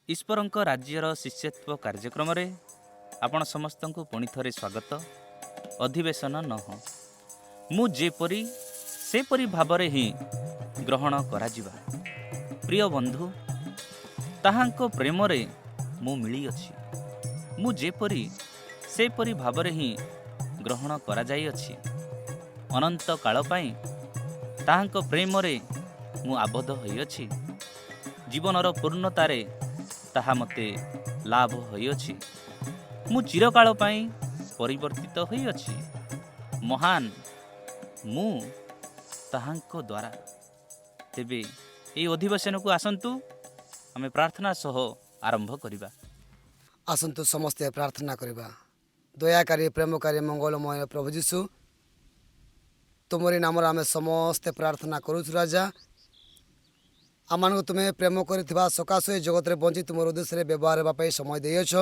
ଈଶ୍ୱରଙ୍କ ରାଜ୍ୟର ଶିଷ୍ୟତ୍ୱ କାର୍ଯ୍ୟକ୍ରମରେ ଆପଣ ସମସ୍ତଙ୍କୁ ପୁଣି ଥରେ ସ୍ୱାଗତ। ଅଧିବେଶନ 9। ମୁଁ ଯେପରି ସେପରି ଭାବରେ ହିଁ ଗ୍ରହଣ କରାଯିବା। ପ୍ରିୟ ବନ୍ଧୁ, ତାହାଙ୍କ ପ୍ରେମରେ ମୁଁ ମିଳିଅଛି। ମୁଁ ଯେପରି ସେପରି ଭାବରେ ହିଁ ଗ୍ରହଣ କରାଯାଇଅଛି। ଅନନ୍ତ କାଳ ପାଇଁ ତାହାଙ୍କ ପ୍ରେମରେ ମୁଁ ଆବଦ୍ଧ ହୋଇଅଛି। ଜୀବନର ପୂର୍ଣ୍ଣତାରେ ତାହା ମୋତେ ଲାଭ ହୋଇଅଛି। ମୁଁ ଚିରକାଳ ପାଇଁ ପରିବର୍ତ୍ତିତ ହୋଇଅଛି। ମହାନ ମୁଁ ତାହାଙ୍କ ଦ୍ୱାରା। ତେବେ ଏହି ଅଧିବେଶନକୁ ଆସନ୍ତୁ ଆମେ ପ୍ରାର୍ଥନା ସହ ଆରମ୍ଭ କରିବା। ଆସନ୍ତୁ ସମସ୍ତେ ପ୍ରାର୍ଥନା କରିବା। ଦୟାକାରୀ, ପ୍ରେମକାରୀ, ମଙ୍ଗଳମୟ ପ୍ରଭୁ ଯୀଶୁ, ତୁମରି ନାମରେ ଆମେ ସମସ୍ତେ ପ୍ରାର୍ଥନା କରୁଛୁ। ରାଜା, ଆମମାନଙ୍କୁ ତୁମେ ପ୍ରେମ କରିଥିବା ସକାଶେ ଏ ଜଗତରେ ବଞ୍ଚି ତୁମର ଉଦ୍ଦେଶ୍ୟରେ ବ୍ୟବହାର ହେବା ପାଇଁ ସମୟ ଦେଇଅଛ।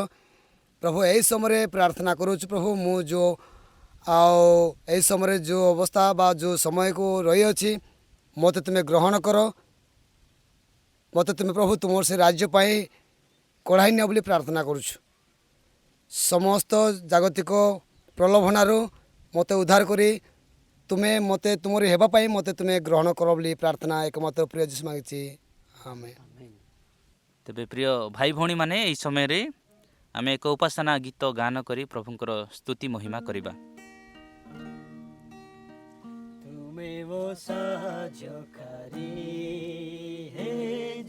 ପ୍ରଭୁ, ଏହି ସମୟରେ ପ୍ରାର୍ଥନା କରୁଛୁ। ପ୍ରଭୁ, ମୁଁ ଯେଉଁ ଆଉ ଏହି ସମୟରେ ଯେଉଁ ଅବସ୍ଥା ବା ଯେଉଁ ସମୟକୁ ରହିଅଛି, ମୋତେ ତୁମେ ଗ୍ରହଣ କର। ମୋତେ ତୁମେ ପ୍ରଭୁ ତୁମର ସେ ରାଜ୍ୟ ପାଇଁ କଢ଼ାଇ ନିଅ ବୋଲି ପ୍ରାର୍ଥନା କରୁଛୁ। ସମସ୍ତ ଜାଗତିକ ପ୍ରଲୋଭନାରୁ ମୋତେ ଉଦ୍ଧାର କରି ତୁମେ ମୋତେ ତୁମରି ହେବା ପାଇଁ ମୋତେ ତୁମେ ଗ୍ରହଣ କର ବୋଲି ପ୍ରାର୍ଥନା ଏକମାତ୍ର ପ୍ରିୟ ଯୀଶୁ ମାଗିଛି, ଆମେନ୍। ତେବେ ପ୍ରିୟ ଭାଇ ଭଉଣୀମାନେ, ଏହି ସମୟରେ ଆମେ ଏକ ଉପାସନା ଗୀତ ଗାନ କରି ପ୍ରଭୁଙ୍କର ସ୍ତୁତି ମହିମା କରିବା। ତୁମେ ମୋ ସାହାଯ୍ୟକାରୀ ହେ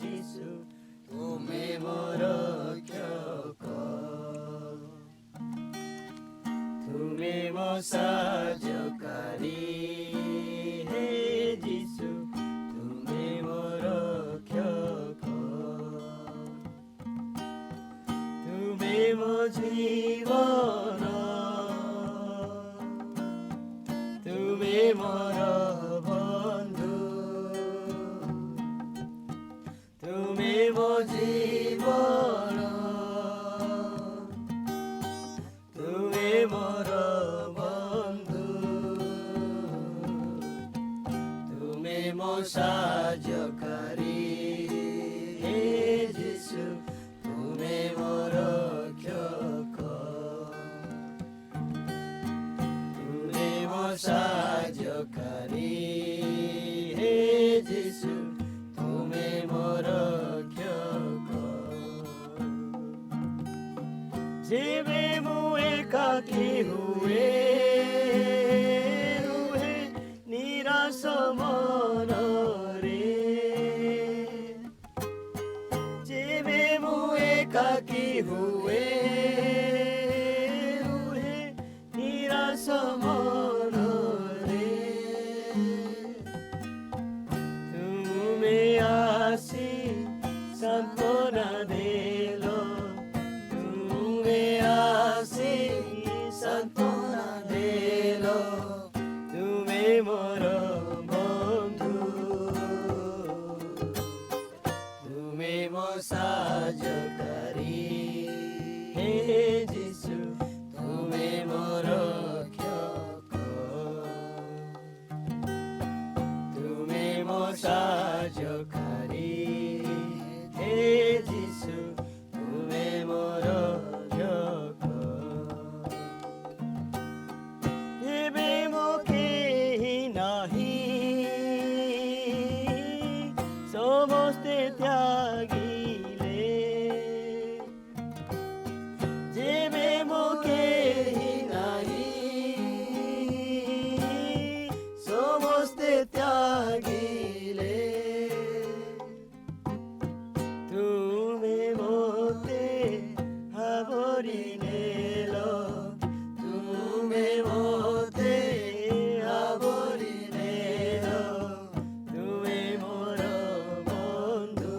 ଯୀଶୁ, ତୁମେ ମୋ ରକ୍ଷକ। ତୁମେ ମୋ ସାହାଯ୍ୟକାରୀ ହେ ଯୀଶୁ, ତୁମେ ମୋ ରକ୍ଷକ। ତୁମେ ମୋ ଜୀବନ, ତୁମେ ମୋର ବନ୍ଧୁ। ତୁମେ ମୋ ଜୀବନ, ତୁମେ ମୋର ବନ୍ଧୁ। ତୁମେ ମୋ ସାହାଯ୍ୟକାରୀ ହେ ଯୀଶୁ, ତୁମେ ମୋ ରକ୍ଷକ। ତୁମେ ମୋ ସାହାଯ୍ୟକାରୀ ହେ ଯୀଶୁ, ତୁମେ ମୋ ରକ୍ଷକ। ଯେବେ ମୁଁ ଏକାକୀ ହୁଏ, ରୁହେ ନିରାଶ ମନରେ, ଯେବେ ମୁଁ ଏକାକୀ ହୁଏ, ରୁହେ ନିରାଶ ମନରେ, ତୁମେ ଆସି ସାନ୍ତ୍ୱନା ଦେଲ। ତୁମେ ଆସି ସାନ୍ତ୍ୱନା ଦେଲ। ତୁମେ ମୋର ବନ୍ଧୁ। ତୁମେ ମୋ ସାହାଯ୍ୟକାରୀ ହେ ଯୀଶୁ, ତୁମେ ମୋ ରକ୍ଷକ। ତୁମେ ମୋ ସାହାଯ୍ୟକାରୀ ହେ ଯୀଶୁ, ତୁମେ ମୋ ରକ୍ଷକ। ଏବେ ମୋ କେହି ନାହିଁ, ସମସ୍ତେ ତ୍ୟାଗିଲେ। ଯେବେ ମୋ କେହି ନାହିଁ, ସମସ୍ତେ ତ୍ୟାଗିଲେ, ତୁମେ ମୋତେ ଆବରି ନେଲ। ତୁମେ ମୋତେ ଆବରି ନେଲ। ତୁମେ ମୋର ବନ୍ଧୁ।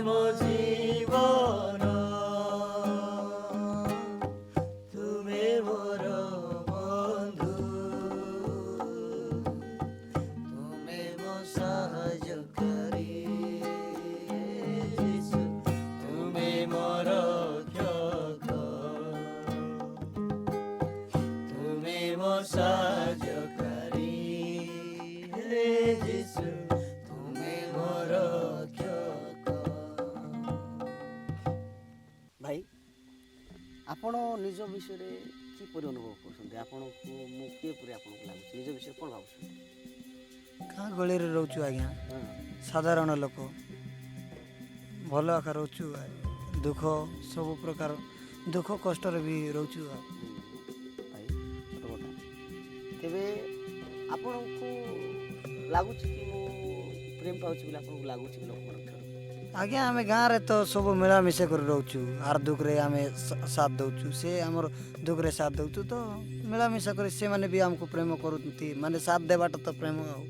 ମୋ ଜୀବନ, ତୁମେ ମୋର ବନ୍ଧୁ, ତୁମେ ମୋ ସାହାଯ୍ୟକାରୀ ଯୀଶୁ, ତୁମେ ମୋ ରକ୍ଷକ, ତୁମେ ମୋ ସାହାଯ୍ୟକାରୀ ହେ ଯୀଶୁ, ତୁମେ ମୋ ରକ୍ଷକ। ଭାଇ, ଆପଣ ନିଜ ବିଷୟରେ କିପରି ଅନୁଭବ କରୁଛନ୍ତି? ଆପଣଙ୍କୁ ମୁଁ କିପରି ଆପଣଙ୍କୁ ଲାଗୁଛି? ନିଜ ବିଷୟରେ କ'ଣ ଭାବୁଛନ୍ତି? ଗାଁ ଗହଳିରେ ରହୁଛୁ ଆଜ୍ଞା। ସାଧାରଣ ଲୋକ, ଭଲ ଆକା ରହୁଛୁ। ଦୁଃଖ, ସବୁ ପ୍ରକାର ଦୁଃଖ କଷ୍ଟରେ ବି ରହୁଛୁ ଆଉ। ଭାଇ, ସତ କଥା। ତେବେ ଆପଣଙ୍କୁ ଲାଗୁଛି କି ମୁଁ ପ୍ରେମ ପାଉଛି ବୋଲି ଆପଣଙ୍କୁ ଲାଗୁଛି କି ଲୋକମାନଙ୍କ ଠାରୁ? ଆଜ୍ଞା, ଆମେ ଗାଁରେ ତ ସବୁ ମିଳାମିଶା କରି ରହୁଛୁ। ଆର ଦୁଃଖରେ ଆମେ ସାଥ ଦେଉଛୁ, ସେ ଆମର ଦୁଃଖରେ ସାଥ ଦେଉଛୁ। ତ ମିଳାମିଶା କରି ସେମାନେ ବି ଆମକୁ ପ୍ରେମ କରନ୍ତି, ମାନେ ସାଥ ଦେବାଟା ତ ପ୍ରେମ ଆଉ।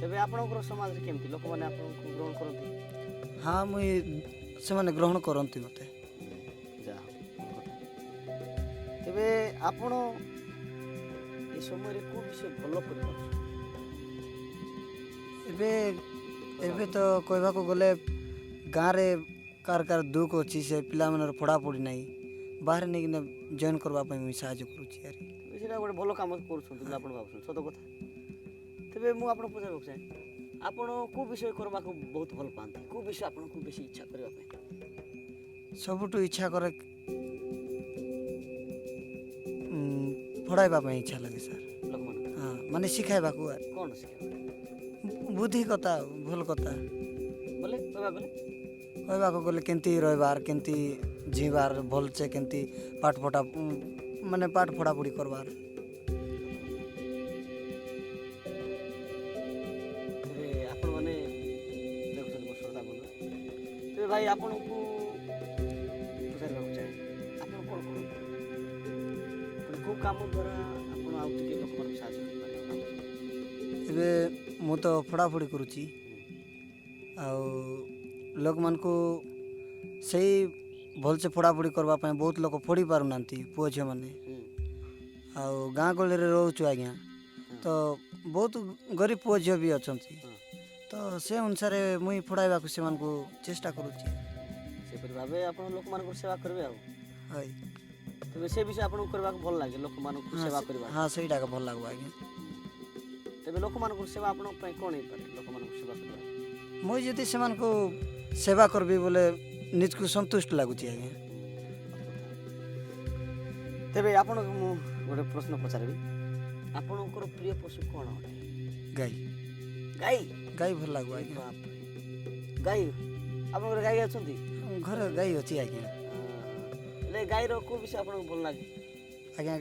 ତେବେ ଆପଣଙ୍କର ସମାଜରେ କେମିତି ଲୋକମାନେ ଆପଣଙ୍କୁ ଗ୍ରହଣ କରନ୍ତି? ହଁ, ମୁଇଁ ସେମାନେ ଗ୍ରହଣ କରନ୍ତି ମୋତେ। ଯାହା ହଉ, ଭଲ କଥା। ତେବେ ଆପଣ ଏ ସମୟରେ କେଉଁ ବିଷୟ ଭଲ କରିପାରୁଛନ୍ତି? ଏବେ ତ କହିବାକୁ ଗଲେ ଗାଁରେ କାର କାର ଦୁଃଖ ଅଛି, ସେ ପିଲାମାନଙ୍କର ପଢ଼ାପଢ଼ି ନାହିଁ, ବାହାରେ ନେଇକିନା ଜଏନ୍ କରିବା ପାଇଁ ମୁଇଁ ସାହାଯ୍ୟ କରୁଛି ଆରେ। ତେବେ ସେଇଟା ଗୋଟେ ଭଲ କାମ କରୁଛନ୍ତି ବୋଲି ଆପଣ ଭାବୁଛନ୍ତି, ସତ କଥା। ତେବେ ମୁଁ ଆପଣଙ୍କୁ ପଚାରିବାକୁ ଚାହେଁ, ଆପଣ କେଉଁ ବିଷୟ କରିବାକୁ ବହୁତ ଭଲ ପାଆନ୍ତି? କେଉଁ ବିଷୟ ଆପଣଙ୍କୁ ବେଶୀ ଇଚ୍ଛା କରିବା ପାଇଁ? ସବୁଠୁ ଇଚ୍ଛା କରେ ପଢ଼ାଇବା ପାଇଁ ଇଚ୍ଛା ଲାଗେ ସାର୍। ଲୋକମାନଙ୍କୁ? ହଁ, ମାନେ ଶିଖାଇବାକୁ ଆରେ। କ'ଣ ଶିଖାଇବା? ବୁଦ୍ଧି କଥା, ଭଲ କଥା। ବୋଲେ କହିବାକୁ ଗଲେ? କହିବାକୁ ଗଲେ କେମିତି ରହିବାର, କେମିତି ଯିବାର, ଭଲସେ କେମିତି ପାଠ ପଢ଼ା, ମାନେ ପାଠ ପଢ଼ାପଢ଼ି କରବାର। ତେବେ ଆପଣମାନେ ଦେଖୁଛନ୍ତି ମୋ ଶ୍ରୋତା ବନ୍ଧୁ। ତେବେ ଭାଇ, ଆପଣଙ୍କୁ ପଚାରିବାକୁ ଚାହେଁ, ଆପଣ କ'ଣ କରନ୍ତି? ପୁଣି କେଉଁ କାମ ଦ୍ୱାରା ଆପଣ ଆଉ ଟିକେ ଲୋକମାନଙ୍କୁ ସାହାଯ୍ୟ କରିପାରିବେ ଭାବୁଛନ୍ତି? ଏବେ ମୁଁ ତ ପଢ଼ାପଢ଼ି କରୁଛି ଆଉ ଲୋକମାନଙ୍କୁ ସେଇ ଭଲସେ ପଢ଼ାପଢ଼ି କରିବା ପାଇଁ। ବହୁତ ଲୋକ ପଢ଼ି ପାରୁନାହାନ୍ତି, ପୁଅ ଝିଅମାନେ। ଆଉ ଗାଁ ଗହଳିରେ ରହୁଛୁ ଆଜ୍ଞା, ତ ବହୁତ ଗରିବ ପୁଅ ଝିଅ ବି ଅଛନ୍ତି। ତ ସେ ଅନୁସାରେ ମୁଇଁ ପଢ଼ାଇବାକୁ ସେମାନଙ୍କୁ ଚେଷ୍ଟା କରୁଛି। ସେପରି ଭାବେ ଆପଣ ଲୋକମାନଙ୍କର ସେବା କରିବେ ଆଉ। ହଇ। ତେବେ ସେ ବିଷୟ ଆପଣଙ୍କୁ କରିବାକୁ ଭଲ ଲାଗେ, ଲୋକମାନଙ୍କୁ ସେବା କରିବା? ହଁ, ସେଇଟା ଭଲ ଲାଗିବ ଆଜ୍ଞା। ତେବେ ଲୋକମାନଙ୍କର ସେବା ଆପଣଙ୍କ ପାଇଁ କ'ଣ ହେଇପାରେ, ଲୋକମାନଙ୍କୁ ସେବା କରିବା? ମୁଇଁ ଯଦି ସେମାନଙ୍କୁ ସେବା କରିବି ବୋଲେ ନିଜକୁ ସନ୍ତୁଷ୍ଟ ଲାଗୁଛି ଆଜ୍ଞା। ତେବେ ଆପଣଙ୍କୁ ମୁଁ ଗୋଟେ ପ୍ରଶ୍ନ ପଚାରିବି, ଆପଣଙ୍କର ପ୍ରିୟ ପଶୁ କ'ଣ ଅଟେ? ଗାଈ। ଗାଈ? ଗାଈ ଭଲ ଲାଗିବ ଆଜ୍ଞା। ବାପରେ, ଗାଈ! ଆପଣଙ୍କର ଗାଈ ଅଛନ୍ତି? ଘରେ ଗାଈ ଅଛି ଆଜ୍ଞା। ହେଲେ ଗାଈର କେଉଁ ବିଷୟ ଆପଣଙ୍କୁ ଭଲ ଲାଗେ? ଆଜ୍ଞା,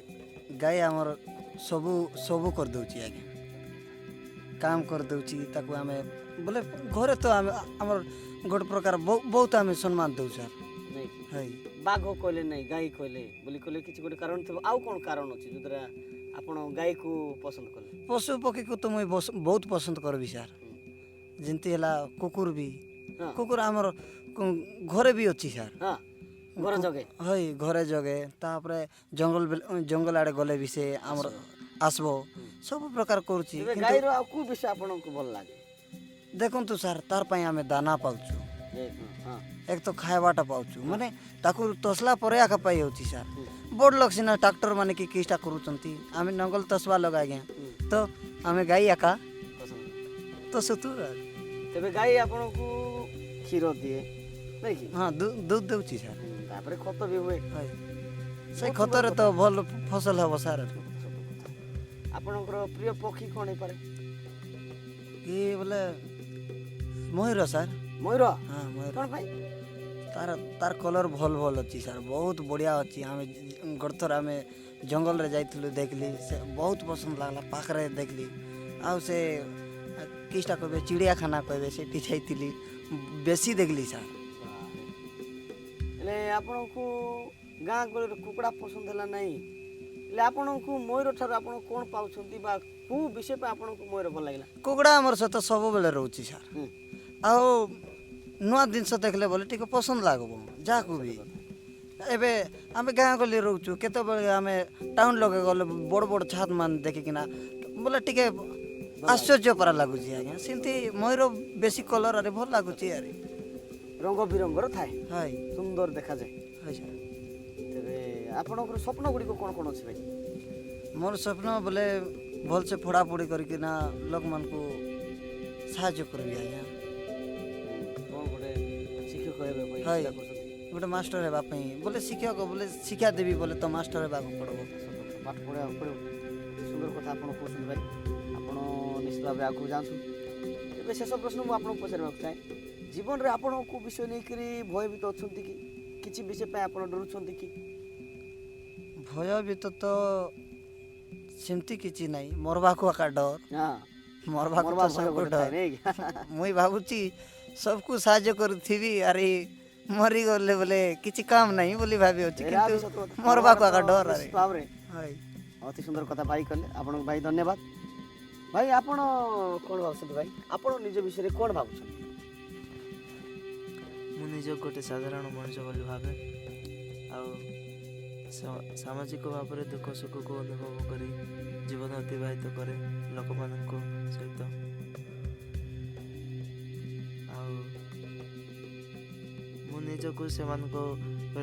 ଗାଈ ଆମର ସବୁ ସବୁ କରିଦେଉଛି ଆଜ୍ଞା, କାମ କରିଦେଉଛି। ତାକୁ ଆମେ ବୋଲେ ଘରେ ତ ଆମେ ଆମର ଗୋଟେ ପ୍ରକାର ବହୁତ ଆମେ ସମ୍ମାନ ଦେଉ ସାର୍। ନାଇଁ କି? ହଇ। ବାଘ କହିଲେ ନାଇଁ, ଗାଈ କହିଲେ ବୋଲି କହିଲେ, କିଛି ଗୋଟେ କାରଣ ଥିବ। ଆଉ କ'ଣ କାରଣ ଅଛି ଯେଉଁଦ୍ୱାରା ଆପଣ ଗାଈକୁ ପସନ୍ଦ କଲେ? ପଶୁ ପକ୍ଷୀକୁ ତ ମୁଇଁ ବହୁତ ପସନ୍ଦ କରିବି ସାର୍। ଯେମିତି ହେଲା କୁକୁର ବି। କୁକୁର ଆମର ଘରେ ବି ଅଛି ସାର୍। ହଁ, ଘର ଜଗେ? ହଇ, ଘରେ ଜଗେ। ତାପରେ ଜଙ୍ଗଲ ଜଙ୍ଗଲ ଆଡ଼େ ଗଲେ ବି ସେ ଆମର ଆସିବ, ସବୁ ପ୍ରକାର କରୁଛି। ତେବେ କିନ୍ତୁ ଗାଈର ଆଉ କେଉଁ ବିଷୟ ଆପଣଙ୍କୁ ଭଲ ଲାଗେ? ଦେଖନ୍ତୁ ସାର୍, ତାର ପାଇଁ ଆମେ ଦାନା ପାଉଛୁ। ଏ, ହଁ ଏକ ତ ଖାଇବାଟା ପାଉଛୁ, ମାନେ ତାକୁ ତସଲା ପରେ ଏକା ପାଇ ହେଉଛି ସାର୍। ବଡ଼ ଲୋକ ସିନା ଟ୍ରାକ୍ଟର ମାନେ କି କିସଟା କରୁଛନ୍ତି, ଆମେ ନଙ୍ଗଲ ତସବା ଲୋକ ଆଜ୍ଞା। ତ ଆମେ ଗାଈ ଏକା ପସନ୍ଦ ତସୁତୁ। ତେବେ ଗାଈ ଆପଣଙ୍କୁ କ୍ଷୀର ଦିଏ, ନାଇଁ କି? ହଁ, ଦୁଧ ଦେଉଛି ସାର୍। ତାପରେ ଖତ ବି ହୁଏ। ହଇ, ସେ ଖତରେ ତ ଭଲ ଫସଲ ହେବ ସାର୍। ସତ କଥା। ଆପଣଙ୍କର ପ୍ରିୟ ପକ୍ଷୀ କ'ଣ ହେଇପାରେ? କି ବୋଲେ ମୟୂର ସାର୍। ମୟୂର? ହଁ, ମୟୂର। କ'ଣ ପାଇଁ? ତାର କଲର୍ ଭଲ ଭଲ ଅଛି ସାର୍, ବହୁତ ବଢ଼ିଆ ଅଛି। ଆମେ ଗୋଟେ ଥର ଆମେ ଜଙ୍ଗଲରେ ଯାଇଥିଲୁ, ଦେଖିଲି, ସେ ବହୁତ ପସନ୍ଦ ଲାଗିଲା, ପାଖରେ ଦେଖିଲି। ଆଉ ସେ କିସଟା କହିବେ, ଚିଡ଼ିଆଖାନା କହିବେ, ସେଠି ଯାଇଥିଲି, ବେଶୀ ଦେଖିଲି ସାର୍। ହେଲେ ଆପଣଙ୍କୁ ଗାଁ ଗହଳିର କୁକୁଡ଼ା ପସନ୍ଦ ହେଲା ନାହିଁ, ହେଲେ ଆପଣଙ୍କୁ ମୟୂର ଠାରୁ ଆପଣ କ'ଣ ପାଉଛନ୍ତି ବା କେଉଁ ବିଷୟ ପାଇଁ ଆପଣଙ୍କୁ ମୟୂର ଭଲ ଲାଗିଲା? କୁକୁଡ଼ା ଆମର ସହିତ ସବୁବେଳେ ରହୁଛି ସାର୍। ଆଉ ନୂଆ ଜିନିଷ ଦେଖିଲେ ବୋଲେ ଟିକେ ପସନ୍ଦ ଲାଗିବ ଯାହାକୁ ବି। ଏବେ ଆମେ ଗାଁ ଗହଳି ରହୁଛୁ, କେତେବେଳେ ଆମେ ଟାଉନ୍ ଲୋକ ଗଲେ ବଡ଼ ବଡ଼ ଛାତ ମାନେ ଦେଖିକିନା ବୋଲେ ଟିକେ ଆଶ୍ଚର୍ଯ୍ୟ ପରା ଲାଗୁଛି ଆଜ୍ଞା। ସେମିତି ମୟୂର ବେଶୀ କଲର୍ ଆରେ ଭଲ ଲାଗୁଛି ଆରେ। ରଙ୍ଗ ବିରଙ୍ଗର ଥାଏ। ହଇ। ସୁନ୍ଦର ଦେଖାଯାଏ। ହଇ ସାର୍। ତେବେ ଆପଣଙ୍କର ସ୍ୱପ୍ନ ଗୁଡ଼ିକ କ'ଣ କ'ଣ ଅଛି ଭାଇ? ମୋର ସ୍ୱପ୍ନ ବୋଲେ ଭଲସେ ପଢ଼ାପଢ଼ି କରିକିନା ଲୋକମାନଙ୍କୁ ସାହାଯ୍ୟ କରିବି ଆଜ୍ଞା। କ'ଣ ଗୋଟେ ଶିକ୍ଷକ ହେବେ ପାଇଁ ହଇ। ଚିନ୍ତା କରୁଛନ୍ତି? ଗୋଟେ ମାଷ୍ଟର ହେବା ପାଇଁ ବୋଲେ, ଶିକ୍ଷକ ବୋଲେ ଶିକ୍ଷା ଦେବି ବୋଲେ ତ ମାଷ୍ଟର ହେବାକୁ ପଡ଼ିବ। ସତ କଥା, ପାଠ ପଢ଼ିବାକୁ ପଡ଼ିବ। ସୁନ୍ଦର କଥା ଆପଣ କହୁଛନ୍ତି ଭାଇ, ଆପଣ ନିଶ୍ଚିତ ଭାବେ ଆଗକୁ ଯାଆନ୍ତୁ। ଏବେ ଶେଷ ପ୍ରଶ୍ନ ମୁଁ ଆପଣଙ୍କୁ ପଚାରିବାକୁ ଚାହେଁ, ଜୀବନରେ ଆପଣ କେଉଁ ବିଷୟ ନେଇକରି ଭୟଭୀତ ଅଛନ୍ତି କି? କିଛି ବିଷୟ ପାଇଁ ଆପଣ ଡରୁଛନ୍ତି କି? ଭୟଭୀତ ତ ସେମିତି କିଛି ନାହିଁ, ମରବାକୁ ଏକା ଡର। ମରବାକୁ ମରବା ତ ଭୟ ସବୁ ଗୋଟେ ଡର। ଥାଏ, ନାଇଁ କି? ମୁଇଁ ଭାବୁଛି सबକୁ ସାହାଯ୍ୟ କରୁଥିବି, ଆରେ ମରିଗଲେ ବୋଲେ କିଛି କାମ ନାହିଁ ବୋଲି ଭାବି ଅଛି। ଏଇଟା କିନ୍ତୁ ବି ସତ କଥା। ମରବାକୁ ମରବାର ଏକା ତ ଡର ଆରେ। ନିଶ୍ଚିତ ଭାବରେ। ହଇ। ଅତି ସୁନ୍ଦର କଥା ଭାଇ କହିଲେ, ଆପଣଙ୍କୁ ଭାଇ ଧନ୍ୟବାଦ। ଭାଇ, ଆପଣ କ'ଣ ଭାବୁଛନ୍ତି? ଭାଇ, ଆପଣ ନିଜ ବିଷୟରେ କ'ଣ ଭାବୁଛନ୍ତି? ମୁଁ ନିଜକୁ ଗୋଟେ ସାଧାରଣ ମଣିଷ ବୋଲି ଭାବେ ଆଉ ସାମାଜିକ ଭାବରେ ଦୁଃଖ ସୁଖକୁ ଅନୁଭବ କରି ଜୀବନ ଅତିବାହିତ କରେ ଲୋକମାନଙ୍କ ସହିତ। ଆଉ ମୁଁ ନିଜକୁ ସେମାନଙ୍କ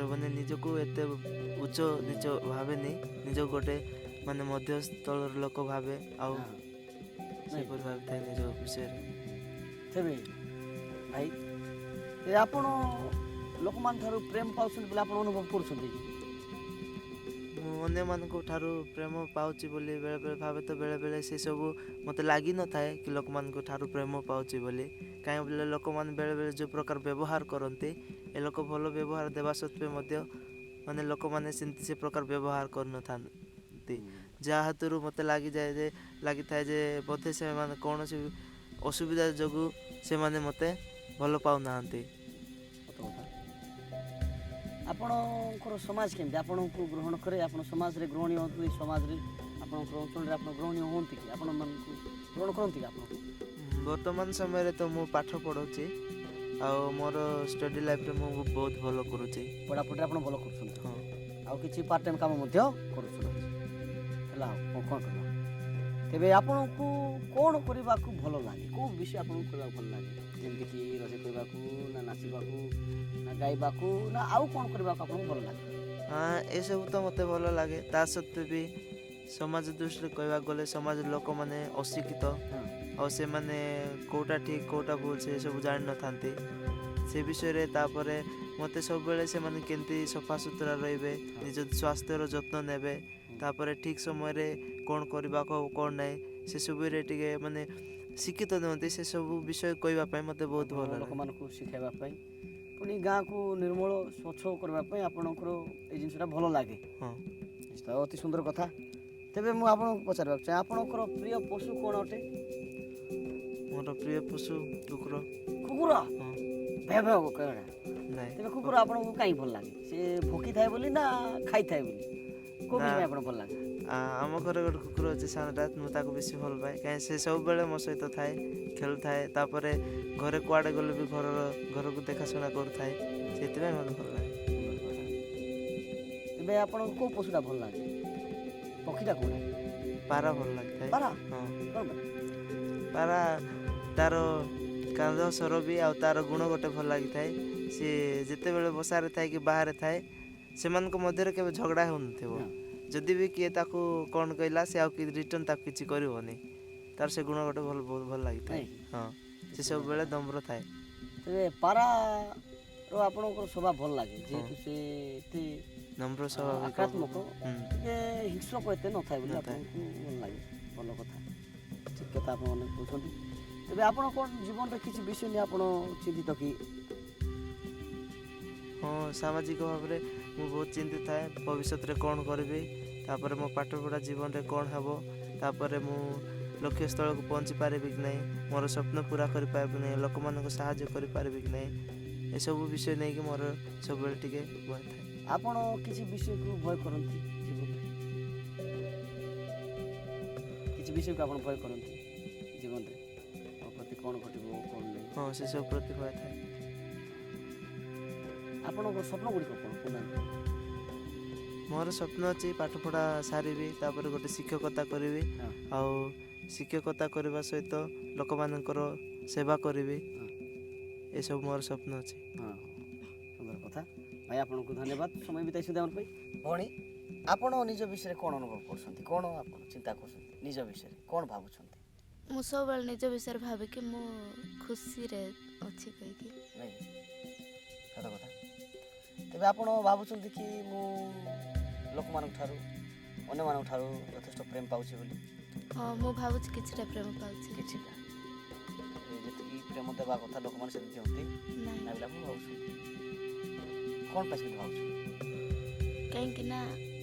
ମାନେ ନିଜକୁ ଏତେ ଉଚ୍ଚ ନିଚ ଭାବେନି, ନିଜକୁ ଗୋଟେ ମାନେ ମଧ୍ୟସ୍ଥଳର ଲୋକ ଭାବେ ଆଉ ସେପରି ଭାବିଥାଏ ନିଜ ବିଷୟରେ। ତେବେ ଭାଇ, ଏ ଆପଣ ଲୋକମାନଙ୍କ ଠାରୁ ପ୍ରେମ ପାଉଛନ୍ତି ବୋଲି ଆପଣ ଅନୁଭବ କରୁଛନ୍ତି କି? ମୁଁ ଅନ୍ୟମାନଙ୍କ ଠାରୁ ପ୍ରେମ ପାଉଛି ବୋଲି ବେଳେବେଳେ ଭାବେ ତ, ବେଳେବେଳେ ସେସବୁ ମୋତେ ଲାଗିନଥାଏ କି ଲୋକମାନଙ୍କ ଠାରୁ ପ୍ରେମ ପାଉଛି ବୋଲି। କାହିଁକି ବୋଲେ ଲୋକମାନେ ବେଳେବେଳେ ଯେଉଁ ପ୍ରକାର ବ୍ୟବହାର କରନ୍ତି, ଏ ଲୋକ ଭଲ ବ୍ୟବହାର ଦେବା ସତ୍ତ୍ୱେ ମଧ୍ୟ ମାନେ ଲୋକମାନେ ସେମିତି ସେ ପ୍ରକାର ବ୍ୟବହାର କରିନଥାନ୍ତି, ଯାହା ହେତୁରୁ ମୋତେ ଲାଗିଯାଏ ଯେ ଲାଗିଥାଏ ଯେ ବୋଧେ ସେମାନେ କୌଣସି ଅସୁବିଧା ଯୋଗୁଁ ସେମାନେ ମୋତେ ଭଲ ପାଉନାହାନ୍ତି। ସତ କଥା। ଆପଣଙ୍କର ସମାଜ କେମିତି ଆପଣଙ୍କୁ ଗ୍ରହଣ କରେ? ଆପଣ ସମାଜରେ ଗ୍ରହଣୀୟ ହୁଅନ୍ତି? ସମାଜରେ, ଆପଣଙ୍କର ଅଞ୍ଚଳରେ ଆପଣ ଗ୍ରହଣୀୟ ହୁଅନ୍ତି କି? ଆପଣମାନଙ୍କୁ ଗ୍ରହଣ କରନ୍ତି କି ଆପଣଙ୍କୁ? ବର୍ତ୍ତମାନ ସମୟରେ ତ ମୁଁ ପାଠ ପଢ଼ୁଛି ଆଉ ମୋର ଷ୍ଟଡି ଲାଇଫରେ ମୁଁ ବହୁତ ଭଲ କରୁଛି। ପଢ଼ାପଢ଼ିରେ ଆପଣ ଭଲ କରୁଛନ୍ତି? ହଁ। ଆଉ କିଛି ପାର୍ଟ ଟାଇମ୍ କାମ ମଧ୍ୟ କରୁଛନ୍ତି। ହେଲା, ଆଉ କ'ଣ କରିବା? ତେବେ ଆପଣଙ୍କୁ କ'ଣ କରିବାକୁ ଭଲ ଲାଗେ? କେଉଁ ବିଷୟ ଆପଣଙ୍କୁ କରିବାକୁ ଭଲ ଲାଗେ? ଯେମିତିକି ରୋଷେଇ କରିବାକୁ, ନା ନାଚିବାକୁ, ନା ଗାଇବାକୁ, ନା ଆଉ କ'ଣ କରିବାକୁ ଆପଣଙ୍କୁ ଭଲ ଲାଗେ? ହଁ, ଏସବୁ ତ ମୋତେ ଭଲ ଲାଗେ। ତା ସତ୍ତ୍ୱେ ବି ସମାଜ ଦୃଷ୍ଟିରେ କହିବାକୁ ଗଲେ ସମାଜ ଲୋକମାନେ ଅଶିକ୍ଷିତ ଆଉ ସେମାନେ କେଉଁଟା ଠିକ୍ କେଉଁଟା ଭୁଲ ସେ ସବୁ ଜାଣିନଥାନ୍ତି ସେ ବିଷୟରେ। ତାପରେ ମୋତେ ସବୁବେଳେ ସେମାନେ କେମିତି ସଫାସୁତୁରା ରହିବେ, ନିଜ ସ୍ୱାସ୍ଥ୍ୟର ଯତ୍ନ ନେବେ, ତାପରେ ଠିକ୍ ସମୟରେ କ'ଣ କରିବାକୁ ଆଉ କ'ଣ ନାହିଁ ସେସବୁରେ ଟିକେ ମାନେ ଶିକ୍ଷିତ ନୁହନ୍ତି, ସେସବୁ ବିଷୟ କହିବା ପାଇଁ ମୋତେ ବହୁତ ଭଲ ଲାଗେ। ଲୋକମାନଙ୍କୁ ଶିଖାଇବା ପାଇଁ, ପୁଣି ଗାଁକୁ ନିର୍ମଳ ସ୍ୱଚ୍ଛ କରିବା ପାଇଁ ଆପଣଙ୍କର ଏଇ ଜିନିଷଟା ଭଲ ଲାଗେ? ହଁ। ନିଶ୍ଚିତ, ଅତି ସୁନ୍ଦର କଥା। ତେବେ ମୁଁ ଆପଣଙ୍କୁ ପଚାରିବାକୁ ଚାହେଁ, ଆପଣଙ୍କର ପ୍ରିୟ ପଶୁ କ'ଣ ଅଟେ? ମୋର ପ୍ରିୟ ପଶୁ କୁକୁର। କୁକୁର? ହଁ। ଭେ ଭେ କହିବା? ନାଇଁ। ତେବେ କୁକୁର ଆପଣଙ୍କୁ କାହିଁ ଭଲ ଲାଗେ? ସେ ଭୋକିଥାଏ ବୋଲି ନା ଖାଇଥାଏ ବୋଲି, କୋଉ ନା। ବିଷୟ ପାଇଁ ଆପଣଙ୍କୁ ଭଲ ଲାଗେ? ଆମ ଘରେ ଗୋଟେ କୁକୁର ଅଛି ସାନଟା, ମୁଁ ତାକୁ ବେଶୀ ଭଲ ପାଏ କାହିଁ ସେ ସବୁବେଳେ ମୋ ସହିତ ଥାଏ, ଖେଳୁଥାଏ, ତାପରେ ଘରେ କୁଆଡ଼େ ଗଲେ ବି ଘରକୁ ଦେଖାଶୁଣା କରୁଥାଏ, ସେଥିପାଇଁ ମୋତେ ଭଲ ଲାଗେ। ସୁନ୍ଦର କଥା। ତେବେ ଆପଣଙ୍କୁ କୋଉ ପଶୁଟା ଭଲ ଲାଗେ? ପକ୍ଷୀଟା କୋଉଟା? ପାରା ଭଲ ଲାଗିଥାଏ। ପାରା? ହଁ। କ'ଣ ପାଇଁ? ପାରା ତାର କାନ୍ଦ ସ୍ୱର ବି ଆଉ ତାର ଗୁଣ ଗୋଟେ ଭଲ ଲାଗିଥାଏ। ସିଏ ଯେତେବେଳେ ବସାରେ ଥାଏ କି ବାହାରେ ଥାଏ, ସେମାନଙ୍କ ମଧ୍ୟରେ କେବେ ଝଗଡ଼ା ହେଉନଥିବ। ଯଦି ବି କିଏ ତାକୁ କ'ଣ କହିଲା, ସେ ଆଉ ରିଟର୍ନ ତାକୁ କିଛି କରିବନି। ତାର ସେ ଗୁଣ ଗୋଟେ ଭଲ, ବହୁତ ଭଲ ଲାଗିଥାଏ। ନାଇଁ କି? ହଁ, ସେ ସବୁବେଳେ ନମ୍ର ଥାଏ। ତେବେ ପାରାର ଆପଣଙ୍କର ସ୍ୱଭାବ ଭଲ ଲାଗେ, ଯେହେତୁ ସେ ଏତେ ନମ୍ର ସ୍ୱଭାବିକ। ଆକ୍ରାତ୍ମକ, ଟିକେ ହିଂସ୍ରକ ଏତେ ନଥାଏ ବୋଲି ନଥାଏ। ଆପଣଙ୍କୁ ଭଲ ଲାଗେ। ଭଲ କଥା, ଠିକ୍ କଥା ଆପଣମାନେ କହୁଛନ୍ତି। ତେବେ ଆପଣ କ'ଣ ଜୀବନରେ କିଛି ବିଷୟ ନେଇ ଆପଣ ଚିନ୍ତିତ କି? ହଁ, ସାମାଜିକ ଭାବରେ ମୁଁ ବହୁତ ଚିନ୍ତିତ ଥାଏ। ଭବିଷ୍ୟତରେ କ'ଣ କରିବି, ତାପରେ ମୋ ପାଠପଢ଼ା ଜୀବନରେ କ'ଣ ହେବ, ତାପରେ ମୁଁ ଲକ୍ଷ୍ୟସ୍ଥଳକୁ ପହଞ୍ଚି ପାରିବି କି ନାହିଁ, ମୋର ସ୍ୱପ୍ନ ପୂରା କରିପାରିବି କି ନାହିଁ, ଲୋକମାନଙ୍କୁ ସାହାଯ୍ୟ କରିପାରିବି କି ନାହିଁ, ଏସବୁ ବିଷୟ ନେଇକି ମୋର ସବୁବେଳେ ଟିକେ ଭୟ ଥାଏ। ଆପଣ କିଛି ବିଷୟକୁ ଭୟ କରନ୍ତି ଜୀବନରେ? କିଛି ବିଷୟକୁ ଆପଣ ଭୟ କରନ୍ତି ଜୀବନରେ, ମୋ ପ୍ରତି କ'ଣ ଘଟିବ କ'ଣ ନାହିଁ? ହଁ, ସେସବୁ ପ୍ରତି ଭୟ ଥାଏ। ଆପଣଙ୍କର ସ୍ୱପ୍ନ ଗୁଡ଼ିକ କ'ଣ କହୁନାହାନ୍ତି? ମୋର ସ୍ୱପ୍ନ ଅଛି ପାଠପଢ଼ା ସାରିବି, ତାପରେ ଗୋଟେ ଶିକ୍ଷକତା କରିବି। ଆଉ ଶିକ୍ଷକତା କରିବା ସହିତ ଲୋକମାନଙ୍କର ସେବା କରିବି। ଏସବୁ ମୋର ସ୍ୱପ୍ନ ଅଛି। ହଁ, ସୁନ୍ଦର କଥା। ଭାଇ, ଆପଣଙ୍କୁ ଧନ୍ୟବାଦ, ସମୟ ବିତାଇଛନ୍ତି ଆମର ପାଇଁ। ଭଉଣୀ, ଆପଣ ନିଜ ବିଷୟରେ କ'ଣ ଅନୁଭବ କରୁଛନ୍ତି? କ'ଣ ଆପଣ ଚିନ୍ତା କରୁଛନ୍ତି? ନିଜ ବିଷୟରେ କ'ଣ ଭାବୁଛନ୍ତି? ମୁଁ ସବୁବେଳେ ନିଜ ବିଷୟରେ ଭାବିକି ମୁଁ ଖୁସିରେ ଅଛି କହିକି। ନାଇଁ, ସତ କଥା। ତେବେ ଆପଣ ଭାବୁଛନ୍ତି କି ମୁଁ ଲୋକମାନଙ୍କ ଠାରୁ, ଅନ୍ୟମାନଙ୍କ ଠାରୁ ଯଥେଷ୍ଟ ପ୍ରେମ ପାଉଛି ବୋଲି? ହଁ, ମୁଁ ଭାବୁଛି କିଛିଟା ପ୍ରେମ ପାଉଛି। କିଛିଟା। ଏ ଯେତିକି ପ୍ରେମ ଦେବା କଥା ଲୋକମାନେ ସେତିକି ଦିଅନ୍ତି ନାଇଁ ନା ବୋଲି ଆପଣ ଭାବୁଛନ୍ତି? କ'ଣ ପାଇଁ ସେମିତି ଭାବୁଛନ୍ତି? କାହିଁକି ନା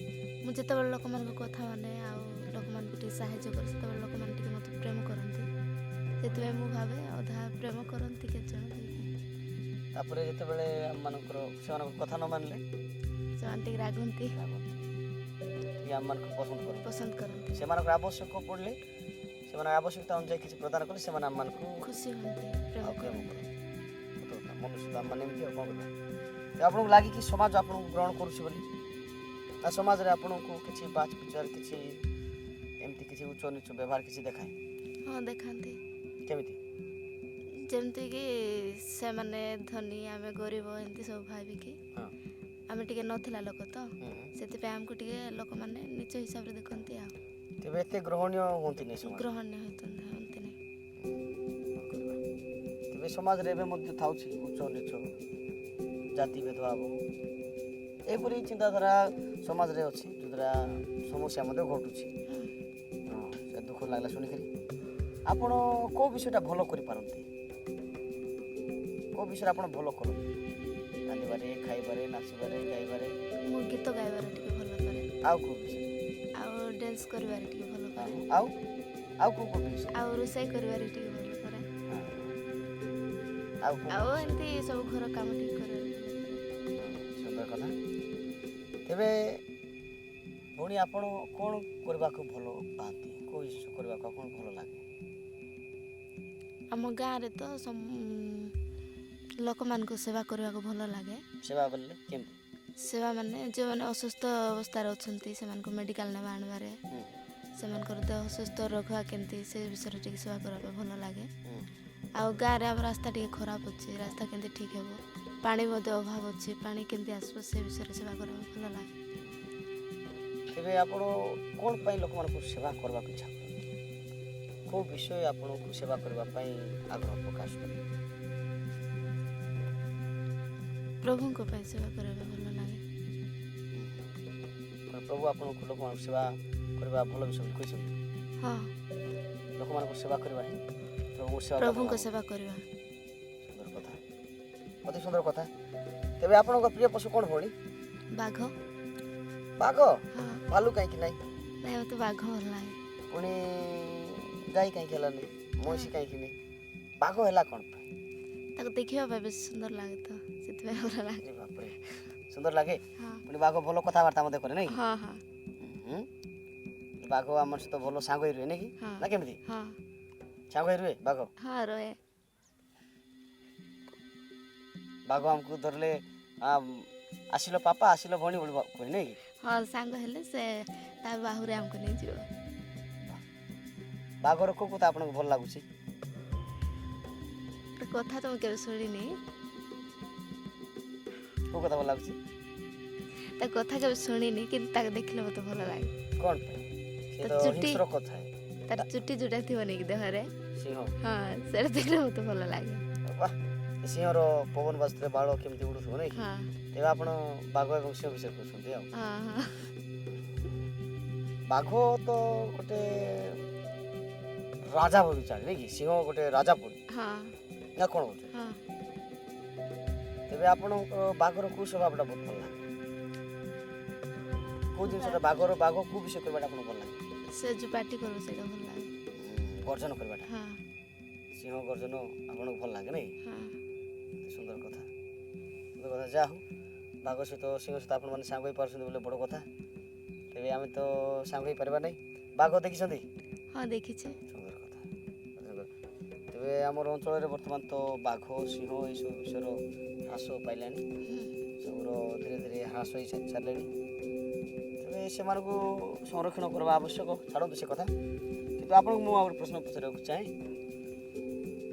ମୁଁ ଯେତେବେଳେ ଲୋକମାନଙ୍କ କଥା ମାନେ ଆଉ ଲୋକମାନଙ୍କୁ ଟିକେ ସାହାଯ୍ୟ କରେ, ସେତେବେଳେ ଲୋକମାନେ ଟିକେ ମୋତେ ପ୍ରେମ କରନ୍ତି। ସେଥିପାଇଁ ମୁଁ ଭାବେ ଅଧା ପ୍ରେମ କରନ୍ତି କେତେ ଜଣ କହିକି। ତାପରେ ଯେତେବେଳେ ଆମମାନଙ୍କର ସେମାନଙ୍କ କଥା ନ ମାନିଲେ ସେମାନେ ଟିକେ ରାଗନ୍ତି। ରାଗନ୍ତି, ଟିକେ ଆମମାନଙ୍କୁ ପସନ୍ଦ କରନ୍ତି। ପସନ୍ଦ କରନ୍ତି। ସେମାନଙ୍କର ଆବଶ୍ୟକ ପଡ଼ିଲେ, ସେମାନଙ୍କ ଆବଶ୍ୟକତା ଅନୁଯାୟୀ କିଛି ପ୍ରଦାନ କଲେ ସେମାନେ ଆମମାନଙ୍କୁ ଖୁସି ହୁଅନ୍ତି, ପ୍ରେମ ଆଉ ପ୍ରେମ କରନ୍ତି। କରନ୍ତି। ସତ କଥା, ମନୁଷ୍ୟ ତ ଆମମାନେ ଏମିତି, ଆଉ କ'ଣ କରିବା? ତ ଆପଣଙ୍କୁ ଲାଗେ କି ସମାଜ ଆପଣଙ୍କୁ ଗ୍ରହଣ କରୁଛି ବୋଲି, ନା ସମାଜରେ ଆପଣଙ୍କୁ କିଛି ବାଛ ବିଚାର, କିଛି ଏମିତି କିଛି ଉଚ୍ଚ ନିଚ ବ୍ୟବହାର କିଛି ଦେଖାଏ? ହଁ, ଦେଖାନ୍ତି। କେମିତି? ଯେମିତିକି ସେମାନେ ଧନୀ, ଆମେ ଗରିବ, ଏମିତି ସବୁ ଭାବିକି। ଆମେ ଟିକେ ନଥିଲା ଲୋକ ତ, ସେଥିପାଇଁ ଆମକୁ ଟିକେ ଲୋକମାନେ ନିଜ ହିସାବରେ ଦେଖନ୍ତି। ଆଉ ତେବେ ଏତେ ଗ୍ରହଣୀୟ ହୁଅନ୍ତିନି ସମାଜ? ଗ୍ରହଣୀୟ ହୁଅନ୍ତି ନାହିଁ। କ'ଣ କରିବା? ତେବେ ସମାଜରେ ଏବେ ମଧ୍ୟ ଥାଉଛି ଉଚ୍ଚ ନିଚ, ଜାତି ଭେଦଭାବ, ଏପରି ଚିନ୍ତାଧାରା ସମାଜରେ ଅଛି, ଯଦ୍ୱାରା ସମସ୍ୟା ମଧ୍ୟ ଘଟୁଛି। ହଁ, ସେ ଦୁଃଖ ଲାଗିଲା ଶୁଣିକରି। ଆପଣ କେଉଁ ବିଷୟଟା ଭଲ କରିପାରନ୍ତି? କେଉଁ ବିଷୟରେ ଆପଣ ଭଲ କରନ୍ତି? ରାନ୍ଧିବାରେ, ଖାଇବାରେ, ନାଚିବାରେ, ଗାଇବାରେ? ମୁଁ ଗୀତ ଗାଇବାରେ ଟିକେ ଭଲ କରେ। ଆଉ କେଉଁ ବିଷୟରେ? ଆଉ ଡ୍ୟାନ୍ସ କରିବାରେ ଟିକେ ଭଲ କରେ। ଆଉ ଆଉ କେଉଁ କେଉଁ ବିଷୟ? ଆଉ ରୋଷେଇ କରିବାରେ ଟିକେ ଭଲ କରେ। ହଁ। ଆଉ କେଉଁ ଆଉ କେଉଁ ବିଷୟ? ଏମିତି ସବୁ ଘର କାମ ଟିକେ କରିବାରେ ଭଲ କରେ। ସୁନ୍ଦର କଥା। ତେବେ ଭଉଣୀ, ଆପଣ କ'ଣ କରିବାକୁ ଭଲ ପାଆନ୍ତି? କେଉଁ ଜିନିଷ କରିବାକୁ ଆପଣଙ୍କୁ ଭଲ ଲାଗେ? ଆମ ଗାଁରେ ତ ଲୋକମାନଙ୍କୁ ସେବା କରିବାକୁ ଭଲ ଲାଗେ। ସେବା ବୋଲେ କେମିତି? ସେବା ମାନେ ଯେଉଁମାନେ ଅସୁସ୍ଥ ଅବସ୍ଥାରେ ଅଛନ୍ତି, ସେମାନଙ୍କୁ ମେଡ଼ିକାଲ ନେବା ଆଣିବାରେ, ସେମାନଙ୍କର ଦେହ ସୁସ୍ଥ ରଖିବା କେମିତି, ସେ ବିଷୟରେ ଟିକେ ସେବା କରିବା ପାଇଁ ଭଲ ଲାଗେ। ଆଉ ଗାଁରେ ଆମ ରାସ୍ତା ଟିକେ ଖରାପ ଅଛି, ରାସ୍ତା କେମିତି ଠିକ୍ ହେବ, ପାଣି ମଧ୍ୟ ଅଭାବ ଅଛି, ପାଣି କେମିତି ଆସିବ, ସେ ବିଷୟରେ ସେବା କରିବା ପାଇଁ ଭଲ ଲାଗେ। ତେବେ ଆପଣ କ'ଣ ପାଇଁ ଲୋକମାନଙ୍କୁ ସେବା କରିବାକୁ ଇଚ୍ଛା କରନ୍ତି? କେଉଁ ବିଷୟ ଆପଣଙ୍କୁ ସେବା କରିବା ପାଇଁ ଆଗ୍ରହ ପ୍ରକାଶ କରେ? ପ୍ରଭୁଙ୍କ ପାଇଁ ସେବା କରିବା ପାଇଁ ଭଲ ଲାଗେ। କ'ଣ ପ୍ରଭୁ ଆପଣଙ୍କୁ ଲୋକମାନଙ୍କୁ ସେବା କରିବା ଭଲ ବିଷୟ ବୋଲି କହିଛନ୍ତି? ହଁ। ଲୋକମାନଙ୍କୁ ସେବା କରିବା ହିଁ ପ୍ରଭୁଙ୍କ ସେବା। ପ୍ରଭୁଙ୍କ ସେବା କରିବା। ସୁନ୍ଦର କଥା, ଅତି ସୁନ୍ଦର କଥା। ତେବେ ଆପଣଙ୍କ ପ୍ରିୟ ପଶୁ କ'ଣ ଭଉଣୀ? ବାଘ। ବାଘ? ହଁ। ଭାଲୁ କାହିଁକି ନାହିଁ? ନାଇଁ, ମୋତେ ବାଘ ଭଲ ଲାଗେ। ପୁଣି ଗାଈ କାହିଁକି ହେଲାନି? ମଇଁଷି କାହିଁକି ନାହିଁ? ବାଘ ହେଲା କ'ଣ ପାଇଁ? ତାକୁ ଦେଖିବା ପାଇଁ ବେଶୀ ସୁନ୍ଦର ଲାଗେ ତ, ସେଥିପାଇଁ ଭଲ ଲାଗେ। ଆରେ ବାପରେ, ସୁନ୍ଦର ଲାଗେ। ହଁ। ପୁଣି ବାଘ ଭଲ କଥାବାର୍ତ୍ତା ମଧ୍ୟ କରେ, ନାଇଁ କି? ହଁ। ହୁଁ। ବାଘ ଆମର ସହିତ ଭଲ ସାଙ୍ଗ ହେଇ ରୁହେ, ନାଇଁ କି? ହଁ। ନା କେମିତି? ହଁ। ସାଙ୍ଗ ହେଇ ରୁହେ ବାଘ? ହଁ, ରହେ। ବାଘ ଆମକୁ ଧରିଲେ ଆସିଲ ପାପା, ଆସିଲ ଭଉଣୀ ବୋଲି କୁହେ, ନାଇଁ କି? ହଁ, ସାଙ୍ଗ ହେଲେ ସେ ତା ବାହୁରେ ଆମକୁ ନେଇଯିବ। ବାଘର କୋଉ କଥା ଆପଣଙ୍କୁ ଭଲ ଲାଗୁଛି? ତା କଥା ତ ମୁଁ କେବେ ଶୁଣିନି। କୋଉ କଥା ଭଲ ଲାଗୁଛି? ତା କଥା କେବେ ଶୁଣିନି, କିନ୍ତୁ ତାକୁ ଦେଖିଲେ ମୋତେ ଭଲ ଲାଗେ। କ'ଣ ପାଇଁ? ସେ ତା ତ ଚୁଟି। ହିଂସ୍ର କଥା। ତାର ଚୁଟି ଯୋଉଟା ଥିବ ନାଇଁ କି ଦେହରେ? ସିଂହ? ହଁ, ସେଇଟା ଦେଖିଲେ ମୋତେ ଭଲ ଲାଗେ। ବାহ, ସିଂହର ପବନ ବାଜୁଥିଲେ ବାଳ କେମିତି ଉଡୁଥିବ, ନାଇଁ କି? ହଁ। ତେବେ ଆପଣ ବାଘ ଏବଂ ସିଂହ ବିଷୟରେ କହୁଛନ୍ତି ଆଉ? ହଁ। ବାଘ ତ ଗୋଟେ ରାଜା ଭଳି ଚାଲେ, ନାଇଁ କି? ସିଂହ ଗୋଟେ ରାଜା ପରି। ହଁ। ନା କ'ଣ କହୁଛନ୍ତି? ହଁ। ତେବେ ଆପଣଙ୍କ ବାଘର କୋଉ ସ୍ୱଭାବଟା ବହୁତ ଭଲ ଲାଗେ? କୋଉ ଜିନିଷଟା ବାଘର, ବାଘ କୋଉ ବିଷୟ କରିବାଟା ଆପଣଙ୍କୁ ଭଲ ଲାଗେ? ସେ ଯୋଉ ପାଟି କରିବ, ସେଇଟା ଭଲ ଲାଗେ। ଗର୍ଜନ କରିବାଟା? ହଁ। ସିଂହ ଗର୍ଜନ ଆପଣଙ୍କୁ ଭଲ ଲାଗେ, ନାଇଁ? ହଁ। ଅତି ସୁନ୍ଦର କଥା, ସୁନ୍ଦର କଥା। ଯାହା ହଉ, ବାଘ ସହିତ ସିଂହ ସହିତ ଆପଣମାନେ ସାଙ୍ଗ ହେଇପାରୁଛନ୍ତି ବୋଲେ ବଡ଼ କଥା। ତେବେ ଆମେ ତ ସାଙ୍ଗ ହେଇପାରିବା ନାହିଁ। ବାଘ ଦେଖିଛନ୍ତି? ହଁ, ଦେଖିଛି। ସୁନ୍ଦର କଥା, ସୁନ୍ଦର। ତେବେ ଆମର ଅଞ୍ଚଳରେ ବର୍ତ୍ତମାନ ତ ବାଘ, ସିଂହ ଏସବୁ ବିଷୟର ହ୍ରାସ ପାଇଲାଣି। ଜୀବଜନ୍ତୁର ଧୀରେ ଧୀରେ ହ୍ରାସ ହେଇ ସାରିଲେଣି। ତେବେ ସେମାନଙ୍କୁ ସଂରକ୍ଷଣ କରିବା ଆବଶ୍ୟକ। ଛାଡ଼ନ୍ତୁ ସେ କଥା, କିନ୍ତୁ ଆପଣଙ୍କୁ ମୁଁ ଆଉ ଗୋଟେ ପ୍ରଶ୍ନ ପଚାରିବାକୁ ଚାହେଁ।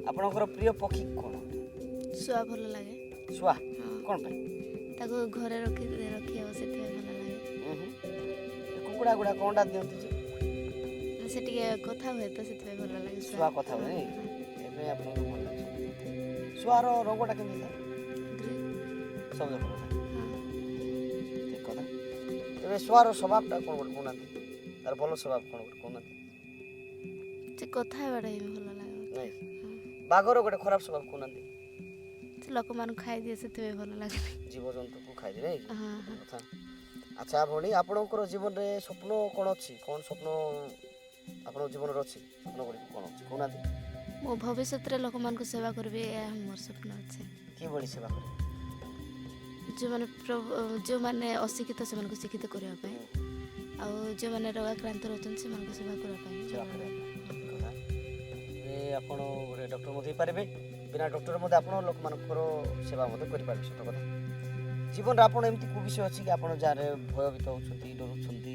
ଆପଣଙ୍କର ପ୍ରିୟ ପକ୍ଷୀ କ'ଣ? ଶୁଆ ଭଲ ଲାଗେ। ଶୁଆ? ହଁ। କ'ଣ ପାଇଁ? ତାକୁ ଘରେ ରଖି ହେବ, ସେଥିପାଇଁ ଭଲ ଲାଗେ। ଉଁ ହୁଁ। ଏ କୁକୁଡ଼ା ଗୁଡ଼ାକ ଅଣ୍ଡା ଦିଅନ୍ତି ଯେ। ସେ ଟିକେ କଥା ହୁଏ ତ, ସେଥିପାଇଁ ଭଲ ଲାଗେ। ଶୁଆ କଥା ହୁଏ ନାଇଁ? ଏବେ ଆପଣଙ୍କୁ ଭଲ ଲାଗେ। ଶୁଆର ରଙ୍ଗଟା କେମିତି ଥାଏ? ଗ୍ରେ। ସବୁଜ କଲର ଥାଏ? ହଁ। ଠିକ କଥା। ତେବେ ଶୁଆର ସ୍ୱଭାବଟା କ'ଣ ଗୋଟେ କହୁନାହାନ୍ତି? ତାର ଭଲ ସ୍ୱଭାବ କ'ଣ ଗୋଟେ କହୁନାହାନ୍ତି? ସେ କଥା ହେବାଟା ହିଁ ଭଲ ଲାଗେ ମୋତେ। ନାଇଁ? ହଁ। ବାଘର ଗୋଟେ ଖରାପ ସ୍ୱଭାବ କହୁନାହାନ୍ତି? ସେ ଲୋକମାନଙ୍କୁ ଖାଇଦିଏ, ସେଥିପାଇଁ ଭଲ ଲାଗେ। ଜୀବଜନ୍ତୁକୁ ଖାଇଦିଏ, ନାଇଁ କି? ହଁ। କଥା। ଆଚ୍ଛା ଭଉଣୀ, ଆପଣଙ୍କର ଜୀବନରେ ସ୍ୱପ୍ନ କ'ଣ ଅଛି? କ'ଣ ସ୍ୱପ୍ନ ଆପଣଙ୍କ ଜୀବନରେ ଅଛି? ସ୍ୱପ୍ନ ଗୁଡ଼ିକ କ'ଣ ଅଛି, କହୁନାହାନ୍ତି? ମୁଁ ଭବିଷ୍ୟତରେ ଲୋକମାନଙ୍କୁ ସେବା କରିବି, ଏହା ମୋର ସ୍ୱପ୍ନ ଅଛି। କିଭଳି ସେବା କରିବେ? ଯେଉଁମାନେ ଅଶିକ୍ଷିତ, ସେମାନଙ୍କୁ ଶିକ୍ଷିତ କରିବା ପାଇଁ, ଆଉ ଯେଉଁମାନେ ରୋଗାକ୍ରାନ୍ତ ରହୁଛନ୍ତି, ସେମାନଙ୍କୁ ସେବା କରିବା ପାଇଁ। ସେବା କରିବା ପାଇଁ କଥା। ଏବେ ଆପଣ ଗୋଟେ ଡକ୍ଟର ମଧ୍ୟ ହେଇପାରିବେ। ବିନା ଡକ୍ଟର ମଧ୍ୟ ଆପଣ ଲୋକମାନଙ୍କର ସେବା ମଧ୍ୟ କରିପାରିବେ, ସତ କଥା। ଜୀବନରେ ଆପଣ ଏମିତି କେଉଁ ବିଷୟ ଅଛି କି ଆପଣ ଯାହାରେ ଭୟଭୀତ ହେଉଛନ୍ତି, ଡରୁଛନ୍ତି?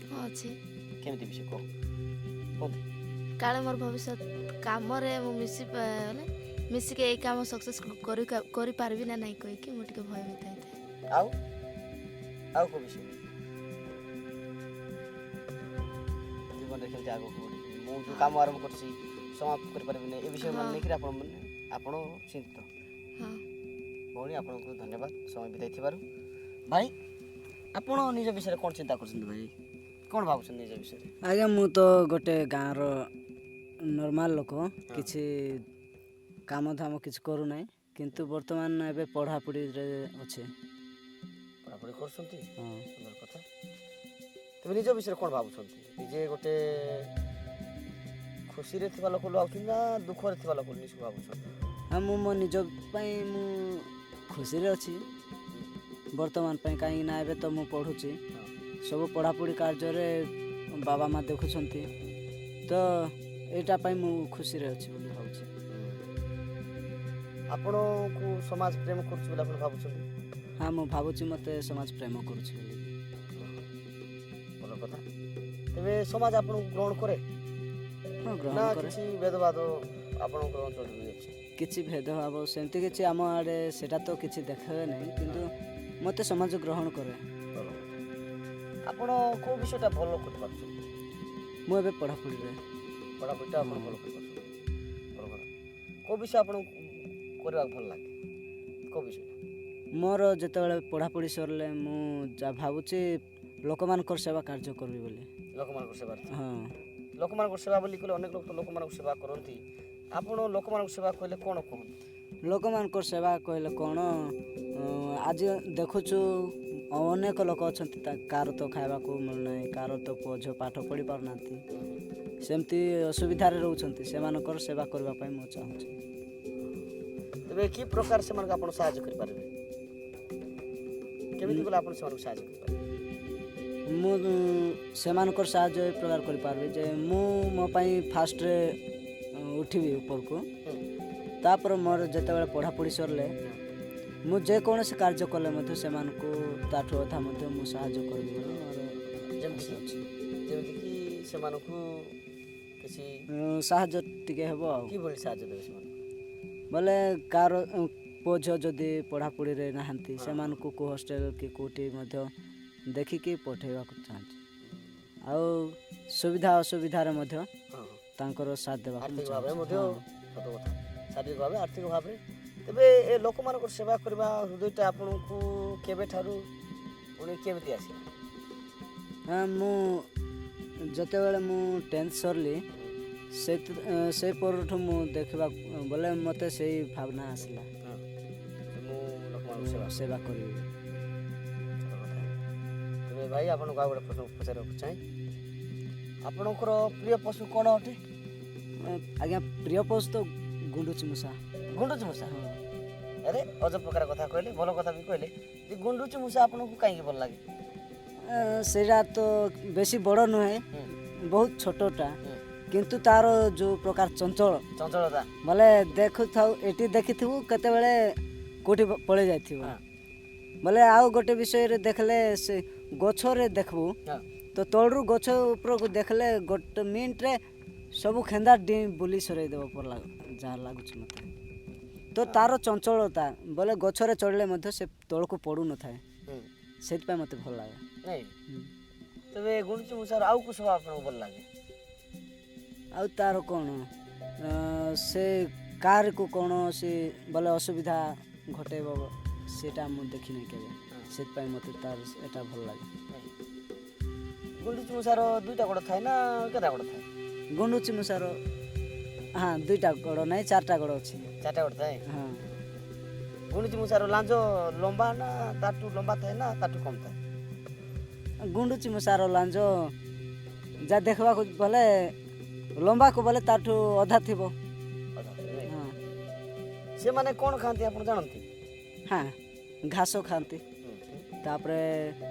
ହଁ, ଅଛି। କେମିତି ବିଷୟ କହ, କୁହନ୍ତୁ? କାଳେ ମୋର ଭବିଷ୍ୟତ କାମରେ ମୁଁ ମିଶି ମାନେ ମିଶିକି ଏଇ କାମ ସକ୍ସେସ୍ କରିପାରିବି ନା ନାହିଁ କହିକି ମୁଁ ଟିକେ ଭୟଭୀତ ହେଇଥାଏ। ଆଉ କେଉଁ ବିଷୟ? ଜୀବନରେ କେମିତି ଆଗକୁ ବଢ଼ିବି, ମୁଁ ଯେଉଁ କାମ ଆରମ୍ଭ କରିଛି ସମାପ୍ତ କରିପାରିବିନି, ଏ ବିଷୟ ମାନେ ନେଇକରି ଆପଣ ମାନେ ଆପଣ ଚିନ୍ତିତ? ହଁ। ଭଉଣୀ, ଆପଣଙ୍କୁ ଧନ୍ୟବାଦ ସମୟ ବିତାଇଥିବାରୁ। ଭାଇ, ଆପଣ ନିଜ ବିଷୟରେ କ'ଣ ଚିନ୍ତା କରୁଛନ୍ତି? ଭାଇ, କ'ଣ ଭାବୁଛନ୍ତି ନିଜ ବିଷୟରେ? ଆଜ୍ଞା, ମୁଁ ତ ଗୋଟେ ଗାଁର ନର୍ମାଲ ଲୋକ। କିଛି କାମ ଧାମ କିଛି କରୁନାହିଁ, କିନ୍ତୁ ବର୍ତ୍ତମାନ ଏବେ ପଢ଼ାପଢ଼ିରେ ଅଛି। ପଢ଼ାପଢ଼ି କରୁଛନ୍ତି? ହଁ। ସୁନ୍ଦର କଥା। ତେବେ ନିଜ ବିଷୟରେ କ'ଣ ଭାବୁଛନ୍ତି? ନିଜେ ଗୋଟେ ଖୁସିରେ ଥିବା ଲୋକ ଭାବୁଛନ୍ତି ନା ଦୁଃଖରେ ଥିବା ଲୋକ ନିଜକୁ ଭାବୁଛନ୍ତି? ହଁ, ମୁଁ ମୋ ନିଜ ପାଇଁ ମୁଁ ଖୁସିରେ ଅଛି ବର୍ତ୍ତମାନ ପାଇଁ, କାହିଁକି ନା ଏବେ ତ ମୁଁ ପଢ଼ୁଛି। ସବୁ ପଢ଼ାପଢ଼ି କାର୍ଯ୍ୟରେ ବାବା ମା ଦେଖୁଛନ୍ତି, ତ ଏଇଟା ପାଇଁ ମୁଁ ଖୁସିରେ ଅଛି ବୋଲି ଭାବୁଛି। ଆପଣଙ୍କୁ ସମାଜ ପ୍ରେମ କରୁଛି ବୋଲି ଆପଣ ଭାବୁଛନ୍ତି? ହଁ, ମୁଁ ଭାବୁଛି ମୋତେ ସମାଜ ପ୍ରେମ କରୁଛି ବୋଲି। ଭଲ କଥା। ତେବେ ସମାଜ ଆପଣଙ୍କୁ ଗ୍ରହଣ କରେ? ହଁ, ଗ୍ରହଣ ନା କରେ। କିଛି ଭେଦଭାବ ଆପଣଙ୍କର ଅଞ୍ଚଳରେ ବି ଅଛି? କିଛି ଭେଦଭାବ ସେମିତି କିଛି ଆମ ଆଡ଼େ ସେଇଟା ତ କିଛି ଦେଖାଏ ନାହିଁ, କିନ୍ତୁ ମୋତେ ସମାଜ ଗ୍ରହଣ କରେ। ଭଲ କଥା। ଆପଣ କେଉଁ ବିଷୟଟା ଭଲ କରିପାରୁଛନ୍ତି? ମୁଁ ଏବେ ପଢ଼ାପଢ଼ିରେ। ପଢ଼ାପଢ଼ିଟା ଆପଣ ଭଲ କରିପାରୁଛନ୍ତି, ଭଲ କଥା। କେଉଁ ବିଷୟ ଆପଣଙ୍କୁ କରିବାକୁ ଭଲ ଲାଗେ, କେଉଁ ବିଷୟଟା? ମୋର ଯେତେବେଳେ ପଢ଼ାପଢ଼ି ସରିଲେ ମୁଁ ଯାହା ଭାବୁଛି ଲୋକମାନଙ୍କର ସେବା କାର୍ଯ୍ୟ କରିବି ବୋଲି। ଲୋକମାନଙ୍କ ସେବା? ହଁ। ଲୋକମାନଙ୍କ ସେବା ବୋଲି କହିଲେ, ଅନେକ ଲୋକ ତ ଲୋକମାନଙ୍କ ସେବା କରନ୍ତି। ଆପଣ ଲୋକମାନଙ୍କ ସେବା କହିଲେ କ'ଣ କୁହନ୍ତି? ଲୋକମାନଙ୍କର ସେବା କହିଲେ କ'ଣ, ଆଜି ଦେଖୁଛୁ ଅନେକ ଲୋକ ଅଛନ୍ତି, କାହାର ତ ଖାଇବାକୁ ମିଳୁନାହିଁ, କାହାର ତ ପୁଅ ଝିଅ ପାଠ ପଢ଼ି ପାରୁନାହାନ୍ତି, ସେମିତି ଅସୁବିଧାରେ ରହୁଛନ୍ତି। ସେମାନଙ୍କର ସେବା କରିବା ପାଇଁ ମୁଁ ଚାହୁଁଛି। ତେବେ କି ପ୍ରକାର ସେମାନଙ୍କୁ ଆପଣ ସାହାଯ୍ୟ କରିପାରିବେ? କେମିତି କଲେ ଆପଣ ସେମାନଙ୍କୁ ସାହାଯ୍ୟ କରିପାରିବେ? ମୁଁ ସେମାନଙ୍କର ସାହାଯ୍ୟ ଏ ପ୍ରକାର କରିପାରିବି ଯେ ମୁଁ ମୋ ପାଇଁ ଫାଷ୍ଟରେ ଉଠିବି ଉପରକୁ। ତାପରେ ମୋର ଯେତେବେଳେ ପଢ଼ାପଢ଼ି ସରିଲେ ମୁଁ ଯେକୌଣସି କାର୍ଯ୍ୟ କଲେ ମଧ୍ୟ ସେମାନଙ୍କୁ ତାଠୁ ଅଧା ମଧ୍ୟ ମୁଁ ସାହାଯ୍ୟ କରିବି ବୋଲି ମୋର ଯେମିତିକି ଅଛି। ଯେମିତିକି ସେମାନଙ୍କୁ କିଛି ସାହାଯ୍ୟ ଟିକେ ହେବ ଆଉ। କିଭଳି ସାହାଯ୍ୟ ଦେବେ ସେମାନଙ୍କୁ? ବୋଲେ କାହାର ପୁଅ ଝିଅ ଯଦି ପଢ଼ାପଢ଼ିରେ ନାହାନ୍ତି, ସେମାନଙ୍କୁ କେଉଁ ହଷ୍ଟେଲ କି କେଉଁଠି ମଧ୍ୟ ଦେଖିକି ପଠେଇବାକୁ ଚାହୁଁଛି, ଆଉ ସୁବିଧା ଅସୁବିଧାରେ ମଧ୍ୟ ହଁ ହଁ ତାଙ୍କର ସାଥ ଦେବାକୁ ମୁଁ ଆର୍ଥିକ ଭାବରେ ଚାହୁଁଛି। ମଧ୍ୟ? ହଁ। ସତ କଥା। ଶାରୀରିକ ଭାବେ, ଆର୍ଥିକ ଭାବରେ। ତେବେ ଏ ଲୋକମାନଙ୍କର ସେବା କରିବା ହୃଦୟଟା ଆପଣଙ୍କୁ କେବେଠାରୁ ପୁଣି କେମିତି ଆସିଲା? ହଁ, ମୁଁ ଯେତେବେଳେ ମୁଁ ଟେନ୍ଥ ସରିଲି, ସେ ସେଇ ପରଠୁ ମୁଁ ଦେଖିବା ବୋଲେ ମୋତେ ସେଇ ଭାବନା ଆସିଲା। ହଁ, ମୁଁ ଲୋକମାନଙ୍କୁ ସେବା ସେବା କରିବି। ସତ କଥା। ତେବେ ଭାଇ, ଆପଣଙ୍କୁ ଆଉ ଗୋଟେ ପ୍ରଶ୍ନ ପଚାରିବାକୁ ଚାହେଁ। ଆପଣଙ୍କର ପ୍ରିୟ ପଶୁ କ'ଣ ଅଟେ? ଆଜ୍ଞା, ପ୍ରିୟ ପଶୁ ତ ଗୁଣ୍ଡୁଚି ମୂଷା। ଗୁଣ୍ଡୁଚି ମୂଷା? ଆରେ, ଅଜବ ପ୍ରକାର କଥା କହିଲେ, ଭଲ କଥା ବି କହିଲେ ଯେ ଗୁଣ୍ଡୁଚି ମୂଷା ଆପଣଙ୍କୁ କାହିଁକି ଭଲ ଲାଗେ? ସେଇଟା ତ ବେଶୀ ବଡ଼ ନୁହେଁ, ବହୁତ ଛୋଟଟା, କିନ୍ତୁ ତାର ଯେଉଁ ପ୍ରକାର ଚଞ୍ଚଳ ଚଞ୍ଚଳତା। ବୋଲେ ଦେଖୁଥାଉ, ଏଠି ଦେଖିଥିବୁ, କେତେବେଳେ କେଉଁଠି ପଳେଇ ଯାଇଥିବ। ବୋଲେ ଆଉ ଗୋଟେ ବିଷୟରେ ଦେଖିଲେ, ସେ ଗଛରେ ଦେଖିବୁ ତ ତଳରୁ ଗଛ ଉପରକୁ ଦେଖିଲେ ଗୋଟେ ମିନିଟ୍ରେ ସବୁ ଖେନ୍ଦା ଡିଁ ବୁଲି ସରେଇ ଦେବ ପର, ଯାହା ଲାଗୁଛି ମୋତେ ତ। ତାର ଚଞ୍ଚଳତା ବୋଲେ ଗଛରେ ଚଢ଼ିଲେ ମଧ୍ୟ ସେ ତଳକୁ ପଡ଼ୁନଥାଏ, ସେଥିପାଇଁ ମୋତେ ଭଲ ଲାଗେ। ନାଇଁ, ତେବେ ଗୁଣ୍ଡୁଚି ମୂଷାର ଆଉ କୋଉ ସ୍ୱଭାବ ଆପଣଙ୍କୁ ଭଲ ଲାଗେ? ଆଉ ତାର କ'ଣ, ସେ କାହାରିକୁ କୌଣସି ବୋଲେ ଅସୁବିଧା ଘଟେଇବ ସେଇଟା ମୁଁ ଦେଖିନି କେବେ, ସେଥିପାଇଁ ମୋତେ ତାର ଏଇଟା ଭଲ ଲାଗେ। ଗୁଣ୍ଡୁଚି ମୂଷାର ଦୁଇଟା ଗୋଡ଼ ଥାଏ ନା କେତେଟା ଗୋଡ଼ ଥାଏ? ଗୁଣ୍ଡୁଚି ମୂଷାର, ହଁ, ଦୁଇଟା ଗୋଡ଼ ନାହିଁ, ଚାରିଟା ଗୋଡ଼ ଅଛି। ଚାରିଟା ଗୋଡ଼ ଥାଏ? ହଁ। ଗୁଣ୍ଡୁଚି ମୂଷାର ଲାଞ୍ଜ ଲମ୍ବା ନା ତାଠୁ ଲମ୍ବା ଥାଏ ନା ତାଠୁ କମ୍ ଥାଏ? ଗୁଣ୍ଡୁଚି ମୂଷାର ଲାଞ୍ଜ ଯାହା ଦେଖିବାକୁ ବୋଲେ ଲମ୍ବାକୁ ବୋଲେ ତାଠୁ ଅଧା ଥିବ। ଅଧା ଥାଏ, ନାଇଁ? ହଁ। ସେମାନେ କ'ଣ ଖାଆନ୍ତି ଆପଣ ଜାଣନ୍ତି? ହଁ, ଘାସ ଖାଆନ୍ତି, ତାପରେ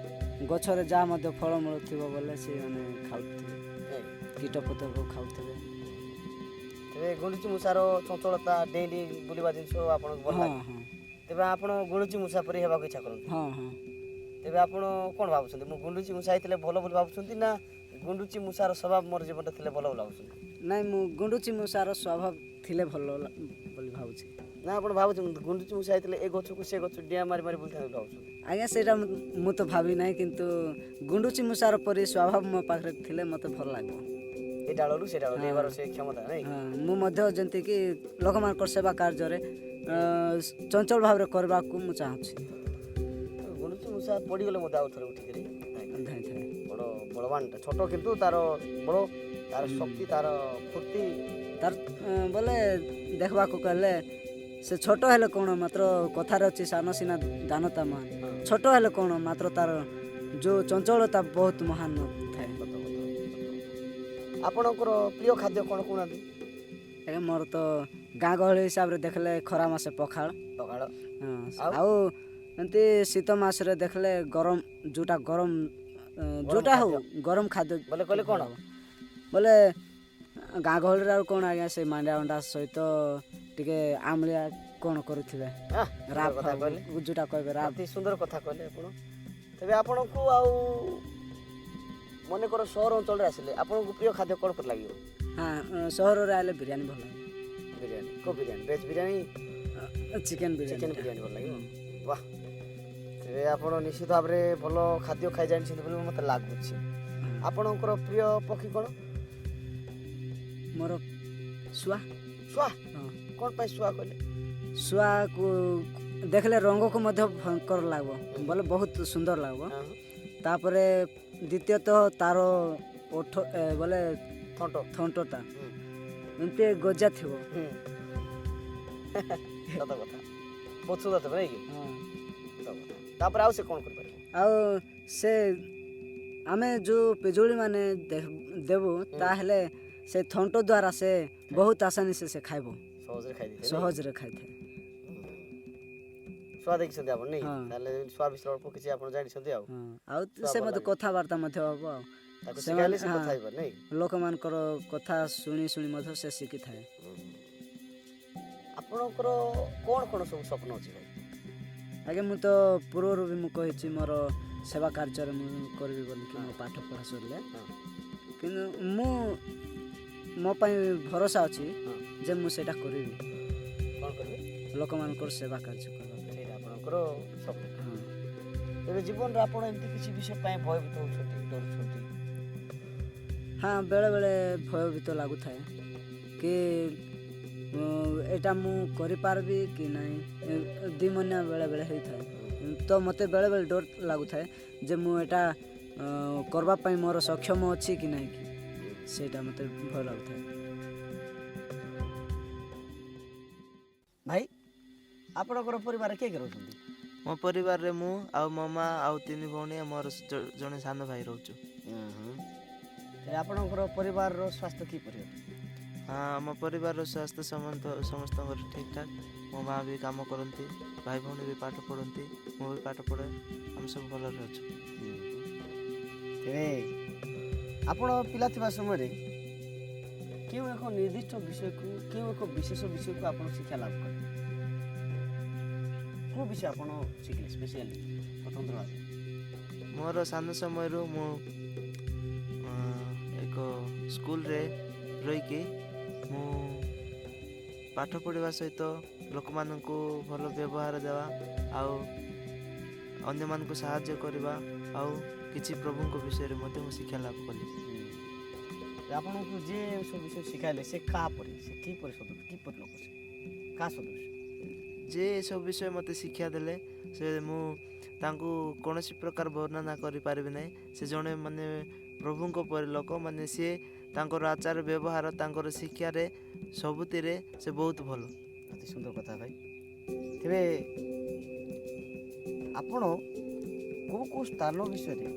ଗଛରେ ଯାହା ମଧ୍ୟ ଫଳମୂଳ ଥିବ ବୋଲେ ସେମାନେ ଖାଉଥିବେ, କୀଟ ପତଙ୍ଗ ଖାଉଥିବେ। ତେବେ ଗୁଣ୍ଡୁଚି ମୂଷାର ଚଞ୍ଚଳତା, ଡେଇଁ ଡେଇଁ ବୁଲିବା ଜିନିଷ ଆପଣଙ୍କୁ ଭଲ ହଁ। ଲାଗେ? ହଁ। ତେବେ ଆପଣ ଗୁଣ୍ଡୁଚି ମୂଷା ପରି ହେବାକୁ ଇଚ୍ଛା କରନ୍ତି? ହଁ। ତେବେ ଆପଣ କ'ଣ ଭାବୁଛନ୍ତି, ମୁଁ ଗୁଣ୍ଡୁଚି ମୂଷା ହେଇଥିଲେ ଭଲ ବୋଲି ଭାବୁଛନ୍ତି ନା ଗୁଣ୍ଡୁଚି ମୂଷାର ସ୍ୱଭାବ ମୋର ଜୀବନରେ ଥିଲେ ଭଲ ବୋଲି ଭାବୁଛନ୍ତି? ନାଇଁ, ମୁଁ ଗୁଣ୍ଡୁଚି ମୂଷାର ସ୍ୱଭାବ ଥିଲେ ଭଲ ବୋଲି ଭାବୁଛି। ନା ଆପଣ ଭାବୁଛନ୍ତି ଗୁଣ୍ଡୁଚି ମୂଷା ହେଇଥିଲେ ଏ ଗଛକୁ ସେ ଗଛ ଡିଆଁ ମାରି ମାରି ବୁଲିଥାନ୍ତି ବୋଲି ଭାବୁଛନ୍ତି? ଆଜ୍ଞା, ସେଇଟା ମୁଁ ତ ଭାବି ନାହିଁ, କିନ୍ତୁ ଗୁଣ୍ଡୁଚି ମୂଷାର ପରି ସ୍ୱଭାବ ମୋ ପାଖରେ ଥିଲେ ମୋତେ ଭଲ ଲାଗିବ। ଏ ଡାଳରୁ ସେ ଡାଳ ଡେଇଁବାର ସେ କ୍ଷମତା, ନାଇଁ? ହଁ, ମୁଁ ମଧ୍ୟ ଯେମିତିକି ଲୋକମାନଙ୍କର ସେବା କାର୍ଯ୍ୟରେ ଚଞ୍ଚଳ ଭାବରେ କରିବାକୁ ମୁଁ ଚାହୁଁଛି। ଗୁଣ୍ଡୁଚି ମୂଷା ପଡ଼ିଗଲେ ମଧ୍ୟ ଆଉ ଥରେ ଉଠିକରି ଧାଇଁଥାଏ। ବଡ଼ ବଳବାନଟା, ଛୋଟ କିନ୍ତୁ ତାର ବଳ, ତାର ଶକ୍ତି, ତାର ଫୁର୍ତ୍ତି। ତାର ବୋଲେ ଦେଖିବାକୁ ଗଲେ ସେ ଛୋଟ ହେଲେ କ'ଣ, ମାତ୍ର କଥାରେ ଅଛି ସାନ ସିନା ଦାନତା ମହାନ। ଛୋଟ ହେଲେ କ'ଣ, ମାତ୍ର ତାର ଯେଉଁ ଚଞ୍ଚଳତା ବହୁତ ମହାନ ଥାଏ। ସତ କଥା। ଆପଣଙ୍କର ପ୍ରିୟ ଖାଦ୍ୟ କ'ଣ କହୁନାହାନ୍ତି? ଆଜ୍ଞା, ମୋର ତ ଗାଁ ଗହଳି ହିସାବରେ ଦେଖିଲେ ଖରା ମାସେ ପଖାଳ। ପଖାଳ। ହଁ। ଆଉ? ଆଉ ଏମିତି ଶୀତ ମାସରେ ଦେଖିଲେ ଗରମ ଯେଉଁଟା, ଗରମ ଯେଉଁଟା ହଉ, ଗରମ ଖାଦ୍ୟ। ବୋଲେ କହିଲେ କ'ଣ? ବୋଲେ ଗାଁ ଗହଳିରେ ଆଉ କ'ଣ ଆଜ୍ଞା, ସେ ମାଣ୍ଡିଆ ଅଣ୍ଡା ସହିତ ଟିକେ ଆମ୍ଳିଆ କ'ଣ କରୁଥିବେ, ରାବ କଥା କହିଲେ, ଯେଉଁଟା କହିବେ ରାବ। ଅତି ସୁନ୍ଦର କଥା କହିଲେ ଆପଣ। ତେବେ ଆପଣଙ୍କୁ ଆଉ ମନେକର ସହର ଅଞ୍ଚଳରେ ଆସିଲେ ଆପଣଙ୍କୁ ପ୍ରିୟ ଖାଦ୍ୟ କ'ଣ ପରି ଲାଗିବ? ହଁ, ସହରରେ ଆଇଲେ ବିରିୟାନୀ ଭଲ ଲାଗେ। ବିରିୟାନୀ, କେଉଁ biryani? Veg biryani? Chicken biryani. Chicken biryani ଭଲ ଲାଗିବ, ବାহ। ତେବେ ଆପଣ ନିଶ୍ଚିତ ଭାବରେ ଭଲ ଖାଦ୍ୟ ଖାଇ ଜାଣିଛନ୍ତି ବୋଲି ମୋତେ ଲାଗୁଛି। ଆପଣଙ୍କର ପ୍ରିୟ ପକ୍ଷୀ କ'ଣ? ମୋର ଶୁଆ। ଶୁଆ? ହଁ। କ'ଣ ପାଇଁ ଶୁଆ କହିଲେ? ଶୁଆକୁ ଦେଖିଲେ ରଙ୍ଗକୁ ମଧ୍ୟ ଭୟଙ୍କର ଲାଗିବ, ବୋଲେ ବହୁତ ସୁନ୍ଦର ଲାଗିବ। ତାପରେ ଦ୍ୱିତୀୟତଃ ତାର ଓଠ ବୋଲେ ଥଣ୍ଟ। ଥଣ୍ଟଟା ଏମିତି ଗଜା ଥିବ। ସତ କଥା, ବହୁତ ସୁନ୍ଦର ଥିବ, ନାଇଁ କି? ହଁ। ସତ କଥା। ତାପରେ ଆଉ ସେ କ'ଣ କରିପାରିବ? ଆଉ ସେ ଆମେ ଯେଉଁ ପିଜୁଳି ମାନେ ଦେବୁ, ତାହେଲେ ସେ ଥଣ୍ଟ ଦ୍ୱାରା ସେ ବହୁତ ଆସାନି ସେ ଖାଇବ। ସହଜରେ ଖାଇ ଦେଇଥାଏ। ସହଜରେ ଖାଇଥାଏ। ଶୁଆ ଦେଖିଛନ୍ତି ଆପଣ, ନାଇଁ? ହଁ। ତାହେଲେ ଶୁଆ ବିଷୟରେ ଅଳ୍ପ କିଛି ଆପଣ ଜାଣିଛନ୍ତି ଆଉ। ହଁ, ଆଉ ଶୁଆ ସେ ଭଲ ମଧ୍ୟ ଲାଗେ। କଥାବାର୍ତ୍ତା ମଧ୍ୟ ହବ ଆଉ ତାକୁ ସେମାନେ ଶିଖାଇଲେ ସେ କଥା ହେଇପାରେ, ନାଇଁ? ଲୋକମାନଙ୍କର କଥା ଶୁଣି ଶୁଣି ମଧ୍ୟ ସେ ଶିଖିଥାଏ। ଆପଣଙ୍କର କ'ଣ କ'ଣ ସବୁ ସ୍ୱପ୍ନ ଅଛି ଭାଇ? ଆଜ୍ଞା, ମୁଁ ତ ପୂର୍ବରୁ ବି ମୁଁ କହିଛି, ମୋର ସେବା କାର୍ଯ୍ୟରେ ମୁଁ କରିବି ବୋଲିକି ମୋ ପାଠ ପଢ଼ା ସରିଲେ। କିନ୍ତୁ ମୁଁ ମୋ ପାଇଁ ଭରସା ଅଛି ଯେ ମୁଁ ସେଇଟା କରିବି। କ'ଣ କରିବେ? ଲୋକମାନଙ୍କର ସେବା କାର୍ଯ୍ୟ କରିବା ପାଇଁ। ସେଇଟା ଆପଣଙ୍କର ସ୍ୱପ୍ନ? ହଁ। ତେବେ ଜୀବନରେ ଆପଣ ଏମିତି କିଛି ବିଷୟ ପାଇଁ ଭୟଭୀତ ହେଉଛନ୍ତି, ଡରୁଛନ୍ତି? ହଁ, ବେଳେବେଳେ ଭୟଭୀତ ଲାଗୁଥାଏ କି ଏଇଟା ମୁଁ କରିପାରିବି କି ନାହିଁ, ଦ୍ୱିମନ୍ୟ ବେଳେବେଳେ ହେଇଥାଏ। ତ ମୋତେ ବେଳେବେଳେ ଡର ଲାଗୁଥାଏ ଯେ ମୁଁ ଏଇଟା କରିବା ପାଇଁ ମୋର ସକ୍ଷମ ଅଛି କି ନାହିଁ କି, ସେଇଟା ମୋତେ ଭୟ ଲାଗୁଥାଏ। ଭାଇ, ଆପଣଙ୍କର ପରିବାରରେ କିଏ କିଏ ରହୁଛନ୍ତି? ମୋ ପରିବାରରେ ମୁଁ ଆଉ ମୋ ମା ଆଉ ତିନି ଭଉଣୀ ଆଉ ମୋର ଜଣେ ସାନ ଭାଇ ରହୁଛୁ। ତେବେ ଆପଣଙ୍କର ପରିବାରର ସ୍ୱାସ୍ଥ୍ୟ କିପରି ଅଟେ? ହଁ, ଆମ ପରିବାରର ସ୍ୱାସ୍ଥ୍ୟ ସମସ୍ତଙ୍କର ଠିକ୍ ଠାକ୍। ମୋ ମା ବି କାମ କରନ୍ତି, ଭାଇ ଭଉଣୀ ବି ପାଠ ପଢ଼ନ୍ତି, ମୁଁ ବି ପାଠ ପଢ଼େ। ଆମେ ସବୁ ଭଲରେ ଅଛୁ। ତେବେ ଆପଣ ପିଲା ଥିବା ସମୟରେ କେଉଁ ଏକ ନିର୍ଦ୍ଦିଷ୍ଟ ବିଷୟକୁ, କେଉଁ ଏକ ବିଶେଷ ବିଷୟକୁ ଆପଣ ଶିକ୍ଷା ଲାଭ କଲେ? କେଉଁ ବିଷୟ ଆପଣ ଶିଖିଲେ ସ୍ପେସିଆଲି ସ୍ୱତନ୍ତ୍ର ଭାବେ? ମୋର ସାନ ସମୟରୁ ମୁଁ ଏକ ସ୍କୁଲରେ ରହିକି ମୁଁ ପାଠ ପଢ଼ିବା ସହିତ ଲୋକମାନଙ୍କୁ ଭଲ ବ୍ୟବହାର ଦେବା ଆଉ ଅନ୍ୟମାନଙ୍କୁ ସାହାଯ୍ୟ କରିବା ଆଉ କିଛି ପ୍ରଭୁଙ୍କ ବିଷୟରେ ମଧ୍ୟ ମୁଁ ଶିକ୍ଷା ଲାଭ କଲି। ଆପଣଙ୍କୁ ଯିଏ ସବୁ ବିଷୟ ଶିଖାଇଲେ ସେ କାହା ପରି, ସେ କିପରି ସଦୃଶ, କିପରି ଲୋକ, ସେ କାହା ସଦୃଶ? ଯେ ଏସବୁ ବିଷୟ ମୋତେ ଶିକ୍ଷା ଦେଲେ ସେ ମୁଁ ତାଙ୍କୁ କୌଣସି ପ୍ରକାର ବର୍ଣ୍ଣନା କରିପାରିବି ନାହିଁ। ସେ ଜଣେ ମାନେ ପ୍ରଭୁଙ୍କ ପରି ଲୋକ, ମାନେ ସିଏ ତାଙ୍କର ଆଚାର ବ୍ୟବହାର, ତାଙ୍କର ଶିକ୍ଷାରେ ସବୁଥିରେ ସେ ବହୁତ ଭଲ। ଅତି ସୁନ୍ଦର କଥା ଭାଇ। ତେବେ ଆପଣ କେଉଁ କେଉଁ ସ୍ଥାନ ବିଷୟରେ,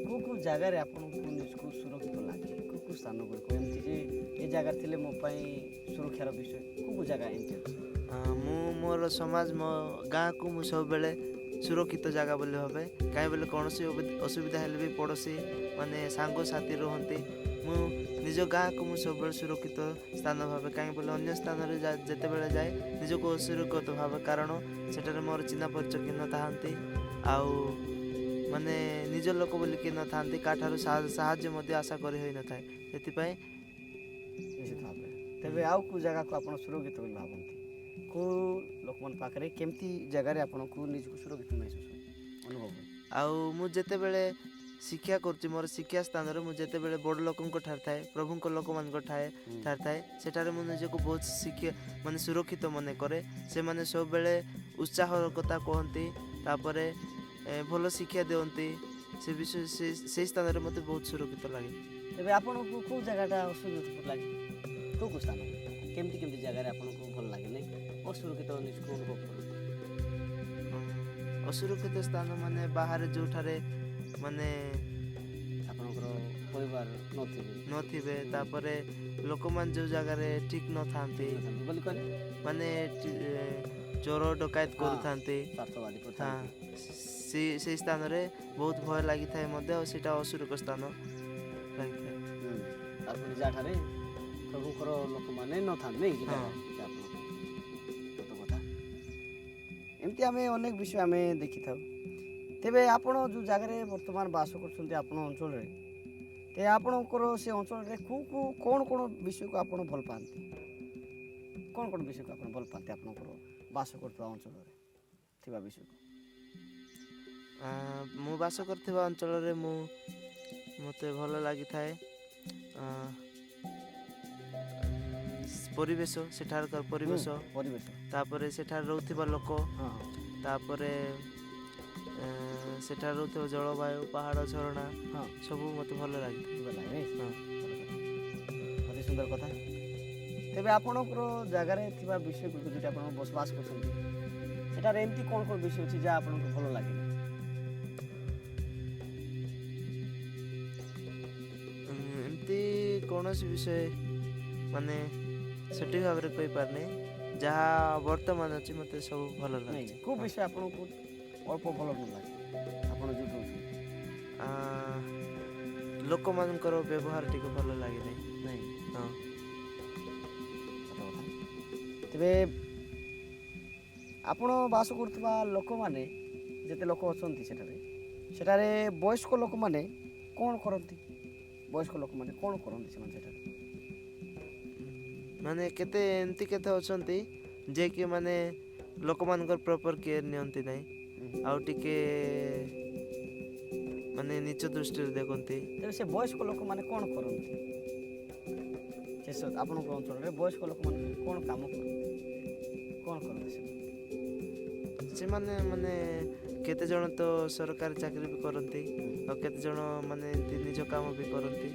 କେଉଁ କେଉଁ ଜାଗାରେ ଆପଣଙ୍କୁ ନିଜକୁ ସୁରକ୍ଷିତ ଲାଗେ? କେଉଁ କେଉଁ ସ୍ଥାନ ଗୁଡ଼ିକ ଏମିତି ଯେ ଏ ଜାଗାରେ ଥିଲେ ମୋ ପାଇଁ ସୁରକ୍ଷାର ବିଷୟ, କେଉଁ କେଉଁ ଜାଗା ଏମିତି ଅଛି? ମୁଁ ମୋର ସମାଜ, ମୋ ଗାଁକୁ ମୁଁ ସବୁବେଳେ ସୁରକ୍ଷିତ ଜାଗା ବୋଲି ଭାବେ। କାହିଁ ବୋଲେ କୌଣସି ଅସୁବିଧା ହେଲେ ବି ପଡ଼ୋଶୀ ମାନେ ସାଙ୍ଗସାଥି ରୁହନ୍ତି। ମୁଁ ନିଜ ଗାଁକୁ ମୁଁ ସବୁବେଳେ ସୁରକ୍ଷିତ ସ୍ଥାନ ଭାବେ। କାହିଁ ବୋଲେ ଅନ୍ୟ ସ୍ଥାନରେ ଯେତେବେଳେ ଯାଏ ନିଜକୁ ଅସୁରକ୍ଷିତ ଭାବେ, କାରଣ ସେଠାରେ ମୋର ଚିହ୍ନା ପରିଚୟ କେହି ନଥାନ୍ତି ଆଉ ମାନେ ନିଜ ଲୋକ ବୋଲି କେହି ନଥାନ୍ତି, କାହାଠାରୁ ସାହାଯ୍ୟ ମଧ୍ୟ ଆଶା କରି ହୋଇନଥାଏ। ସେଥିପାଇଁ ନିଶ୍ଚିତ ଭାବରେ। ତେବେ ଆଉ କେଉଁ ଜାଗାକୁ ଆପଣ ସୁରକ୍ଷିତ ବୋଲି ଭାବନ୍ତି? କେଉଁ ଲୋକମାନଙ୍କ ପାଖରେ, କେମିତି ଜାଗାରେ ଆପଣଙ୍କୁ ନିଜକୁ ସୁରକ୍ଷିତ ମହେସୁସ ଅନୁଭବ ହୁଏ? ଆଉ ମୁଁ ଯେତେବେଳେ ଶିକ୍ଷା କରୁଛି ମୋର ଶିକ୍ଷା ସ୍ଥାନରେ, ମୁଁ ଯେତେବେଳେ ବଡ଼ ଲୋକଙ୍କ ଠାରେ ଥାଏ, ପ୍ରଭୁଙ୍କ ଲୋକମାନଙ୍କ ଠାରେ ଥାଏ, ସେଠାରେ ମୁଁ ନିଜକୁ ବହୁତ ଶିକ୍ଷା ମାନେ ସୁରକ୍ଷିତ ମନେ କରେ। ସେମାନେ ସବୁବେଳେ ଉତ୍ସାହର କଥା କୁହନ୍ତି, ତାପରେ ଭଲ ଶିକ୍ଷା ଦିଅନ୍ତି। ସେ ବିଷୟ ସେଇ ସ୍ଥାନରେ ମୋତେ ବହୁତ ସୁରକ୍ଷିତ ଲାଗେ। ତେବେ ଆପଣଙ୍କୁ କେଉଁ ଜାଗାଟା ଅସୁରକ୍ଷିତ ଲାଗେ? କେଉଁ କେଉଁ ସ୍ଥାନ, କେମିତି କେମିତି ଜାଗାରେ ଆପଣଙ୍କୁ ଭଲ ଲାଗେ ନାହିଁ, ଅସୁରକ୍ଷିତ ନିଜକୁ ଅନୁଭବ କରନ୍ତି? ଅସୁରକ୍ଷିତ ସ୍ଥାନ ମାନେ ବାହାରେ ଯେଉଁଠାରେ ମାନେ ଆପଣଙ୍କର ପରିବାର ନଥିବେ, ନଥିବେ, ତାପରେ ଲୋକମାନେ ଯେଉଁ ଜାଗାରେ ଠିକ୍ ନଥାନ୍ତି ବୋଲି କହିଲେ ମାନେ ଚୋର ଡକାୟତ କରୁଥାନ୍ତି, ସ୍ୱାର୍ଥବାଦୀ, ହଁ, ସେଇ ସ୍ଥାନରେ ବହୁତ ଭୟ ଲାଗିଥାଏ ମଧ୍ୟ, ଆଉ ସେଇଟା ଅସୁରକ୍ଷିତ ସ୍ଥାନ ଲାଗିଥାଏ। ତାପରେ ଯାହାଠାରେ ପ୍ରଭୁଙ୍କର ଲୋକମାନେ ନଥାନ୍ତି, ନାଇଁ କି? ସତ କଥା। ଏମିତି ଆମେ ଅନେକ ବିଷୟ ଆମେ ଦେଖିଥାଉ। ତେବେ ଆପଣ ଯେଉଁ ଜାଗାରେ ବର୍ତ୍ତମାନ ବାସ କରୁଛନ୍ତି ଆପଣ ଅଞ୍ଚଳରେ, ତେବେ ଆପଣଙ୍କର ସେ ଅଞ୍ଚଳରେ କେଉଁ କେଉଁ କ'ଣ କ'ଣ ବିଷୟକୁ ଆପଣ ଭଲ ପାଆନ୍ତି? କ'ଣ କ'ଣ ବିଷୟକୁ ଆପଣ ଭଲ ପାଆନ୍ତି ଆପଣଙ୍କର ବାସ କରୁଥିବା ଅଞ୍ଚଳରେ ଥିବା ବିଷୟକୁ? ମୁଁ ବାସ କରୁଥିବା ଅଞ୍ଚଳରେ ମୁଁ ମୋତେ ଭଲ ଲାଗିଥାଏ ପରିବେଶ, ସେଠାକାର ପରିବେଶ, ତାପରେ ସେଠାରେ ରହୁଥିବା ଲୋକ, ତାପରେ ସେଠାରେ ରହୁଥିବା ଜଳବାୟୁ, ପାହାଡ଼, ଝରଣା, ସବୁ ମୋତେ ଭଲ ଲାଗିଥାଏ। ଅତି ସୁନ୍ଦର କଥା। ତେବେ ଆପଣଙ୍କର ଜାଗାରେ ଥିବା ବିଷୟ ଗୁଡ଼ିକ, ଯେଉଁଠି ଆପଣ ବସବାସ କରୁଛନ୍ତି, ସେଠାରେ ଏମିତି କ'ଣ କ'ଣ ବିଷୟ ଅଛି ଯାହା ଆପଣଙ୍କୁ ଭଲ ଲାଗେ? ଏମିତି କୌଣସି ବିଷୟ ମାନେ ସଠିକ୍ ଭାବରେ କହିପାରୁନି, ଯାହା ବର୍ତ୍ତମାନ ଅଛି ମୋତେ ସବୁ ଭଲ ଲାଗେ। କେଉଁ ବିଷୟ ଆପଣଙ୍କୁ ଅଳ୍ପ ଭଲ ନ ଲାଗେ ଆପଣ ଯେଉଁଠି ରହୁଛନ୍ତି? ଲୋକମାନଙ୍କର ବ୍ୟବହାର ଟିକେ ଭଲ ଲାଗେ ନାହିଁ। ନାଇଁ? ହଁ। ତେବେ ଆପଣ ବାସ କରୁଥିବା ଲୋକମାନେ, ଯେତେ ଲୋକ ଅଛନ୍ତି ସେଠାରେ, ସେଠାରେ ବୟସ୍କ ଲୋକମାନେ କ'ଣ କରନ୍ତି? ବୟସ୍କ ଲୋକମାନେ କ'ଣ କରନ୍ତି ସେମାନେ ସେଠାରେ? ମାନେ କେତେ ଏମିତି କେତେ ଅଛନ୍ତି ଯିଏକି ମାନେ ଲୋକମାନଙ୍କର ପ୍ରପର୍ କେୟାର ନିଅନ୍ତି ନାହିଁ, ଆଉ ଟିକେ ମାନେ ନିଚ ଦୃଷ୍ଟିରେ ଦେଖନ୍ତି। ତେବେ ସେ ବୟସ୍କ ଲୋକମାନେ କ'ଣ କରନ୍ତି? ସେ ଆପଣଙ୍କ ଅଞ୍ଚଳରେ ବୟସ୍କ ଲୋକମାନେ କ'ଣ କାମ କରନ୍ତି, କ'ଣ କରନ୍ତି ସେମାନେ? ସେମାନେ ମାନେ କେତେ ଜଣ ତ ସରକାରୀ ଚାକିରି ବି କରନ୍ତି, ଆଉ କେତେ ଜଣ ମାନେ ଏମିତି ନିଜ କାମ ବି କରନ୍ତି,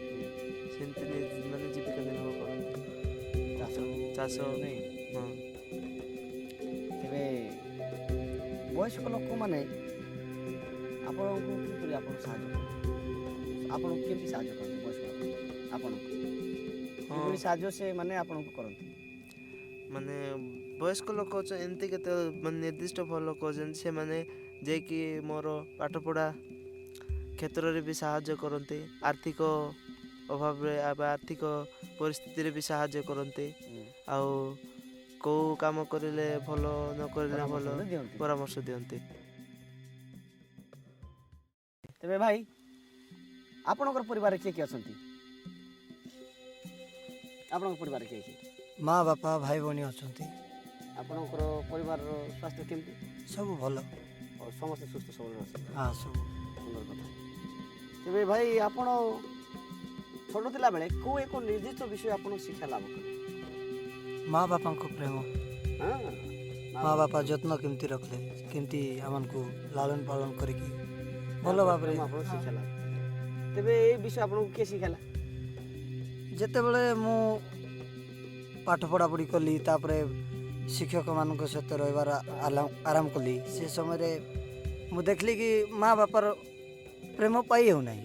ସେମିତି ମାନେ ଜୀବିକା ନିର୍ବାହ କରନ୍ତି, ଚାଷ। ହଁ। ତେବେ ବୟସ୍କ ଲୋକମାନେ ଆପଣଙ୍କୁ କିପରି ଆପଣ ସାହାଯ୍ୟ କରନ୍ତି? ଆପଣଙ୍କୁ କେମିତି ସାହାଯ୍ୟ କରନ୍ତି ବୟସ୍କ ଲୋକ ଆପଣଙ୍କୁ? କିପରି ସାହାଯ୍ୟ ସେମାନେ ଆପଣଙ୍କୁ କରନ୍ତି? ମାନେ ବୟସ୍କ ଲୋକ ଏମିତି କେତେ ମାନେ ନିର୍ଦ୍ଦିଷ୍ଟ ଭଲ ଲୋକ ଅଛନ୍ତି, ସେମାନେ ଯିଏକି ମୋର ପାଠପଢ଼ା କ୍ଷେତ୍ରରେ ବି ସାହାଯ୍ୟ କରନ୍ତି, ଆର୍ଥିକ ଅଭାବରେ ବା ଆର୍ଥିକ ପରିସ୍ଥିତିରେ ବି ସାହାଯ୍ୟ କରନ୍ତି, ଆଉ କେଉଁ କାମ କରିଲେ ଭଲ, ନ କରିଲେ ଭଲ, ପରାମର୍ଶ ଦିଅନ୍ତି। ପରାମର୍ଶ ଦିଅନ୍ତି। ତେବେ ଭାଇ, ଆପଣଙ୍କର ପରିବାରରେ କିଏ କିଏ ଅଛନ୍ତି? ଆପଣଙ୍କ ପରିବାରରେ କିଏ କିଏ? ମା, ବାପା, ଭାଇ, ଭଉଣୀ ଅଛନ୍ତି। ଆପଣଙ୍କର ପରିବାରର ସ୍ୱାସ୍ଥ୍ୟ କେମିତି? ସବୁ ଭଲ। ଆଉ ସମସ୍ତେ ସୁସ୍ଥ ସବଳ ଅଛନ୍ତି? ହଁ, ସବୁ। ସୁନ୍ଦର କଥା। ତେବେ ଭାଇ, ଆପଣ ଛୋଟ ଥିଲାବେଳେ କେଉଁ ଏକ ନିର୍ଦ୍ଦିଷ୍ଟ ବିଷୟ ଆପଣ ଶିକ୍ଷା ଲାଭ କଲେ? ମା ବାପାଙ୍କ ପ୍ରେମ। ହଁ। ମା ବାପା ଯତ୍ନ କେମିତି ରଖିଲେ, କେମିତି ଆମମାନଙ୍କୁ ଲାଳନ ପାଳନ କରିକି ଭଲ ଭାବରେ। ପ୍ରେମ ଆପଣ ଶିକ୍ଷା ଲାଭ। ତେବେ ଏଇ ବିଷୟ ଆପଣଙ୍କୁ କିଏ ଶିଖାଇଲା? ଯେତେବେଳେ ମୁଁ ପାଠ ପଢ଼ାପଢ଼ି କଲି, ତାପରେ ଶିକ୍ଷକମାନଙ୍କ ସହିତ ରହିବାର ଆରମ୍ଭ କଲି, ସେ ସମୟରେ ମୁଁ ଦେଖିଲି କି ମା ବାପାର ପ୍ରେମ ପାଇ ହେଉନାହିଁ।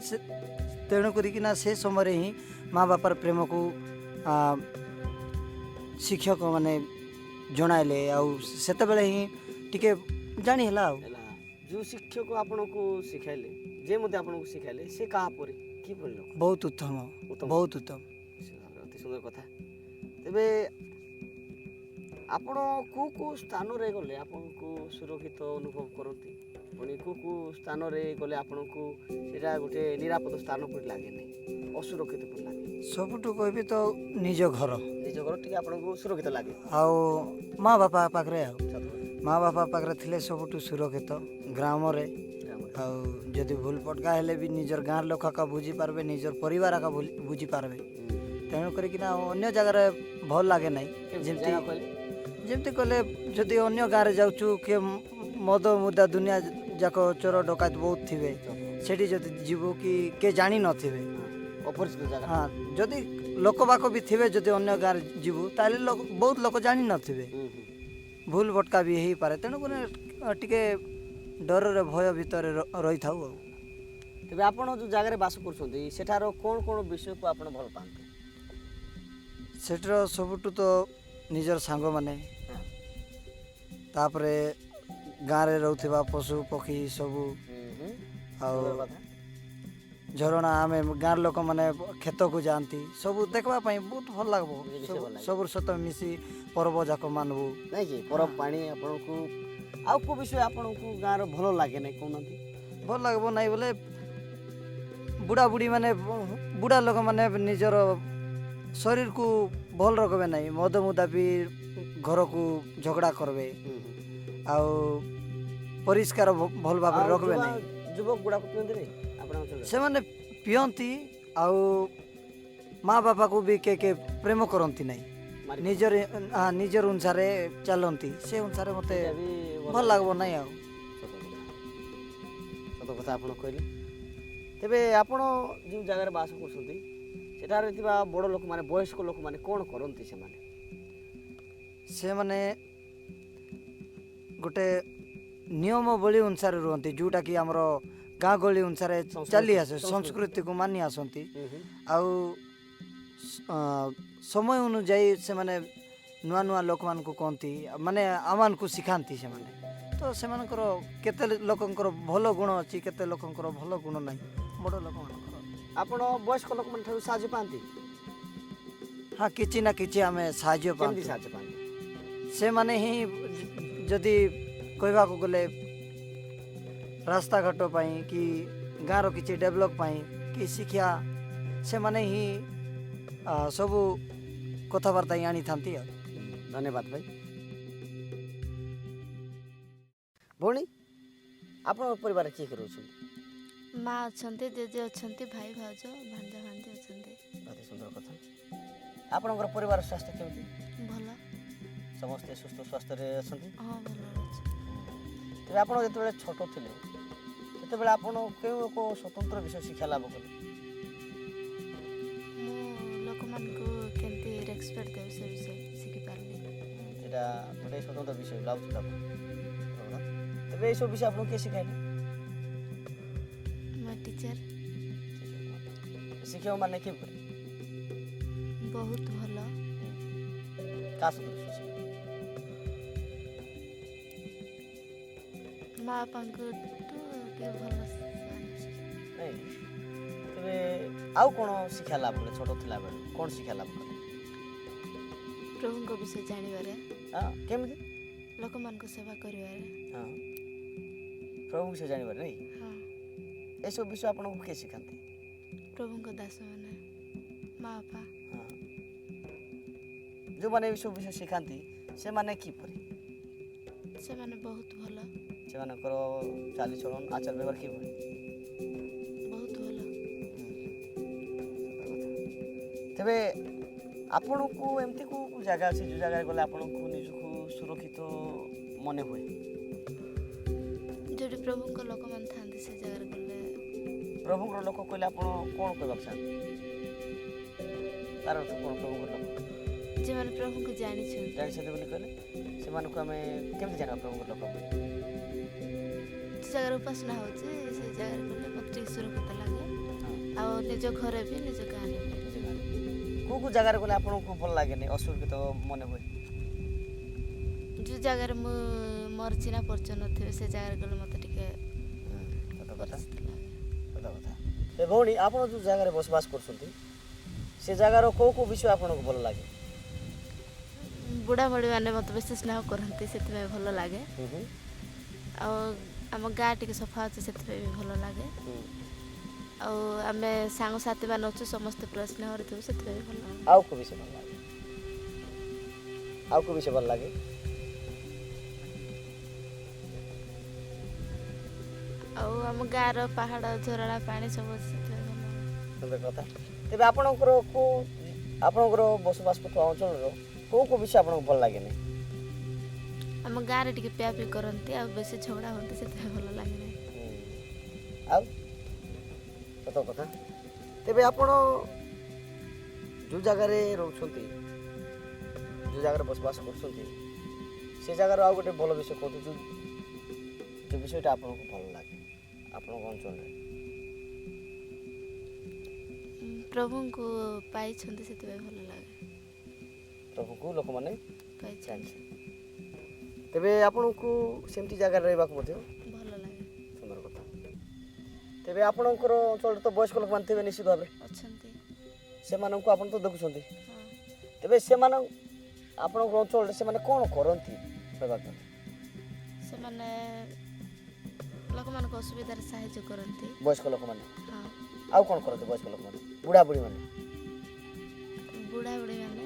ସେ ତେଣୁ କରିକିନା ସେ ସମୟରେ ହିଁ ମା ବାପାର ପ୍ରେମକୁ ଶିକ୍ଷକମାନେ ଜଣାଇଲେ, ଆଉ ସେତେବେଳେ ହିଁ ଟିକେ ଜାଣି ହେଲା ଆଉ। ହେଲା, ଯେଉଁ ଶିକ୍ଷକ ଆପଣଙ୍କୁ ଶିଖାଇଲେ, ଯେ ମଧ୍ୟ ଆପଣଙ୍କୁ ଶିଖାଇଲେ, ସେ କାହା ପରି, କିପରି ଲୋକ? ବହୁତ ଉତ୍ତମ। ଉତ୍ତମ। ବହୁତ ଉତ୍ତମ। ନିଶ୍ଚିତ ଭାବରେ ଅତି ସୁନ୍ଦର କଥା। ତେବେ ଆପଣ କେଉଁ କେଉଁ ସ୍ଥାନରେ ଗଲେ ଆପଣଙ୍କୁ ସୁରକ୍ଷିତ ଅନୁଭବ କରନ୍ତି, ପୁଣି କେଉଁ କେଉଁ ସ୍ଥାନରେ ଗଲେ ଆପଣଙ୍କୁ ସେଇଟା ଗୋଟେ ନିରାପଦ ସ୍ଥାନ ପରି ଲାଗେ ନାହିଁ, ଅସୁରକ୍ଷିତ ପରି ଲାଗେ? ସବୁଠୁ କହିବି ତ ନିଜ ଘର। ନିଜ ଘର ଟିକେ ଆପଣଙ୍କୁ ସୁରକ୍ଷିତ ଲାଗେ। ଆଉ ମା ବାପା ପାଖରେ, ଆଉ ସତ କଥା। ମା ବାପା ପାଖରେ ଥିଲେ ସବୁଠୁ ସୁରକ୍ଷିତ ଗ୍ରାମରେ। ଗ୍ରାମରେ। ଆଉ ଯଦି ଭୁଲ ପଟକା ହେଲେ ବି ନିଜର ଗାଁର ଲୋକ ଏକା ବୁଝିପାରିବେ, ନିଜର ପରିବାର ଏକା ବୁଝିପାରିବେ। ତେଣୁ କରିକିନା ଆଉ ଅନ୍ୟ ଜାଗାରେ ଭଲ ଲାଗେ ନାହିଁ। କେମିତି ଯେମିତି ଜାଗା କହିଲେ? ଯେମିତି କହିଲେ, ଯଦି ଅନ୍ୟ ଗାଁରେ ଯାଉଛୁ, କିଏ ମଦ ମୁଦା ଦୁନିଆ ଯାକ ଚୋର ଡକାୟତ ବହୁତ ଥିବେ। ସେଠି ଯଦି ଯିବୁ କି କିଏ ଜାଣିନଥିବେ। ଅପରିଚିତ ଜାଗା। ହଁ, ଯଦି ଲୋକ ବାକ ବି ଥିବେ, ଯଦି ଅନ୍ୟ ଗାଁରେ ଯିବୁ ତାହେଲେ ଲୋକ ବହୁତ ଲୋକ ଜାଣିନଥିବେ, ହୁଁ ହୁଁ ଭୁଲ ଭଟକା ବି ହେଇପାରେ। ତେଣୁକରି ଟିକେ ଡରରେ ଭୟ ଭିତରେ ରହିଥାଉ ଆଉ। ତେବେ ଆପଣ ଯେଉଁ ଜାଗାରେ ବାସ କରୁଛନ୍ତି, ସେଠାର କ'ଣ କ'ଣ ବିଷୟକୁ ଆପଣ ଭଲ ପାଆନ୍ତି? ସେଠିର ସବୁଠୁ ତ ନିଜର ସାଙ୍ଗମାନେ, ତାପରେ ଗାଁରେ ରହୁଥିବା ପଶୁ ପକ୍ଷୀ ସବୁ, ଆଉ ସୁନ୍ଦର କଥା। ଝରଣା। ଆମେ ଗାଁର ଲୋକମାନେ କ୍ଷେତକୁ ଯାଆନ୍ତି, ସବୁ ଦେଖିବା ପାଇଁ ବହୁତ ଭଲ ଲାଗିବ। ବିଷୟ ସବୁ ଭଲ ଲାଗେ। ସବୁ ସହିତ ମିଶି ପର୍ବ ଯାକ ମାନବୁ। ନାଇଁ କି ପରବ ପାଣି ଆପଣଙ୍କୁ ଆଉ କେଉଁ ବିଷୟ ଆପଣଙ୍କୁ ଗାଁର ଭଲ ଲାଗେ ନାହିଁ, କହୁନାହାନ୍ତି? ଭଲ ଲାଗିବ ନାହିଁ ବୋଲେ ବୁଢ଼ା ବୁଢ଼ୀ ମାନେ, ବୁଢ଼ା ଲୋକମାନେ ନିଜର ଶରୀରକୁ ଭଲ ରଖିବେ ନାହିଁ, ମଦ ମୁଦା ବି ଘରକୁ ଝଗଡ଼ା କରିବେ, ଆଉ ପରିଷ୍କାର ଭଲ ଭାବରେ ଆଉ ରଖିବେ ନାହିଁ। ଯୁବକ ଗୁଡ଼ାକ ପିଅନ୍ତି ନାହିଁ ଆପଣଙ୍କ ଅଞ୍ଚଳରେ? ସେମାନେ ପିଅନ୍ତି, ଆଉ ମା ବାପାକୁ ବି କେ କେ ପ୍ରେମ କରନ୍ତି ନାହିଁ। ମାରି ନିଜର, ହଁ, ନିଜର ଅନୁସାରେ ଚାଲନ୍ତି, ସେ ଅନୁସାରେ ମୋତେ ସେଇଟା ବି ଭଲ ଲାଗିବ ନାହିଁ ଆଉ। ସତ କଥା, ସତ କଥା ଆପଣ କହିଲେ। ତେବେ ଆପଣ ଯେଉଁ ଜାଗାରେ ବାସ କରୁଛନ୍ତି, ସେଠାରେ ଥିବା ବଡ଼ ଲୋକମାନେ, ବୟସ୍କ ଲୋକମାନେ କ'ଣ କରନ୍ତି ସେମାନେ? ସେମାନେ ଗୋଟେ ନିୟମାବଳୀ ଅନୁସାରେ ରୁହନ୍ତି, ଯେଉଁଟାକି ଆମର ଗାଁ ଗହଳି ଅନୁସାରେ ସଂସ୍କୃତି, ଚାଲି ଆସେ। ସଂସ୍କୃତି। ସଂସ୍କୃତିକୁ ମାନି ଆସନ୍ତି, ଆଉ ସମୟ ଅନୁଯାୟୀ ସେମାନେ ନୂଆ ନୂଆ ଲୋକମାନଙ୍କୁ କହନ୍ତି, ମାନେ ଆମମାନଙ୍କୁ ଶିଖାନ୍ତି ସେମାନେ। ତ ସେମାନଙ୍କର କେତେ ଲୋକଙ୍କର ଭଲ ଗୁଣ ଅଛି, କେତେ ଲୋକଙ୍କର ଭଲ ଗୁଣ ନାହିଁ, ବଡ଼ ଲୋକମାନଙ୍କର। ଆପଣ ବୟସ୍କ ଲୋକମାନଙ୍କ ଠାରୁ ସାହାଯ୍ୟ ପାଆନ୍ତି? ହଁ, କିଛି ନା କିଛି ଆମେ ସାହାଯ୍ୟ କେମିତି ପାଆନ୍ତି। ସାହାଯ୍ୟ ପାଆନ୍ତି? ସେମାନେ ହିଁ ଯଦି କହିବାକୁ ଗଲେ ରାସ୍ତାଘାଟ ପାଇଁ କି ଗାଁର କିଛି ଡେଭଲପ୍ ପାଇଁ କି ଶିକ୍ଷା, ସେମାନେ ହିଁ ସବୁ କଥାବାର୍ତ୍ତା ହିଁ ଆଣିଥାନ୍ତି ଆଉ। ଧନ୍ୟବାଦ ଭାଇ। ଭଉଣୀ, ଆପଣଙ୍କ ପରିବାରରେ କିଏ କିଏ ରହୁଛନ୍ତି? ମା ଅଛନ୍ତି, ଜେଜେ ଅଛନ୍ତି, ଭାଇ, ଭାଉଜ, ଭାଣଜା, ଭାଣଜି ଅଛନ୍ତି। ଅତି ସୁନ୍ଦର କଥା। ଆପଣଙ୍କର ପରିବାର ସ୍ୱାସ୍ଥ୍ୟ କେମିତି? ଭଲ। ସମସ୍ତେ ସୁସ୍ଥ ସ୍ୱାସ୍ଥ୍ୟରେ ଅଛନ୍ତି? ହଁ, ଭଲରେ ଅଛି। ତେବେ ଆପଣ ଯେତେବେଳେ ଛୋଟ ଥିଲେ, ସେତେବେଳେ ଆପଣ କେଉଁ ଏକ ସ୍ୱତନ୍ତ୍ର ବିଷୟ ଶିକ୍ଷା ଲାଭ କଲେ? ମୁଁ ଲୋକମାନଙ୍କୁ କେମିତି ରେସପେକ୍ଟ ଦେବି, ସେ ବିଷୟ ଶିଖିପାରିଲି। ସେଇଟା ଗୋଟେ ସ୍ୱତନ୍ତ୍ର ବିଷୟ ଲାଗୁଥିଲା ଆପଣ। ତେବେ ଏଇସବୁ ବିଷୟ ଆପଣଙ୍କୁ କିଏ ଶିଖାଇଲେ? ମୋ ଟିଚର। ଶିକ୍ଷକମାନେ କିପରି? ବହୁତ ଭଲ। କାହା ସଦୃଶ ସେ? ମା ବାପାଙ୍କଠୁ ଟିକେ ଭଲ ସେମାନେ। ନାଇଁ, ତେବେ ଆଉ କ'ଣ ଶିକ୍ଷା ଲାଭ କଲେ? ଛୋଟ ଥିଲାବେଳେ କ'ଣ ଶିକ୍ଷା ଲାଭ କଲେ? ପ୍ରଭୁଙ୍କ ବିଷୟ ଜାଣିବାରେ। ହଁ, କେମିତି? ଲୋକମାନଙ୍କ ସେବା କରିବାରେ। ହଁ, ପ୍ରଭୁଙ୍କ ବିଷୟ ଜାଣିବାରେ, ନାଇଁ? ହଁ। ଏସବୁ ବିଷୟ ଆପଣଙ୍କୁ କିଏ ଶିଖାନ୍ତି? ପ୍ରଭୁଙ୍କ ଦାସମାନେ, ମା ବାପା। ହଁ, ଯେଉଁମାନେ ଏସବୁ ବିଷୟ ଶିଖାନ୍ତି ସେମାନେ କିପରି? ସେମାନେ ବହୁତ ଭଲ। ସେମାନଙ୍କର ଚାଲିଚଳନ, ଆଚାର ବ୍ୟବହାର କିଭଳି? ବହୁତ ଭଲ। ସତ କଥା। ତେବେ ଆପଣଙ୍କୁ ଏମିତି କେଉଁ କେଉଁ ଜାଗା ଅଛି, ଯେଉଁ ଜାଗାରେ ଗଲେ ଆପଣଙ୍କୁ ନିଜକୁ ସୁରକ୍ଷିତ ମନେ ହୁଏ? ଯେଉଁଠି ପ୍ରଭୁଙ୍କ ଲୋକମାନେ ଥାଆନ୍ତି, ସେ ଜାଗାରେ ଗଲେ। ପ୍ରଭୁଙ୍କର ଲୋକ କହିଲେ ଆପଣ କ'ଣ କହିବାକୁ ଚାହାନ୍ତି? ତାର ଅର୍ଥ କ'ଣ, ପ୍ରଭୁଙ୍କର ଲୋକ? ଯେଉଁମାନେ ପ୍ରଭୁଙ୍କୁ ଜାଣିଛନ୍ତି। ଜାଣିଛନ୍ତି ବୋଲି କହିଲେ ସେମାନଙ୍କୁ ଆମେ କେମିତି ଜାଣିବା ପ୍ରଭୁଙ୍କର ଲୋକ ବୋଲି? ଯେଉଁ ଜାଗାରେ ଉପାସନା ହେଉଛି, ସେ ଜାଗାରେ ଗଲେ ମୋତେ ଟିକେ ସୁରକ୍ଷିତ ଲାଗେ। ଆଉ ନିଜ ଘରେ ବି, ନିଜ ଗାଁରେ ବି। ନିଜ ଗାଁରେ। କେଉଁ କେଉଁ ଜାଗାରେ ଗଲେ ଆପଣଙ୍କୁ ଭଲ ଲାଗେନି, ଅସୁରକ୍ଷିତ ମନେ ହୁଏ? ଯେଉଁ ଜାଗାରେ ମୁଁ ମୋର ଚିହ୍ନା ପରିଚୟ ନଥିବେ, ସେ ଜାଗାରେ ଗଲେ ମୋତେ ଟିକେ ସତ କଥା। ପରିଚିତ ଲାଗେ। ସତ କଥା। ଏ ଭଉଣୀ, ଆପଣ ଯେଉଁ ଜାଗାରେ ବସବାସ କରୁଛନ୍ତି, ସେ ଜାଗାର କେଉଁ କେଉଁ ବିଷୟ ଆପଣଙ୍କୁ ଭଲ ଲାଗେ? ବୁଢ଼ା ବୁଢ଼ୀମାନେ ମୋତେ ବେଶୀ ସ୍ନେହ କରନ୍ତି, ସେଥିପାଇଁ ଭଲ ଲାଗେ। ଆଉ ଆମ ଗାଁ ଟିକେ ସଫା ଅଛି, ସେଥିପାଇଁ ବି ଭଲ ଲାଗେ। ଆଉ ଆମେ ସାଙ୍ଗସାଥି ମାନେ ଅଛୁ, ସମସ୍ତେ ପୁରା ସ୍ନେହରେ ଥିବୁ, ସେଥିପାଇଁ ବି ଭଲ ଲାଗେ। ଆଉ କେଉଁ ବିଷୟ ଭଲ ଲାଗେ? ଆଉ କେଉଁ ବିଷୟ ଭଲ ଲାଗେ? ଆଉ ଆମ ଗାଁର ପାହାଡ଼, ଝରଣା ପାଣି ସବୁ ଅଛି, ସେଥିପାଇଁ ଭଲ ଲାଗେ। ସୁନ୍ଦର କଥା। ତେବେ ଆପଣଙ୍କର କେଉଁ, ଆପଣଙ୍କର ବସବାସ କରୁଥିବା ଅଞ୍ଚଳର କେଉଁ କେଉଁ ବିଷୟ ଆପଣଙ୍କୁ ଭଲ ଲାଗେନି? ଆମ ଗାଁରେ ଟିକେ ପିଆ ପିଇ କରନ୍ତି ଆଉ ବେଶୀ ଝଗଡ଼ା ହୁଅନ୍ତି, ସେଥିପାଇଁ ଭଲ ଲାଗେନି। ଆଉ ସତ କଥା। ତେବେ ଆପଣ ଯେଉଁ ଜାଗାରେ ରହୁଛନ୍ତି, ଯେଉଁ ଜାଗାରେ ବସବାସ କରୁଛନ୍ତି, ସେ ଜାଗାର ଆଉ ଗୋଟେ ଭଲ ବିଷୟ କୁହନ୍ତୁ, ଯେଉଁ ଯେଉଁ ବିଷୟଟା ଆପଣଙ୍କୁ ଭଲ ଲାଗେ ଆପଣଙ୍କ ଅଞ୍ଚଳରେ। ପ୍ରଭୁଙ୍କୁ ପାଇଛନ୍ତି, ସେଥିପାଇଁ ଭଲ ଲାଗେ। ପ୍ରଭୁଙ୍କୁ ଲୋକମାନେ ପାଇଛନ୍ତି। ଜାଣିଛନ୍ତି। ତେବେ ଆପଣଙ୍କୁ ସେମିତି ଜାଗାରେ ରହିବାକୁ ମଧ୍ୟ ଭଲ ଲାଗେ। ସୁନ୍ଦର କଥା। ତେବେ ଆପଣଙ୍କର ଅଞ୍ଚଳରେ ତ ବୟସ୍କ ଲୋକମାନେ ଥିବେ ନିଶ୍ଚିତ ଭାବରେ। ଅଛନ୍ତି। ସେମାନଙ୍କୁ ଆପଣ ତ ଦେଖୁଛନ୍ତି। ହଁ। ତେବେ ସେମାନେ ଆପଣଙ୍କ ଅଞ୍ଚଳରେ ସେମାନେ କ'ଣ କରନ୍ତି କହିବାକୁ? ସେମାନେ ଲୋକମାନଙ୍କୁ ଅସୁବିଧାରେ ସାହାଯ୍ୟ କରନ୍ତି। ବୟସ୍କ ଲୋକମାନେ? ହଁ। ଆଉ କ'ଣ କରନ୍ତି ବୟସ୍କ ଲୋକମାନେ, ବୁଢ଼ା ବୁଢ଼ୀମାନେ? ବୁଢ଼ା ବୁଢ଼ୀମାନେ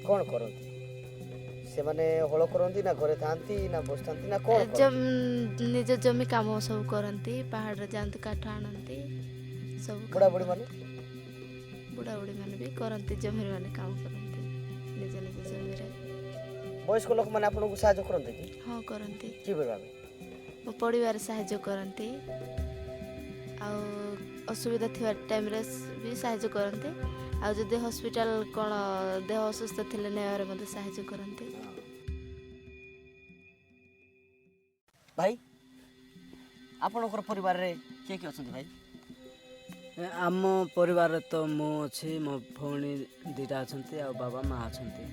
କ'ଣ କରନ୍ତି ସେମାନେ? ହଳ କରନ୍ତି ନା ଘରେ ଥାଆନ୍ତି ନା ବସିଥାନ୍ତି ନା କ'ଣ କରନ୍ତି? ନିଜ ଜମି କାମ ସବୁ କରନ୍ତି, ପାହାଡ଼ରେ ଯାଆନ୍ତି, କାଠ ଆଣନ୍ତି ସବୁ କାମ। ବୁଢ଼ା ବୁଢ଼ୀମାନେ? ବୁଢ଼ା ବୁଢ଼ୀମାନେ ବି କରନ୍ତି, ଜମିରେ ମାନେ କାମ କରନ୍ତି ନିଜ ନିଜ ଜମିରେ। ବୟସ୍କ ଲୋକମାନେ ଆପଣଙ୍କୁ ସାହାଯ୍ୟ କରନ୍ତି କି? ହଁ, କରନ୍ତି। କିଭଳି ଭାବେ? ମୋ ପରିବାର ସାହାଯ୍ୟ କରନ୍ତି ଆଉ ଅସୁବିଧା ଥିବା ଟାଇମ୍ରେ ବି ସାହାଯ୍ୟ କରନ୍ତି, ଆଉ ଯଦି ହସ୍ପିଟାଲ କ'ଣ ଦେହ ଅସୁସ୍ଥ ଥିଲେ ନେବାରେ ମଧ୍ୟ ସାହାଯ୍ୟ କରନ୍ତି। ଭାଇ, ଆପଣଙ୍କର ପରିବାରରେ କିଏ କିଏ ଅଛନ୍ତି ଭାଇ? ଆମ ପରିବାରରେ ତ ମୁଁ ଅଛି, ମୋ ଭଉଣୀ ଦୁଇଟା ଅଛନ୍ତି ଆଉ ବାବା ମା ଅଛନ୍ତି।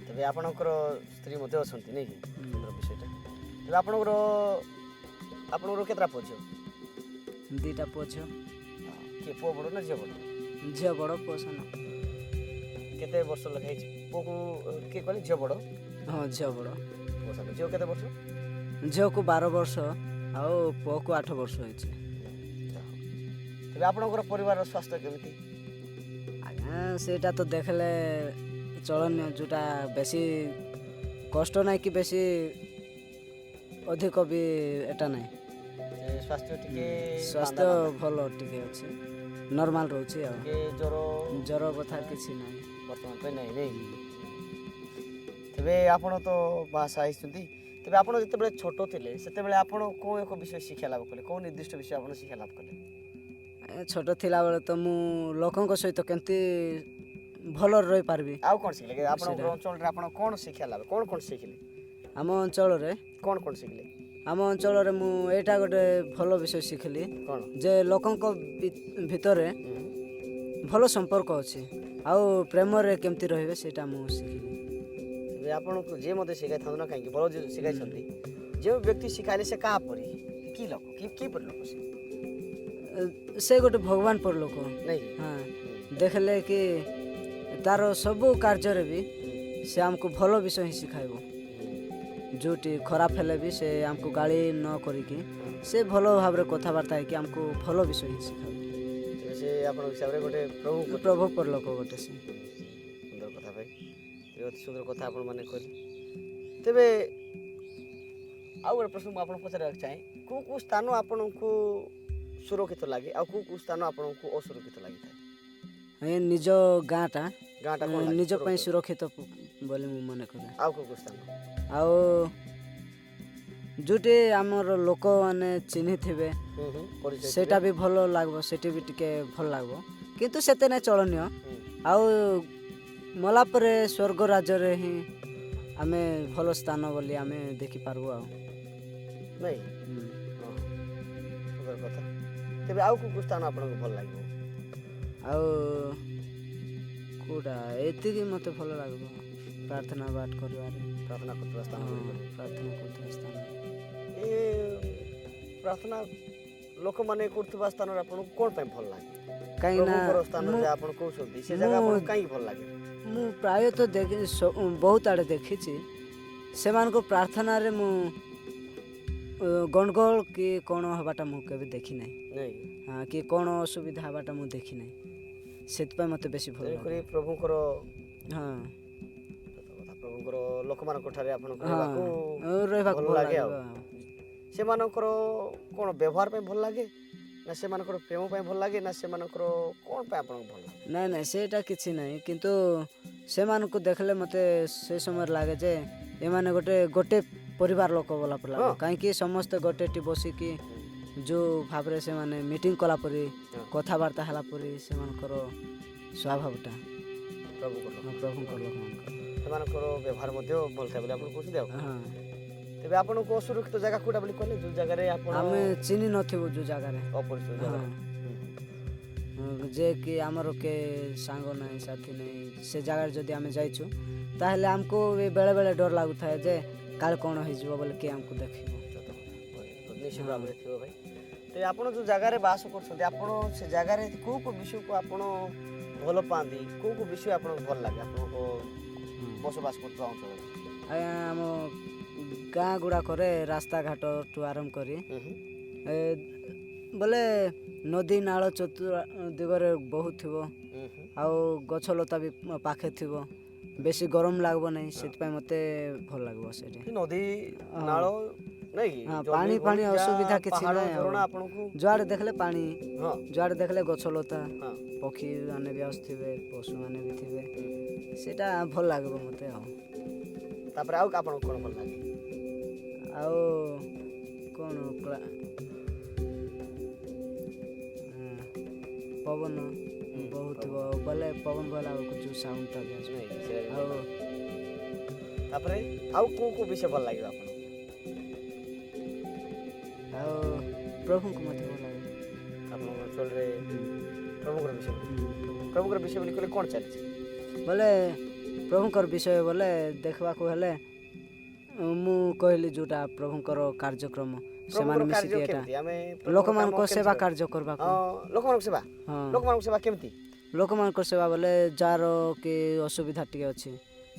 ତେବେ ଆପଣଙ୍କର ସ୍ତ୍ରୀ ମଧ୍ୟ ଅଛନ୍ତି, ନାଇଁ କି? ସୁନ୍ଦର ବିଷୟଟା। ତେବେ ଆପଣଙ୍କର କେତେଟା ପୁଅ ଝିଅ? ଦୁଇଟା ପୁଅ ଝିଅ। କିଏ, ପୁଅ ବଡ଼ ନା ଝିଅ ବଡ଼? ଝିଅ ବଡ଼, ପୁଅ ସାନ। କେତେ ବର୍ଷ ଲେଖା ହେଇଛି ପୁଅକୁ? କିଏ କହିଲେ, ଝିଅ ବଡ଼? ହଁ, ଝିଅ ବଡ଼। ପୁଅ ସାନ। ଝିଅ କେତେ ବର୍ଷ? ଝିଅକୁ 12 ବର୍ଷ ଆଉ ପୁଅକୁ 8 ବର୍ଷ ହେଇଛି। ତେବେ ଆପଣଙ୍କର ପରିବାରର ସ୍ୱାସ୍ଥ୍ୟ କେମିତି? ଆଜ୍ଞା, ସେଇଟା ତ ଦେଖିଲେ ଚଳନୀୟ, ଯେଉଁଟା ବେଶୀ କଷ୍ଟ ନାହିଁ କି ବେଶୀ ଅଧିକ ବି ଏଟା ନାହିଁ। ସ୍ୱାସ୍ଥ୍ୟ ଟିକେ? ସ୍ୱାସ୍ଥ୍ୟ ଭଲ ଟିକେ ଅଛି, ନର୍ମାଲ ରହୁଛି ଆଉ। ଟିକେ ଜ୍ୱର? ଜ୍ୱର କଥା କିଛି ନାହିଁ। ବର୍ତ୍ତମାନ ପାଇଁ ନାହିଁ, ନାଇଁ? ତେବେ ଆପଣ ତ ବାହା ହେଇଛନ୍ତି। ତେବେ ଆପଣ ଯେତେବେଳେ ଛୋଟ ଥିଲେ, ସେତେବେଳେ ଆପଣ କେଉଁ ଏକ ବିଷୟ ଶିକ୍ଷା ଲାଭ କଲେ? କେଉଁ ନିର୍ଦ୍ଦିଷ୍ଟ ବିଷୟ ଆପଣ ଶିକ୍ଷା ଲାଭ କଲେ? ଛୋଟ ଥିଲାବେଳେ ତ ମୁଁ ଲୋକଙ୍କ ସହିତ କେମିତି ଭଲରେ ରହିପାରିବି। ଆଉ କ'ଣ ଶିଖିଲେ ଆପଣଙ୍କ ଅଞ୍ଚଳରେ? ଆପଣ କ'ଣ ଶିକ୍ଷା ଲାଭ, କ'ଣ କ'ଣ ଶିଖିଲେ? ଆମ ଅଞ୍ଚଳରେ କ'ଣ କ'ଣ ଶିଖିଲେ? ଆମ ଅଞ୍ଚଳରେ ମୁଁ ଏଇଟା ଗୋଟେ ଭଲ ବିଷୟ ଶିଖିଲି। କ'ଣ? ଯେ ଲୋକଙ୍କ ଭିତରେ ଭଲ ସମ୍ପର୍କ ଅଛି ଆଉ ପ୍ରେମରେ କେମିତି ରହିବେ, ସେଇଟା ମୁଁ ଶିଖିଲି। ତେବେ ଆପଣଙ୍କୁ ଯିଏ ମଧ୍ୟ ଶିଖାଇଥାନ୍ତୁ ନା କାହିଁକି, ଭଲ ଶିଖାଇଛନ୍ତି। ଯେଉଁ ବ୍ୟକ୍ତି ଶିଖାଇଲେ ସେ କାହା ପରି, କି ଲୋକ, କି କିପରି ଲୋକ ସେ? ସେ ଗୋଟେ ଭଗବାନ ପରି ଲୋକ। ନାଇଁ? ହଁ। ଦେଖିଲେ କି ତାର ସବୁ କାର୍ଯ୍ୟରେ ବି ସେ ଆମକୁ ଭଲ ବିଷୟ ହିଁ ଶିଖାଇବ। ଯେଉଁଠି ଖରାପ ହେଲେ ବି ସେ ଆମକୁ ଗାଳି ନ କରିକି ସେ ଭଲ ଭାବରେ କଥାବାର୍ତ୍ତା ହେଇକି ଆମକୁ ଭଲ ବିଷୟ ହିଁ ଶିଖାଇବ। ତେବେ ସେ ଆପଣଙ୍କ ହିସାବରେ ଗୋଟେ ପ୍ରଭୁ ପ୍ରଭୁ ପର ଲୋକ ଗୋଟେ ସେ। ସୁନ୍ଦର କଥା ଭାଇ, ତେବେ ଅତି ସୁନ୍ଦର କଥା ଆପଣମାନେ କହିଲେ। ତେବେ ଆଉ ଗୋଟେ ପ୍ରଶ୍ନ ମୁଁ ଆପଣଙ୍କୁ ପଚାରିବାକୁ ଚାହେଁ, କେଉଁ କେଉଁ ସ୍ଥାନ ଆପଣଙ୍କୁ ସୁରକ୍ଷିତ ଲାଗେ ଆଉ କେଉଁ କେଉଁ ସ୍ଥାନ ଆପଣଙ୍କୁ ଅସୁରକ୍ଷିତ ଲାଗିଥାଏ? ଏ ନିଜ ଗାଁଟା। ଗାଁଟା କ'ଣ ଲାଗେ ନିଜ ପାଇଁ ସୁରକ୍ଷିତ? ସୁରକ୍ଷିତ ବୋଲି ମୁଁ ମନେ କରେ। ଆଉ କେଉଁ କେଉଁ ସ୍ଥାନ? ଆଉ ଯେଉଁଠି ଆମର ଲୋକମାନେ ଚିହ୍ନିଥିବେ ହୁଁ ହୁଁ ପରିଚୟ ସେଇଟା ବି ଭଲ ଲାଗିବ, ସେଠି ବି ଟିକେ ଭଲ ଲାଗିବ, କିନ୍ତୁ ସେତେ ନାଇଁ ଚଳନୀୟ। ଆଉ ମଲା ପରେ ସ୍ୱର୍ଗ ରାଜ୍ୟରେ ହିଁ ଆମେ ଭଲ ସ୍ଥାନ ବୋଲି ଆମେ ଦେଖିପାରିବୁ ଆଉ। ନାଇଁ, ହଁ, ସୁନ୍ଦର କଥା। ତେବେ ଆଉ କେଉଁ କେଉଁ ସ୍ଥାନ ଆପଣଙ୍କୁ ଭଲ ଲାଗିବ? ଆଉ କେଉଁଟା ଏତିକି ମୋତେ ଭଲ ଲାଗିବ, ପ୍ରାର୍ଥନା ପାଠ କରିବାରେ। ପ୍ରାର୍ଥନା କରୁଥିବା ସ୍ଥାନ ହଁ, ଗୁଡ଼ିକରେ। ପ୍ରାର୍ଥନା କରୁଥିବା ସ୍ଥାନ। ଏ ପ୍ରାର୍ଥନା ଲୋକମାନେ କରୁଥିବା ସ୍ଥାନରେ ଆପଣଙ୍କୁ କ'ଣ ପାଇଁ ଭଲ ଲାଗେ? କାହିଁକି ନା ପ୍ରଭୁଙ୍କର ସ୍ଥାନ ମୁଁ ଯାହା ଆପଣ କହୁଛନ୍ତି, ସେ ଜାଗା ମୁଁ ଆପଣଙ୍କୁ କାହିଁକି ଭଲ ଲାଗେ? ମୁଁ ପ୍ରାୟତଃ ଦେଖି ବହୁତ ଆଡ଼େ ଦେଖିଛି, ସେମାନଙ୍କ ପ୍ରାର୍ଥନାରେ ମୁଁ ଗଣ୍ଡଗୋଳ କି କ'ଣ ହେବାଟା ମୁଁ କେବେ ଦେଖିନାହିଁ। ନାଇଁ ହଁ, କି କ'ଣ ଅସୁବିଧା ହେବାଟା ମୁଁ ଦେଖିନାହିଁ, ସେଥିପାଇଁ ମୋତେ ବେଶୀ ଭଲ ଲାଗେ। ତେଣୁକରି ପ୍ରଭୁଙ୍କର ହଁ ସତ କଥା, ପ୍ରଭୁଙ୍କର ଲୋକମାନଙ୍କ ଠାରେ ଆପଣଙ୍କୁ ହଁ ରହିବାକୁ ରହିବାକୁ ଭଲ ଭଲ ଲାଗେ। ଆଉ ଲାଗିବ ଆଉ। ସେମାନଙ୍କର କ'ଣ ବ୍ୟବହାର ପାଇଁ ଭଲ ଲାଗେ, ନା ସେମାନଙ୍କର ପ୍ରେମ ପାଇଁ ଭଲ ଲାଗେ, ନା ସେମାନଙ୍କର କ'ଣ ପାଇଁ ଆପଣଙ୍କୁ ଭଲ ଲାଗେ? ନାଇଁ ନାଇଁ, ସେଇଟା କିଛି ନାହିଁ, କିନ୍ତୁ ସେମାନଙ୍କୁ ଦେଖିଲେ ମୋତେ ସେ ସମୟରେ ଲାଗେ ଯେ ଏମାନେ ଗୋଟେ ଗୋଟେ ପରିବାର ଲୋକ ଗଲା ପରି ଲାଗେ। କାହିଁକି ସମସ୍ତେ ଗୋଟେଠି ବସିକି ଯେଉଁ ଭାବରେ ସେମାନେ ମିଟିଂ କଲା ପରି କଥାବାର୍ତ୍ତା ହେଲା ପରି ସେମାନଙ୍କର ସ୍ୱଭାବଟା। ପ୍ରଭୁଙ୍କର ଲୋକ। ହଁ, ପ୍ରଭୁଙ୍କର ଲୋକମାନଙ୍କର ସେମାନଙ୍କର ବ୍ୟବହାର ମଧ୍ୟ ଭଲ ଥାଏ ବୋଲି ଆପଣ କହୁଛନ୍ତି ଆଉ। ହଁ। ତେବେ ଆପଣଙ୍କୁ ଅସୁରକ୍ଷିତ ଜାଗା କୋଉଟା ବୋଲି କହିଲେ, ଯୋଉ ଜାଗାରେ ଆପଣ ଆମେ ଚିହ୍ନି ନଥିବୁ ଯେଉଁ ଜାଗାରେ। ଅପରିଚିତ ଜାଗା। ହଁ। ଯେ କି ଆମର କେ ସାଙ୍ଗ ନାହିଁ, ସାଥୀ ନାହିଁ, ସେ ଜାଗାରେ ଯଦି ଆମେ ଯାଇଛୁ ତାହେଲେ ଆମକୁ ବି ବେଳେବେଳେ ଡର ଲାଗୁଥାଏ ଯେ କାଳେ କ'ଣ ହେଇଯିବ ବୋଲି, କିଏ ଆମକୁ ଦେଖିବ। ସତ କଥା, ନିଶ୍ଚିତ ଭାବରେ ଥିବ ଭାଇ। ତେବେ ଆପଣ ଯୋଉ ଜାଗାରେ ବାସ କରୁଛନ୍ତି, ଆପଣ ସେ ଜାଗାରେ କୋଉ କୋଉ ବିଷୟକୁ ଆପଣ ଭଲ ପାଆନ୍ତି, କୋଉ କୋଉ ବିଷୟ ଆପଣଙ୍କୁ ଭଲ ଲାଗେ ଆପଣଙ୍କ ବସବାସ କରୁଥିବା ଅଞ୍ଚଳରେ? ଆଜ୍ଞା, ଆମ ଗାଁ ଗୁଡ଼ାକରେ ରାସ୍ତାଘାଟଠୁ ଆରମ୍ଭ କରି ଏ ବୋଲେ ନଦୀ ନାଳ ଚତୁର ଦିଗରେ ବହୁତ ଥିବ ଆଉ ଗଛଲତା ବି ପାଖେ ଥିବ, ବେଶୀ ଗରମ ଲାଗିବ ନାହିଁ, ସେଥିପାଇଁ ମୋତେ ଭଲ ଲାଗିବ ସେଇଠି। କି ନଦୀ ନାଳ ନାଇଁ କି ହଁ, ଜମି ପାଣି ଭୂମି ଫାଣି ଯାହା ଅସୁବିଧା କିଛି ପାହାଡ଼ ନାହିଁ ଆଉ। ଝରଣା ଆପଣଙ୍କୁ ଯୁଆଡ଼େ ଦେଖିଲେ ପାଣି, ଯୁଆଡ଼େ ଦେଖିଲେ ଗଛଲତା, ପକ୍ଷୀ ମାନେ ବି ଆସୁଥିବେ, ପଶୁମାନେ ବି ଥିବେ, ସେଇଟା ଭଲ ଲାଗିବ ମୋତେ ଆଉ। ତାପରେ ଆଉ ଆପଣଙ୍କୁ କ'ଣ ଭଲ ଲାଗେ? ଆଉ କ'ଣ ପବନ ବହୁତ ଥିବ ବୋଲେ ପବନ ବହିଲା ବେଳକୁ ଯେଉଁ ସାଉଣ୍ଡଟା ବି ଆସୁଛି। ନାଇଁ, ସେଇଟା ବି ଆଉ ଭଲ ଲାଗେ। ତାପରେ ଆଉ କୋଉ କୋଉ ବିଷୟ ଭଲ ଲାଗିବ ଆପଣଙ୍କୁ? ଆଉ ପ୍ରଭୁଙ୍କୁ ମୋତେ ଭଲ ଲାଗେ। ଆପଣଙ୍କ ଅଞ୍ଚଳରେ ପ୍ରଭୁଙ୍କର ବିଷୟ ବୋଲି, ପ୍ରଭୁଙ୍କର ବିଷୟ ବୋଲି କହିଲେ କ'ଣ ଚାଲିଛି? ବୋଲେ ପ୍ରଭୁଙ୍କର ବିଷୟ ବୋଲେ ଦେଖିବାକୁ ହେଲେ ମୁଁ କହିଲି ଯେଉଁଟା ପ୍ରଭୁଙ୍କର କାର୍ଯ୍ୟକ୍ରମ ସେମାନେ ପ୍ରଭୁଙ୍କର ମିଶିକି କାର୍ଯ୍ୟ ଏଟା କେମିତି ଆମେ ପ୍ରଭୁଙ୍କର କାମ ଲୋକମାନଙ୍କ କେମିତି ସେବା କରିବା? କାର୍ଯ୍ୟ କରିବାକୁ। ହଁ, ଲୋକମାନଙ୍କ ସେବା। ହଁ। ଲୋକମାନଙ୍କ ସେବା କେମିତି? ଲୋକମାନଙ୍କ ସେବା ବୋଲେ ଯାହାର କି ଅସୁବିଧା ଟିକେ ଅଛି।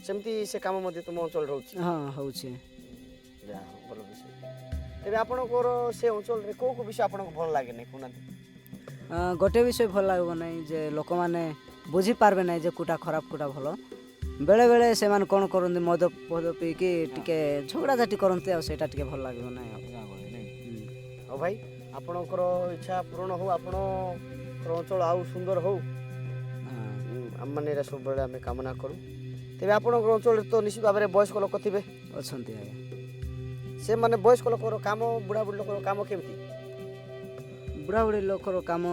ସେମିତି ସେ କାମ ମଧ୍ୟ ତୁମ ଅଞ୍ଚଳରେ ରହୁଛି? ହଁ, ହେଉଛି। ଯାହା ହଉ, ଭଲ ବିଷୟ। ତେବେ ଆପଣଙ୍କର ସେ ଅଞ୍ଚଳରେ କୋଉ କୋଉ ବିଷୟ ଆପଣଙ୍କୁ ଭଲ ଲାଗେନି କହୁନାହାନ୍ତି? ଗୋଟେ ବିଷୟ ଭଲ ଲାଗିବ ନାହିଁ ଯେ ଲୋକମାନେ ବୁଝିପାରିବେ ନାହିଁ ଯେ କୋଉଟା ଖରାପ କୋଉଟା ଭଲ। ବେଳେବେଳେ ସେମାନେ କ'ଣ କରନ୍ତି, ମଦ ଫଦ ପିଇକି ଟିକେ ଝଗଡ଼ାଝାଟି କରନ୍ତି, ଆଉ ସେଇଟା ଟିକେ ଭଲ ଲାଗିବ ନାହିଁ ଆଉ। ହଉ ଭାଇ, ଆପଣଙ୍କର ଇଚ୍ଛା ପୂରଣ ହଉ, ଆପଣଙ୍କର ଅଞ୍ଚଳ ଆଉ ସୁନ୍ଦର ହଉ। ଆମମାନେ ଏଇଟା ସବୁବେଳେ ଆମେ କାମନା କରୁ। ତେବେ ଆପଣଙ୍କର ଅଞ୍ଚଳରେ ତ ନିଶ୍ଚିତ ଭାବରେ ବୟସ୍କ ଲୋକ ଥିବେ? ଅଛନ୍ତି ଆଜ୍ଞା। ସେମାନେ ବୟସ୍କ ଲୋକର କାମ, ବୁଢ଼ା ବୁଢ଼ୀ ଲୋକର କାମ କେମିତି? ବୁଢ଼ାବୁଢ଼ୀ ଲୋକର କାମ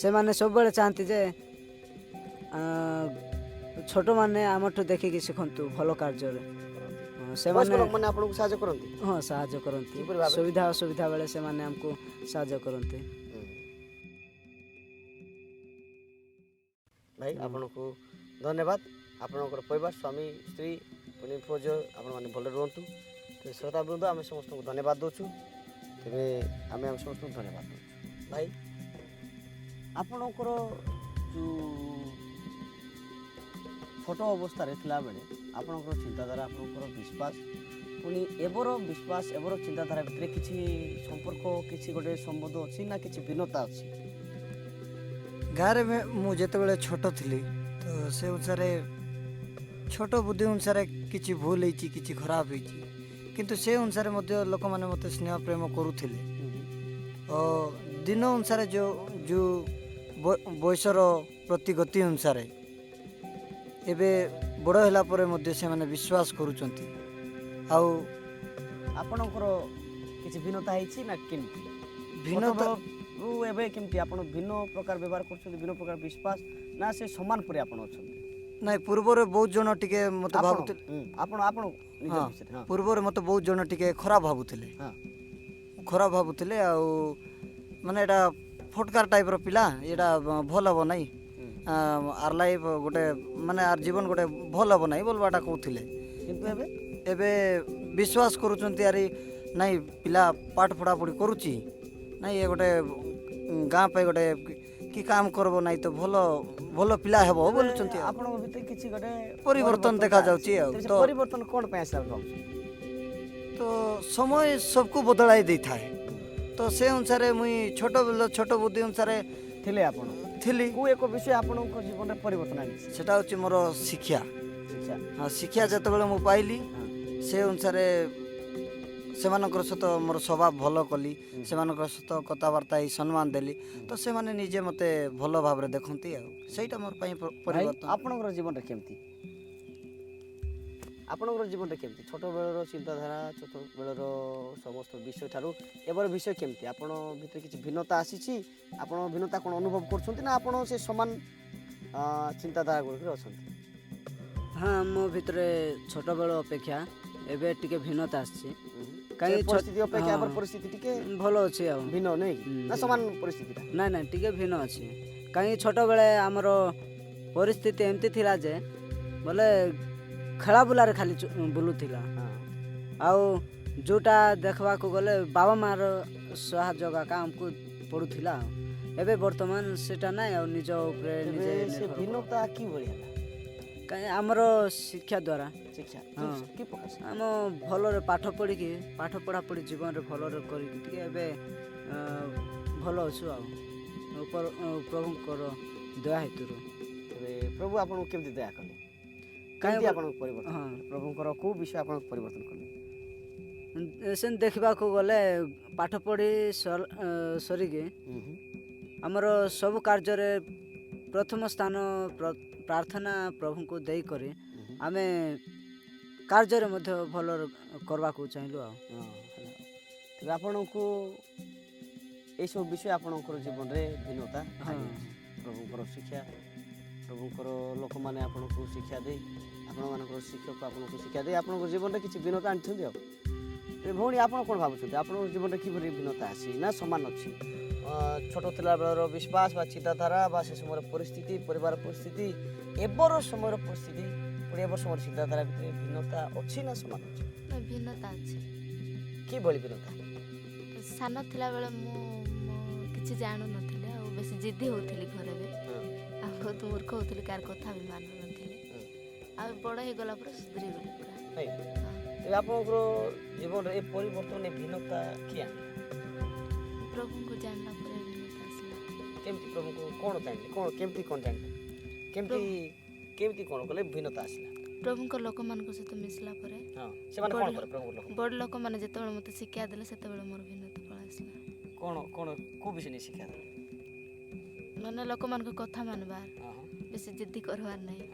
ସେମାନେ ସବୁବେଳେ ଚାହାନ୍ତି ଯେ ଛୋଟମାନେ ଆମଠୁ ଦେଖିକି ଶିଖନ୍ତୁ ଭଲ କାର୍ଯ୍ୟରେ। ହଁ, ବୟସ୍କ ସେମାନେ ଲୋକମାନେ ଆପଣଙ୍କୁ ସାହାଯ୍ୟ କରନ୍ତି? ହଁ, ସାହାଯ୍ୟ କରନ୍ତି। କିପରି ଭାବେ? ସୁବିଧା ଅସୁବିଧା ବେଳେ ସେମାନେ ଆମକୁ ସାହାଯ୍ୟ କରନ୍ତି। ଭାଇ, ଆପଣଙ୍କୁ ଧନ୍ୟବାଦ। ଆପଣଙ୍କର ପରିବାର, ସ୍ୱାମୀ, ସ୍ତ୍ରୀ, ପୁଣି ପୁଅ ଝିଅ, ଆପଣମାନେ ଭଲରେ ରୁହନ୍ତୁ। ତେବେ ଶ୍ରୋତା ବୃନ୍ଦ, ଆମେ ସମସ୍ତଙ୍କୁ ଧନ୍ୟବାଦ ଦେଉଛୁ। ତେବେ ଆମେ ସମସ୍ତଙ୍କୁ ଧନ୍ୟବାଦ ଦେଉଛୁ। ଭାଇ, ଆପଣଙ୍କର ଯେଉଁ ଛୋଟ ଅବସ୍ଥାରେ ଥିଲାବେଳେ ଆପଣଙ୍କର ଚିନ୍ତାଧାରା, ଆପଣଙ୍କର ବିଶ୍ୱାସ, ପୁଣି ଏବର ବିଶ୍ୱାସ, ଏବର ଚିନ୍ତାଧାରା ଭିତରେ କିଛି ସମ୍ପର୍କ, କିଛି ଗୋଟେ ସମ୍ବନ୍ଧ ଅଛି ନା କିଛି ଭିନ୍ନତା ଅଛି? ଗାଁରେ ମୁଁ ଯେତେବେଳେ ଛୋଟ ଥିଲି, ତ ସେ ଅନୁସାରେ ଛୋଟ ବୁଦ୍ଧି ଅନୁସାରେ କିଛି ଭୁଲ ହେଇଛି, କିଛି ଖରାପ ହେଇଛି, କିନ୍ତୁ ସେ ଅନୁସାରେ ମଧ୍ୟ ଲୋକମାନେ ମୋତେ ସ୍ନେହ ପ୍ରେମ କରୁଥିଲେ। ଓ ଦିନ ଅନୁସାରେ ଯେଉଁ ଯେଉଁ ବୟସର ପ୍ରତି ଗତି ଅନୁସାରେ ଏବେ ବଡ଼ ହେଲା ପରେ ମଧ୍ୟ ସେମାନେ ବିଶ୍ୱାସ କରୁଛନ୍ତି। ଆଉ ଆପଣଙ୍କର କିଛି ଭିନ୍ନତା ହେଇଛି ନା କେମିତି? ଭିନ୍ନତା ଛୋଟବେଳରୁ ଏବେ କେମିତି ଆପଣ ଭିନ୍ନ ପ୍ରକାର ବ୍ୟବହାର କରୁଛନ୍ତି, ଭିନ୍ନ ପ୍ରକାର ବିଶ୍ୱାସ, ନା ସେ ସମାନ ପରି ଆପଣ ଅଛନ୍ତି? ନାଇଁ, ପୂର୍ବରେ ବହୁତ ଜଣ ଟିକେ ମୋତେ ଆପଣ ଭାବୁଥିଲେ ଆପଣ ଆପଣ ନିଜ ବିଷୟରେ। ହଁ। ପୂର୍ବରେ ମୋତେ ବହୁତ ଜଣ ଟିକେ ଖରାପ ଭାବୁଥିଲେ। ଖରାପ ଭାବୁଥିଲେ ଆଉ ମାନେ ଏଇଟା ଫଟକାର ଟାଇପ୍ର ପିଲା, ଏଇଟା ଭଲ ହେବ ନାହିଁ, ଆର ଲାଇଫ୍ ଗୋଟେ ମାନେ ଆର ଜୀବନ ଗୋଟେ ଭଲ ହେବ ନାହିଁ ବୋଲବାଟା କହୁଥିଲେ। କିନ୍ତୁ ଏବେ? ଏବେ ବିଶ୍ୱାସ କରୁଛନ୍ତି, ଆରେ ନାଇଁ, ପିଲା ପାଠ ପଢ଼ାପଢ଼ି କରୁଛି, ନାଇଁ, ଏ ଗୋଟେ ଗାଁ ପାଇଁ ଗୋଟେ କି କାମ କରିବ, ନାଇଁ ତ ଭଲ ଭଲ ପିଲା ହେବ ବୋଲୁଛନ୍ତି। ଆଉ ଆପଣଙ୍କ ଭିତରେ କିଛି ଗୋଟେ ପରିବର୍ତ୍ତନ ଦେଖାଯାଉଛି। ଆଉ ତେବେ ସେ ତ ପରିବର୍ତ୍ତନ କ'ଣ ପାଇଁ ଆସିଲା ବୋଲି ଭାବୁଛନ୍ତି? ତ ସମୟ ସବୁକୁ ବଦଳାଇ ଦେଇଥାଏ, ତ ସେ ଅନୁସାରେ ମୁଇଁ ଛୋଟ ଛୋଟ ବୁଦ୍ଧି ଅନୁସାରେ ଥିଲେ ଆପଣ ଥିଲି। କୋଉ ଏକ ବିଷୟ ଆପଣଙ୍କ ଜୀବନରେ ପରିବର୍ତ୍ତନ ଆଣିଛି? ସେଟା ହେଉଛି ମୋର ଶିକ୍ଷା। ଶିକ୍ଷା। ହଁ, ଶିକ୍ଷା ଯେତେବେଳେ ମୁଁ ପାଇଲି, ସେ ଅନୁସାରେ ସେମାନଙ୍କର ସହିତ ମୋର ସ୍ୱଭାବ ଭଲ କଲି, ସେମାନଙ୍କର ସହିତ କଥାବାର୍ତ୍ତା ହେଇ ସମ୍ମାନ ଦେଲି, ତ ସେମାନେ ନିଜେ ମୋତେ ଭଲ ଭାବରେ ଦେଖନ୍ତି। ଆଉ ସେଇଟା ମୋର ପାଇଁ ଭାଇ, ପରିବର୍ତ୍ତନ। ଆପଣଙ୍କର ଜୀବନରେ କେମିତି ଛୋଟବେଳର ଚିନ୍ତାଧାରା, ଛୋଟବେଳର ସମସ୍ତ ବିଷୟ ଠାରୁ ଏବେର ବିଷୟ କେମିତି? ଆପଣ ଭିତରେ କିଛି ଭିନ୍ନତା ଆସିଛି? ଆପଣ ଭିନ୍ନତା କ'ଣ ଅନୁଭବ କରୁଛନ୍ତି ନା ଆପଣ ସେ ସମାନ ଚିନ୍ତାଧାରା ଗୁଡ଼ିକରେ ଅଛନ୍ତି? ହଁ, ମୋ ଭିତରେ ଛୋଟବେଳ ଅପେକ୍ଷା ଏବେ ଟିକେ ଭିନ୍ନତା ଆସିଛି। ସେ କାହିଁକି ପରିସ୍ଥିତି ଅପେକ୍ଷା ଏବେର ହଁ। ପରିସ୍ଥିତି ଟିକେ ଭଲ ଅଛି ଆଉ ଭିନ୍ନ ନାଇଁ କି? ନା ସମାନ ପରିସ୍ଥିତିଟା? ନାଇଁ ନାଇଁ, ଟିକେ ଭିନ୍ନ ଅଛି। କାହିଁକି ଛୋଟବେଳେ ଆମର ପରିସ୍ଥିତି ଏମିତି ଥିଲା ଯେ ବୋଲେ ଖେଳା ବୁଲାରେ ଖାଲି ବୁଲୁଥିଲା। ଆଉ ଯେଉଁଟା ଦେଖିବାକୁ ଗଲେ ବାବା ମାଆର ସାହାଯ୍ୟ ଏକା ଆମକୁ ପଡ଼ୁଥିଲା। ଆଉ ଏବେ ବର୍ତ୍ତମାନ ସେଇଟା ନାଇଁ, ଆଉ ନିଜ ଉପରେ ତେବେ ନିଜେ ସେ ନିର୍ଭର କରୁ। ଭିନ୍ନତା କିଭଳି ହେଲା? କାହିଁ ଆମର ଶିକ୍ଷା ଦ୍ୱାରା। ଶିକ୍ଷା? ହଁ। କି ପ୍ରକାର ଶିକ୍ଷା? ଆମ ଭଲରେ ପାଠ ପଢ଼ିକି, ପାଠ ପଢ଼ାପଢ଼ି ଜୀବନରେ ଭଲରେ କରିକି ଟିକେ ଏବେ ଭଲ ଅଛୁ ଆଉ ଉପର ପ୍ରଭୁଙ୍କର ଦୟା ହେତୁରୁ। ତେବେ ପ୍ରଭୁ ଆପଣଙ୍କୁ କେମିତି ଦୟା କଲେ? କାହିଁ କେମିତି ଆପଣଙ୍କୁ ପରିବର୍ତ୍ତନ କଲେ? ପ୍ରଭୁଙ୍କର କୋଉ ବିଷୟ ଆପଣଙ୍କୁ ପରିବର୍ତ୍ତନ କଲେ? ସେମିତି ଦେଖିବାକୁ ଗଲେ ପାଠ ପଢ଼ି ସରିକି ଆମର ସବୁ କାର୍ଯ୍ୟରେ ପ୍ରଥମ ସ୍ଥାନ ପ୍ରାର୍ଥନା ପ୍ରଭୁଙ୍କୁ ଦେଇକରି ଆମେ କାର୍ଯ୍ୟରେ ମଧ୍ୟ ଭଲ କରିବାକୁ ଚାହିଁଲୁ ଆଉ ହଁ, ହେଲା। ତେବେ ଆପଣଙ୍କୁ ଏଇସବୁ ବିଷୟ ଆପଣଙ୍କର ଜୀବନରେ ଭିନ୍ନତା ଆଣିଛି। ପ୍ରଭୁଙ୍କର ଶିକ୍ଷା, ପ୍ରଭୁଙ୍କର ଲୋକମାନେ ଆପଣଙ୍କୁ ଶିକ୍ଷା ଦେଇ, ଆପଣମାନଙ୍କର ଶିକ୍ଷକ ଆପଣଙ୍କୁ ଶିକ୍ଷା ଦେଇ ଆପଣଙ୍କ ଜୀବନରେ କିଛି ଭିନ୍ନତା ଆଣିଛନ୍ତି। ଆଉ ତେବେ ଭଉଣୀ, ଆପଣ କ'ଣ ଭାବୁଛନ୍ତି? ଆପଣଙ୍କ ଜୀବନରେ କିପରି ଭିନ୍ନତା ଆସିଛି ନା ସମାନ ଅଛି? ଛୋଟ ଥିଲାବେଳର ବିଶ୍ୱାସ ବା ଚିନ୍ତାଧାରା ବା ସେ ସମୟର ପରିସ୍ଥିତି, ପରିବାର ପରିସ୍ଥିତି, ଏବର ସମୟର ପରିସ୍ଥିତି, ପୁଣି ଏବର ସମୟର ଚିନ୍ତାଧାରା ଭିତରେ ଭିନ୍ନତା ଅଛି ନା ସମାନ ଅଛି? ନା, ଭିନ୍ନତା ଅଛି। କିଭଳି ଭିନ୍ନତା? ସାନ ଥିଲାବେଳେ ମୁଁ ମୁଁ କିଛି ଜାଣୁନଥିଲି ଆଉ ବେଶୀ ଜିଦ୍ଦି ହେଉଥିଲି ଘରେ ବି, ଆଉ ବହୁତ ମୂର୍ଖ ହେଉଥିଲି, କାହାର କଥା ବି ମାନୁନଥିଲି। ଆଉ ବଡ଼ ହେଇଗଲା ପରେ ସୁଧୁରି ଗଲି ପୁରା। ନାଇଁ? ହଁ। ତେବେ ଆପଣଙ୍କର ଜୀବନରେ ଏ ପରିବର୍ତ୍ତନ, ଏ ଭିନ୍ନତା କିଏ ଆଣିଲା? ପ୍ରଭୁଙ୍କୁ ଜାଣିଲା ପରେ ଭିନ୍ନତା ଆସିଲା। କେମିତି ପ୍ରଭୁଙ୍କୁ କ'ଣ ଜାଣିଲେ? କ'ଣ କେମିତି କ'ଣ ଜାଣିଲେ? କେମିତି କେମିତି କ'ଣ କଲେ ଭିନ୍ନତା ଆସିଲା? ପ୍ରଭୁଙ୍କ ଲୋକମାନଙ୍କ ସହିତ ମିଶିଲା ପରେ। ହଁ, ସେମାନେ କ'ଣ ବଡ଼ କଲେ ପ୍ରଭୁଙ୍କ ଲୋକ? ବଡ଼ ଲୋକମାନେ ଯେତେବେଳେ ମୋତେ ଶିକ୍ଷା ଦେଲେ, ସେତେବେଳେ ମୋର ଭିନ୍ନତା ପଳେଇ ଆସିଲା। କ'ଣ କ'ଣ କୋଉ ବିଷୟ ନେଇ ଶିକ୍ଷା ଦେଲେ? ମାନେ ଲୋକମାନଙ୍କ କଥା ମାନବାର, ହଁ ହଁ ବେଶୀ ଜିଦ୍ଦି କରବାର ନାହିଁ,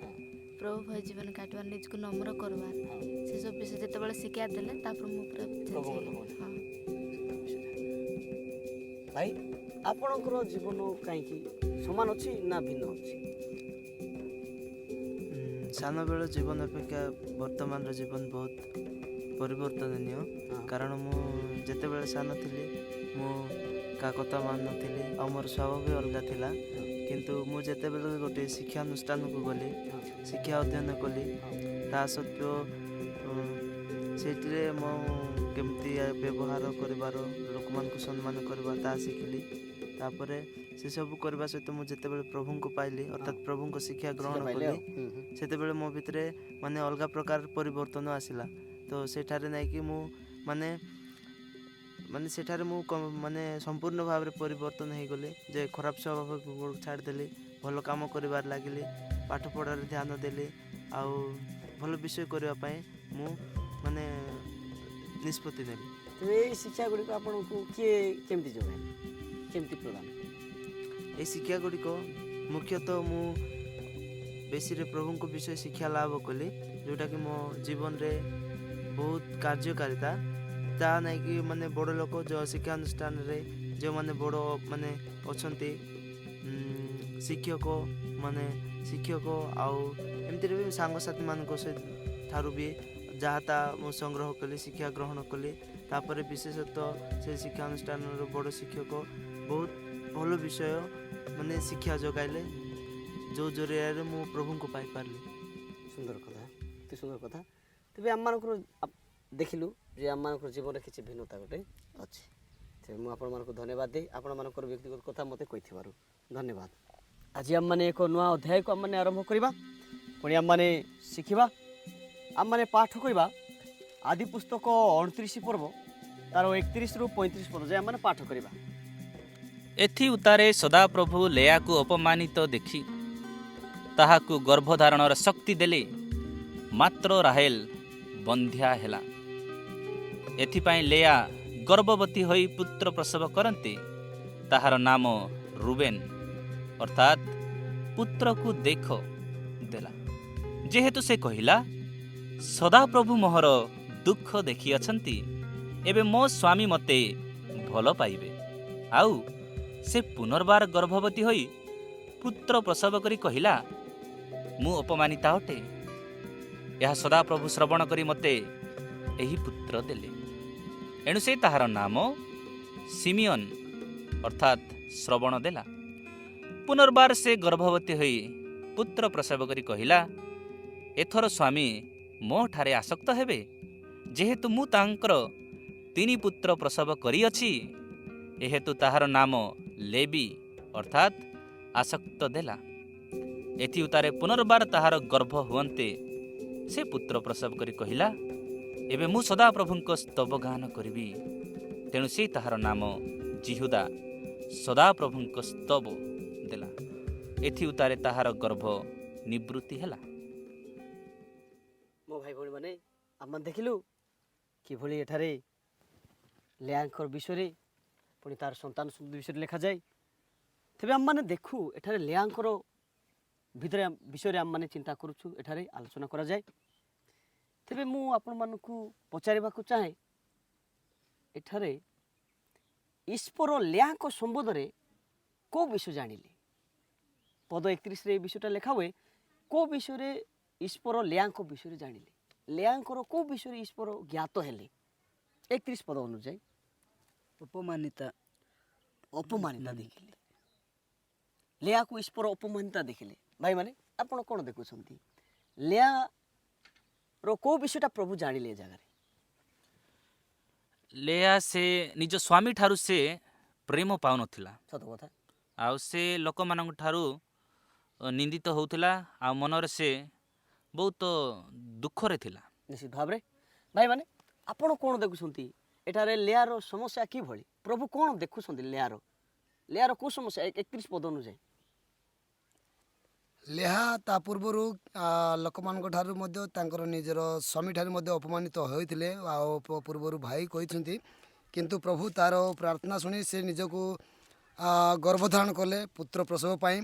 ପ୍ରଭୁ ଭୟ ଜୀବନ କାଟିବାର, ନିଜକୁ ନମ୍ର କରବାର, ସେସବୁ ବିଷୟ ଯେତେବେଳେ ଶିକ୍ଷା ଦେଲେ, ତାପରେ ମୁଁ ପୁରା ଚେଞ୍ଜ ପ୍ରଭୁଙ୍କ ହେଇଗଲି। ଲୋକମାନେ। ହଁ। ଭାଇ, ଆପଣଙ୍କର ଜୀବନ କାହିଁକି ସମାନ ଅଛି ନା ଭିନ୍ନ ଅଛି? ସାନବେଳ ଜୀବନ ଅପେକ୍ଷା ବର୍ତ୍ତମାନର ଜୀବନ ବହୁତ ପରିବର୍ତ୍ତନୀୟ। କାରଣ ମୁଁ ଯେତେବେଳେ ସାନ ଥିଲି, ମୁଁ କାହା କଥା ମାନୁନଥିଲି ଆଉ ମୋର ସ୍ୱଭାବ ବି ଅଲଗା ଥିଲା। କିନ୍ତୁ ମୁଁ ଯେତେବେଳେ ଗୋଟେ ଶିକ୍ଷାନୁଷ୍ଠାନକୁ ଗଲି, ଶିକ୍ଷା ଅଧ୍ୟୟନ କଲି, ତା ସତ୍ତ୍ୱ ସେଇଥିରେ ମୁଁ କେମିତି ବ୍ୟବହାର କରିବାର, ଲୋକମାନଙ୍କୁ ସମ୍ମାନ କରିବା, ତାହା ଶିଖିଲି। ତାପରେ ସେସବୁ କରିବା ସହିତ ମୁଁ ଯେତେବେଳେ ପ୍ରଭୁଙ୍କୁ ପାଇଲି, ଅର୍ଥାତ୍ ପ୍ରଭୁଙ୍କ ଶିକ୍ଷା ଗ୍ରହଣ ପାଇଲେ କଲି, ଆଉ ହୁଁ, ହୁଁ। ସେତେବେଳେ ମୋ ଭିତରେ ମାନେ ଅଲଗା ପ୍ରକାର ପରିବର୍ତ୍ତନ ଆସିଲା। ତ ସେଠାରେ ନେଇକି ମୁଁ ମାନେ ମାନେ ସେଠାରେ ମୁଁ ମାନେ ସମ୍ପୂର୍ଣ୍ଣ ଭାବରେ ପରିବର୍ତ୍ତନ ହେଇଗଲି ଯେ ଖରାପ ସ୍ୱଭାବକୁ ଛାଡ଼ିଦେଲି, ଭଲ କାମ କରିବାରେ ଲାଗିଲି, ପାଠ ପଢ଼ାରେ ଧ୍ୟାନ ଦେଲି ଆଉ ଭଲ ବିଷୟ କରିବା ପାଇଁ ମୁଁ ମାନେ ନିଷ୍ପତ୍ତି ନେଲି। ତେବେ ଏଇ ଶିକ୍ଷା ଗୁଡ଼ିକ ଆପଣଙ୍କୁ କିଏ କେମିତି ଯୋଗାଇଲେ, କେମିତି ପ୍ରଦାନ? ଏହି ଶିକ୍ଷା ଗୁଡ଼ିକ ମୁଖ୍ୟତଃ ମୁଁ ବେଶୀରେ ପ୍ରଭୁଙ୍କ ବିଷୟ ଶିକ୍ଷା ଲାଭ କଲି, ଯେଉଁଟାକି ମୋ ଜୀବନରେ ବହୁତ କାର୍ଯ୍ୟକାରିତା। ତା ନାଇକି ମାନେ ବଡ଼ ଲୋକ ଯେଉଁ ଶିକ୍ଷାନୁଷ୍ଠାନରେ ଯେଉଁମାନେ ବଡ଼ ମାନେ ଅଛନ୍ତି, ଶିକ୍ଷକ ମାନେ ଶିକ୍ଷକ ଆଉ ଏମିତିରେ ବି ସାଙ୍ଗସାଥିମାନଙ୍କ ସହିତ ଠାରୁ ବି ଯାହା ତା ମୁଁ ସଂଗ୍ରହ କଲି, ଶିକ୍ଷା ଗ୍ରହଣ କଲି। ତାପରେ ବିଶେଷତଃ ସେ ଶିକ୍ଷାନୁଷ୍ଠାନର ବଡ଼ ଶିକ୍ଷକ ବହୁତ ଭଲ ବିଷୟ ମାନେ ଶିକ୍ଷା ଯୋଗାଇଲେ, ଯେଉଁ ଜରିଆରେ ମୁଁ ପ୍ରଭୁଙ୍କୁ ପାଇପାରିଲି। ସୁନ୍ଦର କଥା, ଅତି ସୁନ୍ଦର କଥା। ତେବେ ଆମମାନଙ୍କର ଦେଖିଲୁ ଯେ ଆମମାନଙ୍କର ଜୀବନରେ କିଛି ଭିନ୍ନତା ଗୋଟେ ଅଛି। ତେବେ ମୁଁ ଆପଣମାନଙ୍କୁ ଧନ୍ୟବାଦ ଦେଇ ଆପଣମାନଙ୍କର ବ୍ୟକ୍ତିଗତ କଥା ମୋତେ କହିଥିବାରୁ ଧନ୍ୟବାଦ। ଆଜି ଆମମାନେ ଏକ ନୂଆ ଅଧ୍ୟାୟକୁ ଆମମାନେ ଆରମ୍ଭ କରିବା। ପୁଣି ଆମମାନେ ଶିଖିବା, ଆମମାନେ ପାଠ କରିବା ଆଦି ପୁସ୍ତକ 29 ପର୍ବ ତାର 31ରୁ 35 ପଦ ଯାଏ ଆମମାନେ ପାଠ କରିବା। ଏଥି ଉତ୍ତାରେ ସଦାପ୍ରଭୁ ଲେୟାକୁ ଅପମାନିତ ଦେଖି ତାହାକୁ ଗର୍ଭଧାରଣର ଶକ୍ତି ଦେଲେ, ମାତ୍ର ରାହେଲ ବନ୍ଧ୍ୟା ହେଲା। ଏଥିପାଇଁ ଲେୟା ଗର୍ଭବତୀ ହୋଇ ପୁତ୍ର ପ୍ରସବ କରନ୍ତେ ତାହାର ନାମ ରୁବେନ, ଅର୍ଥାତ୍ ପୁତ୍ରକୁ ଦେଖ, ଦେଲା। ଯେହେତୁ ସେ କହିଲା, ସଦାପ୍ରଭୁ ମୋହର ଦୁଃଖ ଦେଖିଅଛନ୍ତି, ଏବେ ମୋ ସ୍ୱାମୀ ମୋତେ ଭଲ ପାଇବେ। ଆଉ ସେ ପୁନର୍ବାର ଗର୍ଭବତୀ ହୋଇ ପୁତ୍ର ପ୍ରସବ କରି କହିଲା, ମୁଁ ଅପମାନିତା ଅଟେ, ଏହା ସଦାପ୍ରଭୁ ଶ୍ରବଣ କରି ମୋତେ ଏହି ପୁତ୍ର ଦେଲେ। ଏଣୁ ସେ ତାହାର ନାମ ସିମିଅନ, ଅର୍ଥାତ୍ ଶ୍ରବଣ ଦେଲା। ପୁନର୍ବାର ସେ ଗର୍ଭବତୀ ହୋଇ ପୁତ୍ର ପ୍ରସବ କରି କହିଲା, ଏଥର ସ୍ୱାମୀ ମୋ ଠାରେ ଆସକ୍ତ ହେବେ, ଯେହେତୁ ମୁଁ ତାଙ୍କର ତିନି ପୁତ୍ର ପ୍ରସବ କରିଅଛି। ଏହେତୁ ତାହାର ନାମ ଲେବି, ଅର୍ଥାତ୍ ଆସକ୍ତ ଦେଲା। ଏଥି ଉତ୍ତାରେ ପୁନର୍ବାର ତାହାର ଗର୍ଭ ହୁଅନ୍ତେ ସେ ପୁତ୍ର ପ୍ରସବ କରି କହିଲା, ଏବେ ମୁଁ ସଦାପ୍ରଭୁଙ୍କ ସ୍ତବ ଗାନ କରିବି। ତେଣୁ ସେ ତାହାର ନାମ ଜିହୁଦା, ସଦାପ୍ରଭୁଙ୍କ ସ୍ତବ ଦେଲା। ଏଥି ଉତ୍ତାରେ ତାହାର ଗର୍ଭ ନିବୃତ୍ତି ହେଲା। ମୋ ଭାଇ ଭଉଣୀମାନେ, ଆମେ ଦେଖିଲୁ କିଭଳି ଏଠାରେ ଲେୟାଙ୍କର ବିଷୟରେ ପୁଣି ତାର ସନ୍ତାନ ବିଷୟରେ ଲେଖାଯାଏ। ତେବେ ଆମମାନେ ଦେଖୁ ଏଠାରେ ଲେୟାଙ୍କର ଭିତରେ ବିଷୟରେ ଆମମାନେ ଚିନ୍ତା କରୁଛୁ, ଏଠାରେ ଆଲୋଚନା କରାଯାଏ। ତେବେ ମୁଁ ଆପଣମାନଙ୍କୁ ପଚାରିବାକୁ ଚାହେଁ, ଏଠାରେ ଈଶ୍ୱର ଲେୟାଙ୍କ ସମ୍ବନ୍ଧରେ କେଉଁ ବିଷୟ ଜାଣିଲେ? ପଦ 31ରେ ଏ ବିଷୟଟା ଲେଖା ହୁଏ। କେଉଁ ବିଷୟରେ ଈଶ୍ୱର ଲେୟାଙ୍କ ବିଷୟରେ ଜାଣିଲେ? ଲେୟାଙ୍କର କେଉଁ ବିଷୟରେ ଈଶ୍ୱର ଜ୍ଞାତ ହେଲେ 31 ପଦ ଅନୁଯାୟୀ? ଅପମାନିତା। ଅପମାନିତା ଦେଖିଲେ। ଲେୟାକୁ ଈଶ୍ୱର ଅପମାନିତା ଦେଖିଲେ। ଭାଇମାନେ, ଆପଣ କ'ଣ ଦେଖୁଛନ୍ତି? ଲେୟାର କେଉଁ ବିଷୟଟା ପ୍ରଭୁ ଜାଣିଲେ ଏ ଜାଗାରେ? ଲେୟା ସେ ନିଜ ସ୍ୱାମୀ ଠାରୁ ସେ ପ୍ରେମ ପାଉନଥିଲା। ସତ କଥା। ଆଉ ସେ ଲୋକମାନଙ୍କ ଠାରୁ ନିନ୍ଦିତ ହେଉଥିଲା ଆଉ ମନରେ ସେ ବହୁତ ଦୁଃଖରେ ଥିଲା। ନିଶ୍ଚିତ ଭାବରେ। ଭାଇମାନେ, ଆପଣ କ'ଣ ଦେଖୁଛନ୍ତି? ଏଠାରେ ଲେୟାର ସମସ୍ୟା କିଭଳି? ପ୍ରଭୁ କ'ଣ ଦେଖୁଛନ୍ତି ଲେୟାର କେଉଁ ସମସ୍ୟା 31 ପଦ ଅନୁଯାୟୀ? ଲେହା ତା ପୂର୍ବରୁ ଲୋକମାନଙ୍କ ଠାରୁ ମଧ୍ୟ, ତାଙ୍କର ନିଜର ସ୍ୱାମୀ ଠାରୁ ମଧ୍ୟ ଅପମାନିତ ହୋଇଥିଲେ ଆଉ ପୂର୍ବରୁ ଭାଇ କହିଛନ୍ତି। କିନ୍ତୁ ପ୍ରଭୁ ତାର ପ୍ରାର୍ଥନା ଶୁଣି ସେ ନିଜକୁ ଗର୍ଭଧାରଣ କଲେ ପୁତ୍ର ପ୍ରସବ ପାଇଁ।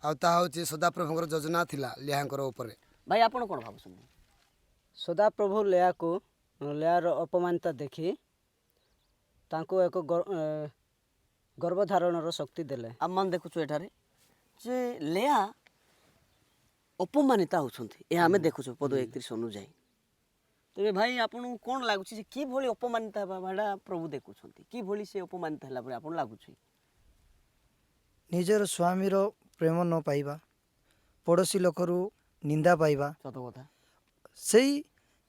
ଆଉ ତାହା ହେଉଛି ସଦାପ୍ରଭୁଙ୍କର ଯୋଜନା ଥିଲା ଲେହାଙ୍କର ଉପରେ। ଭାଇ, ଆପଣ କ'ଣ ଭାବୁଛନ୍ତି? ସଦାପ୍ରଭୁ ଲେୟାକୁ ଲେୟାର ଅପମାନିତା ଦେଖି ତାଙ୍କୁ ଏକ ଗର୍ଭଧାରଣର ଶକ୍ତି ଦେଲେ। ଆମମାନେ ଦେଖୁଛୁ ଏଠାରେ ଯେ ଲେୟା ଅପମାନିତା ହେଉଛନ୍ତି, ଏହା ଆମେ ଦେଖୁଛୁ ପଦ 31 ଅନୁଯାୟୀ। ତେବେ ଭାଇ, ଆପଣଙ୍କୁ କ'ଣ ଲାଗୁଛି ଯେ କିଭଳି ଅପମାନିତ ହେବାଟା ପ୍ରଭୁ ଦେଖୁଛନ୍ତି? କିଭଳି ସେ ଅପମାନିତ ହେଲା ପରେ ଆପଣ ଲାଗୁଛି? ନିଜର ସ୍ୱାମୀର ପ୍ରେମ ନ ପାଇବା, ପଡ଼ୋଶୀ ଲୋକରୁ ନିନ୍ଦା ପାଇବା। ସତ କଥା। ସେଇ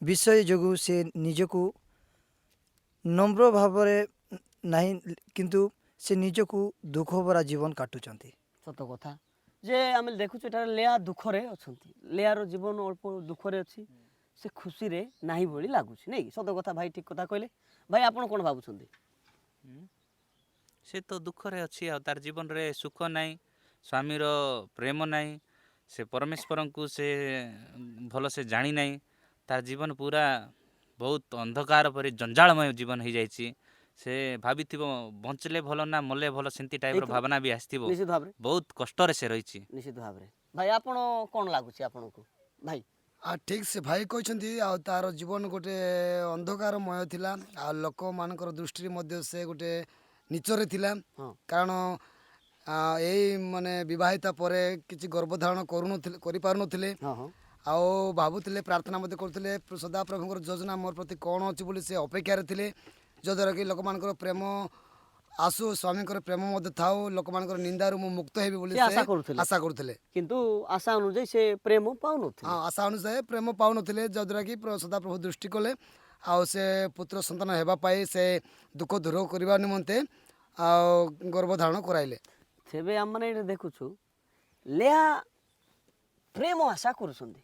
ବିଷୟ ଯୋଗୁଁ ସେ ନିଜକୁ ନମ୍ର ଭାବରେ ନାହିଁ, କିନ୍ତୁ ସେ ନିଜକୁ ଦୁଃଖ ଭରା ଜୀବନ କାଟୁଛନ୍ତି। ସତ କଥା ଯେ ଆମେ ଦେଖୁଛୁ, ଏଠାରେ ଲେଆ ଦୁଃଖରେ ଅଛନ୍ତି। ଲେଆର ଜୀବନ ଅଳ୍ପ ଦୁଃଖରେ ଅଛି, ସେ ଖୁସିରେ ନାହିଁ ଭଳି ଲାଗୁଛି, ନାଇଁ କି? ସତ କଥା ଭାଇ, ଠିକ କଥା କହିଲେ। ଭାଇ, ଆପଣ କ'ଣ ଭାବୁଛନ୍ତି? ସେ ତ ଦୁଃଖରେ ଅଛି ଆଉ ତାର ଜୀବନରେ ସୁଖ ନାହିଁ, ସ୍ୱାମୀର ପ୍ରେମ ନାହିଁ, ସେ ପରମେଶ୍ୱରଙ୍କୁ ସେ ଭଲସେ ଜାଣି ନାହିଁ। ତାର ଜୀବନ ପୁରା ବହୁତ ଅନ୍ଧକାର ପରି ଜଞ୍ଜାଳମୟ ଜୀବନ ହେଇଯାଇଛି। ସେ ଭାବିଥିବ ବଞ୍ଚିଲେ ଭଲ ନା ମଲେ ଭଲ, ସେମିତି ଟାଇପ୍ର ହେଇଥିବ। ଭାବନା ବି ଆସିଥିବ। ନିଶ୍ଚିତ ଭାବରେ। ବହୁତ କଷ୍ଟରେ ସେ ରହିଛି। ନିଶ୍ଚିତ ଭାବରେ। ଭାଇ, ଆପଣ କ'ଣ ଲାଗୁଛି ଆପଣଙ୍କୁ ଭାଇ? ଆଉ ଠିକ୍ ସେ ଭାଇ କହିଛନ୍ତି। ଆଉ ତାର ଜୀବନ ଗୋଟେ ଅନ୍ଧକାରମୟ ଥିଲା ଆଉ ଲୋକମାନଙ୍କର ଦୃଷ୍ଟିରେ ମଧ୍ୟ ସେ ଗୋଟେ ନୀଚରେ ଥିଲା। କାରଣ ଏଇ ମାନେ ବିବାହିତା ପରେ କିଛି ଗର୍ଭଧାରଣ କରୁନଥିଲେ, କରିପାରୁନଥିଲେ। ହଁ ହଁ ଆଉ ଭାବୁଥିଲେ, ପ୍ରାର୍ଥନା ମଧ୍ୟ କରୁଥିଲେ, ସଦାପ୍ରଭୁଙ୍କର ଯୋଜନା ମୋର ପ୍ରତି କ'ଣ ଅଛି ବୋଲି ସେ ଅପେକ୍ଷାରେ ଥିଲେ, ଯଦ୍ୱାରା କି ଲୋକମାନଙ୍କର ପ୍ରେମ ଆସୁ, ସ୍ୱାମୀଙ୍କର ପ୍ରେମ ମଧ୍ୟ ଥାଉ, ଲୋକମାନଙ୍କର ନିନ୍ଦାରୁ ମୁଁ ମୁକ୍ତ ହେବି ବୋଲି ସେ ଆଶା କରୁଥିଲେ। ଆଶା କରୁଥିଲେ। କିନ୍ତୁ ଆଶା ଅନୁଯାୟୀ ସେ ପ୍ରେମ ପାଉନଥିଲେ। ହଁ, ଆଶା ଅନୁଯାୟୀ ପ୍ରେମ ପାଉନଥିଲେ, ଯଦ୍ୱାରା କି ସଦାପ୍ରଭୁ ଦୃଷ୍ଟି କଲେ ଆଉ ସେ ପୁତ୍ର ସନ୍ତାନ ହେବା ପାଇଁ ସେ ଦୁଃଖ ଦୂର କରିବା ନିମନ୍ତେ ଆଉ ଗର୍ଭଧାରଣ କରାଇଲେ। ତେବେ ଆମମାନେ ଏଇଠି ଦେଖୁଛୁ, ଲେଆ ପ୍ରେମ ଆଶା କରୁଛନ୍ତି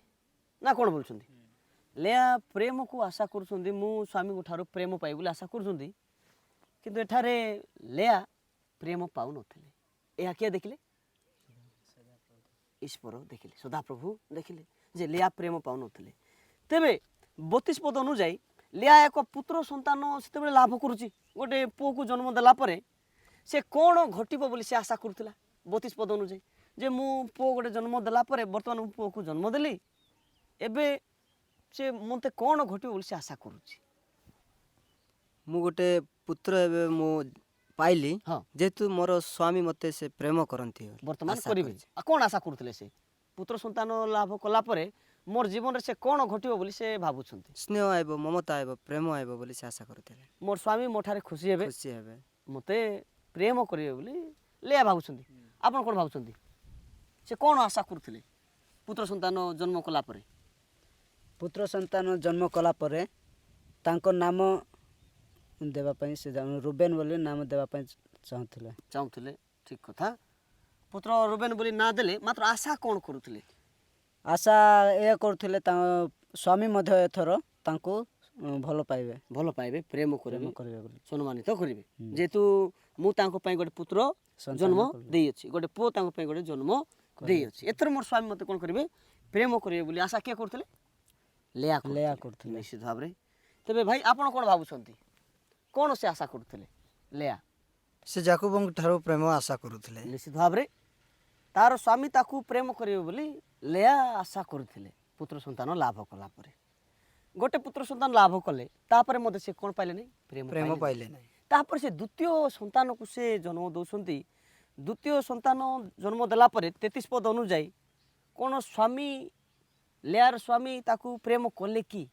ନା କ'ଣ ବୋଲୁଛନ୍ତି? ଲେଆ ପ୍ରେମକୁ ଆଶା କରୁଛନ୍ତି, ମୁଁ ସ୍ୱାମୀଙ୍କ ଠାରୁ ପ୍ରେମ ପାଇବି ବୋଲି ଆଶା କରୁଛନ୍ତି। କିନ୍ତୁ ଏଠାରେ ଲେଆ ପ୍ରେମ ପାଉନଥିଲେ। ଏହା କିଏ ଦେଖିଲେ? ଈଶ୍ୱର ଦେଖିଲେ, ସଦାପ୍ରଭୁ ଦେଖିଲେ ଯେ ଲେଆ ପ୍ରେମ ପାଉନଥିଲେ। ତେବେ 32 ପଦ ଅନୁଯାୟୀ ଲେଆ ଏକ ପୁତ୍ର ସନ୍ତାନ ସେତେବେଳେ ଲାଭ କରୁଛି। ଗୋଟେ ପୁଅକୁ ଜନ୍ମ ଦେଲା ପରେ ସେ କ'ଣ ଘଟିବ ବୋଲି ସେ ଆଶା କରୁଥିଲା? 32 ପଦ ଅନୁଯାୟୀ ଯେ ମୁଁ ପୁଅ ଗୋଟେ ଜନ୍ମ ଦେଲା ପରେ, ବର୍ତ୍ତମାନ ମୁଁ ପୁଅକୁ ଜନ୍ମ ଦେଲି, ଏବେ ସେ ମୋତେ କ'ଣ ଘଟିବ ବୋଲି ସେ ଆଶା କରୁଛି? ମୁଁ ଗୋଟେ ପୁତ୍ର ଏବେ ମୁଁ ପାଇଲି, ଯେହେତୁ ମୋର ସ୍ୱାମୀ ମୋତେ ସେ ପ୍ରେମ କରନ୍ତି ବୋଲି ବର୍ତ୍ତମାନ ଆଶା କରିବେ। କରୁଛି। ଆଉ କ'ଣ ଆଶା କରୁଥିଲେ ସେ? ପୁତ୍ର ସନ୍ତାନ ଲାଭ କଲା ପରେ ମୋର ଜୀବନରେ ସେ କ'ଣ ଘଟିବ ବୋଲି ସେ ଭାବୁଛନ୍ତି? ସ୍ନେହ ଆଇବ, ମମତା ଆଇବ, ପ୍ରେମ ଆଇବ ବୋଲି ସେ ଆଶା କରୁଥିଲେ। ମୋର ସ୍ୱାମୀ ମୋ ଠାରେ ଖୁସି ହେବେ, ଖୁସି ହେବେ, ମୋତେ ପ୍ରେମ କରିବେ ବୋଲି ଲେଆ ଭାବୁଛନ୍ତି। ଆପଣ କ'ଣ ଭାବୁଛନ୍ତି, ସେ କ'ଣ ଆଶା କରୁଥିଲେ ପୁତ୍ର ସନ୍ତାନ ଜନ୍ମ କଲା ପରେ? ପୁତ୍ର ସନ୍ତାନ ଜନ୍ମ କଲା ପରେ ତାଙ୍କ ନାମ ଦେବା ପାଇଁ ସେ ରୁବେନ ବୋଲି ନାମ ଦେବା ପାଇଁ ଚାହୁଁଥିଲେ। ଚାହୁଁଥିଲେ, ଠିକ କଥା। ପୁତ୍ର ରୁବେନ ବୋଲି ନାଁ ଦେଲେ, ମାତ୍ର ଆଶା କ'ଣ କରୁଥିଲେ? ଆଶା ଏହା କରୁଥିଲେ, ତାଙ୍କ ସ୍ୱାମୀ ମଧ୍ୟ ଏଥର ତାଙ୍କୁ ଭଲ ପାଇବେ। ଭଲ ପାଇବେ, ପ୍ରେମ କରିବେ, ପ୍ରେମ କରିବେ ବୋଲି, ସମ୍ମାନିତ କରିବେ, ଯେହେତୁ ମୁଁ ତାଙ୍କ ପାଇଁ ଗୋଟେ ପୁତ୍ର ସନ୍ତାନ ଜନ୍ମ କଲି। ଦେଇଅଛି, ଗୋଟେ ପୁଅ ତାଙ୍କ ପାଇଁ ଗୋଟେ ଜନ୍ମ ଦେଇଅଛି, ଏଥର ମୋର ସ୍ୱାମୀ ମୋତେ କ'ଣ କରିବେ? ପ୍ରେମ କରିବେ ବୋଲି ଆଶା କିଏ କରୁଥିଲେ? ଲେଆ। ଲେଆ କରୁଥିଲେ। ନିଶ୍ଚିତ ଭାବରେ। ତେବେ ଭାଇ, ଆପଣ କ'ଣ ଭାବୁଛନ୍ତି, କ'ଣ ସେ ଆଶା କରୁଥିଲେ ଲେଆ? ସେ ଜାକୁବଙ୍କ ଠାରୁ ପ୍ରେମ ଆଶା କରୁଥିଲେ। ନିଶ୍ଚିତ ଭାବରେ ତାର ସ୍ୱାମୀ ତାକୁ ପ୍ରେମ କରିବେ ବୋଲି ଲେଆ ଆଶା କରୁଥିଲେ। ପୁତ୍ର ସନ୍ତାନ ଲାଭ କଲା ପରେ, ଗୋଟେ ପୁତ୍ର ସନ୍ତାନ ଲାଭ କଲେ, ତାପରେ ମଧ୍ୟ ସେ କ'ଣ ପାଇଲେ ନାହିଁ? ପ୍ରେମ। ପ୍ରେମ ପାଇଲେ ନାହିଁ। ପାଇଲେ ନାହିଁ। ତାପରେ ସେ ଦ୍ୱିତୀୟ ସନ୍ତାନକୁ ସେ ଜନ୍ମ ଦେଉଛନ୍ତି। ଦ୍ୱିତୀୟ ସନ୍ତାନ ଜନ୍ମ ଦେଲା ପରେ 33 ପଦ ଅନୁଯାୟୀ କ'ଣ ସ୍ୱାମୀ, ଲେଆର ସ୍ୱାମୀ ତାକୁ ପ୍ରେମ କଲେ କି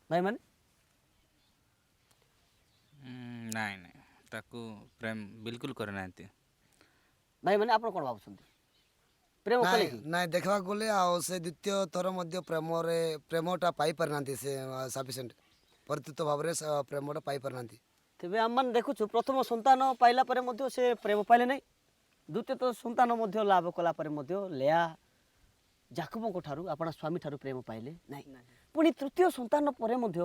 ଭାଇମାନେ? ନାଇଁ ନାଇଁ, ତାକୁ ପ୍ରେମ ବିଲକୁଲ କରିନାହାନ୍ତି। ଭାଇମାନେ, ଆପଣ କ'ଣ ଭାବୁଛନ୍ତି, ପ୍ରେମ କଲେ ନାଇଁ କି? ନାଇଁ, ଦେଖିବାକୁ ଗଲେ ଆଉ ସେ ଦ୍ୱିତୀୟ ଥର ମଧ୍ୟ ପ୍ରେମରେ ପ୍ରେମଟା ପାଇପାରିନାହାନ୍ତି। ସେ ସଫିସିଏଣ୍ଟ ପରିତୃପ୍ତ ଭାବରେ ସେ ପ୍ରେମଟା ପାଇପାରିନାହାନ୍ତି। ତେବେ ଆମମାନେ ଦେଖୁଛୁ, ପ୍ରଥମ ସନ୍ତାନ ପାଇଲା ପରେ ମଧ୍ୟ ସେ ପ୍ରେମ ପାଇଲେ ନାହିଁ। ଦ୍ୱିତୀୟ ସନ୍ତାନ ମଧ୍ୟ ଲାଭ କଲା ପରେ ମଧ୍ୟ ଲେଆ ଜାକୁବଙ୍କ ଠାରୁ, ଆପଣା ସ୍ୱାମୀ ଠାରୁ ପ୍ରେମ ପାଇଲେ ନାହିଁ। ପୁଣି ତୃତୀୟ ସନ୍ତାନ ପରେ ମଧ୍ୟ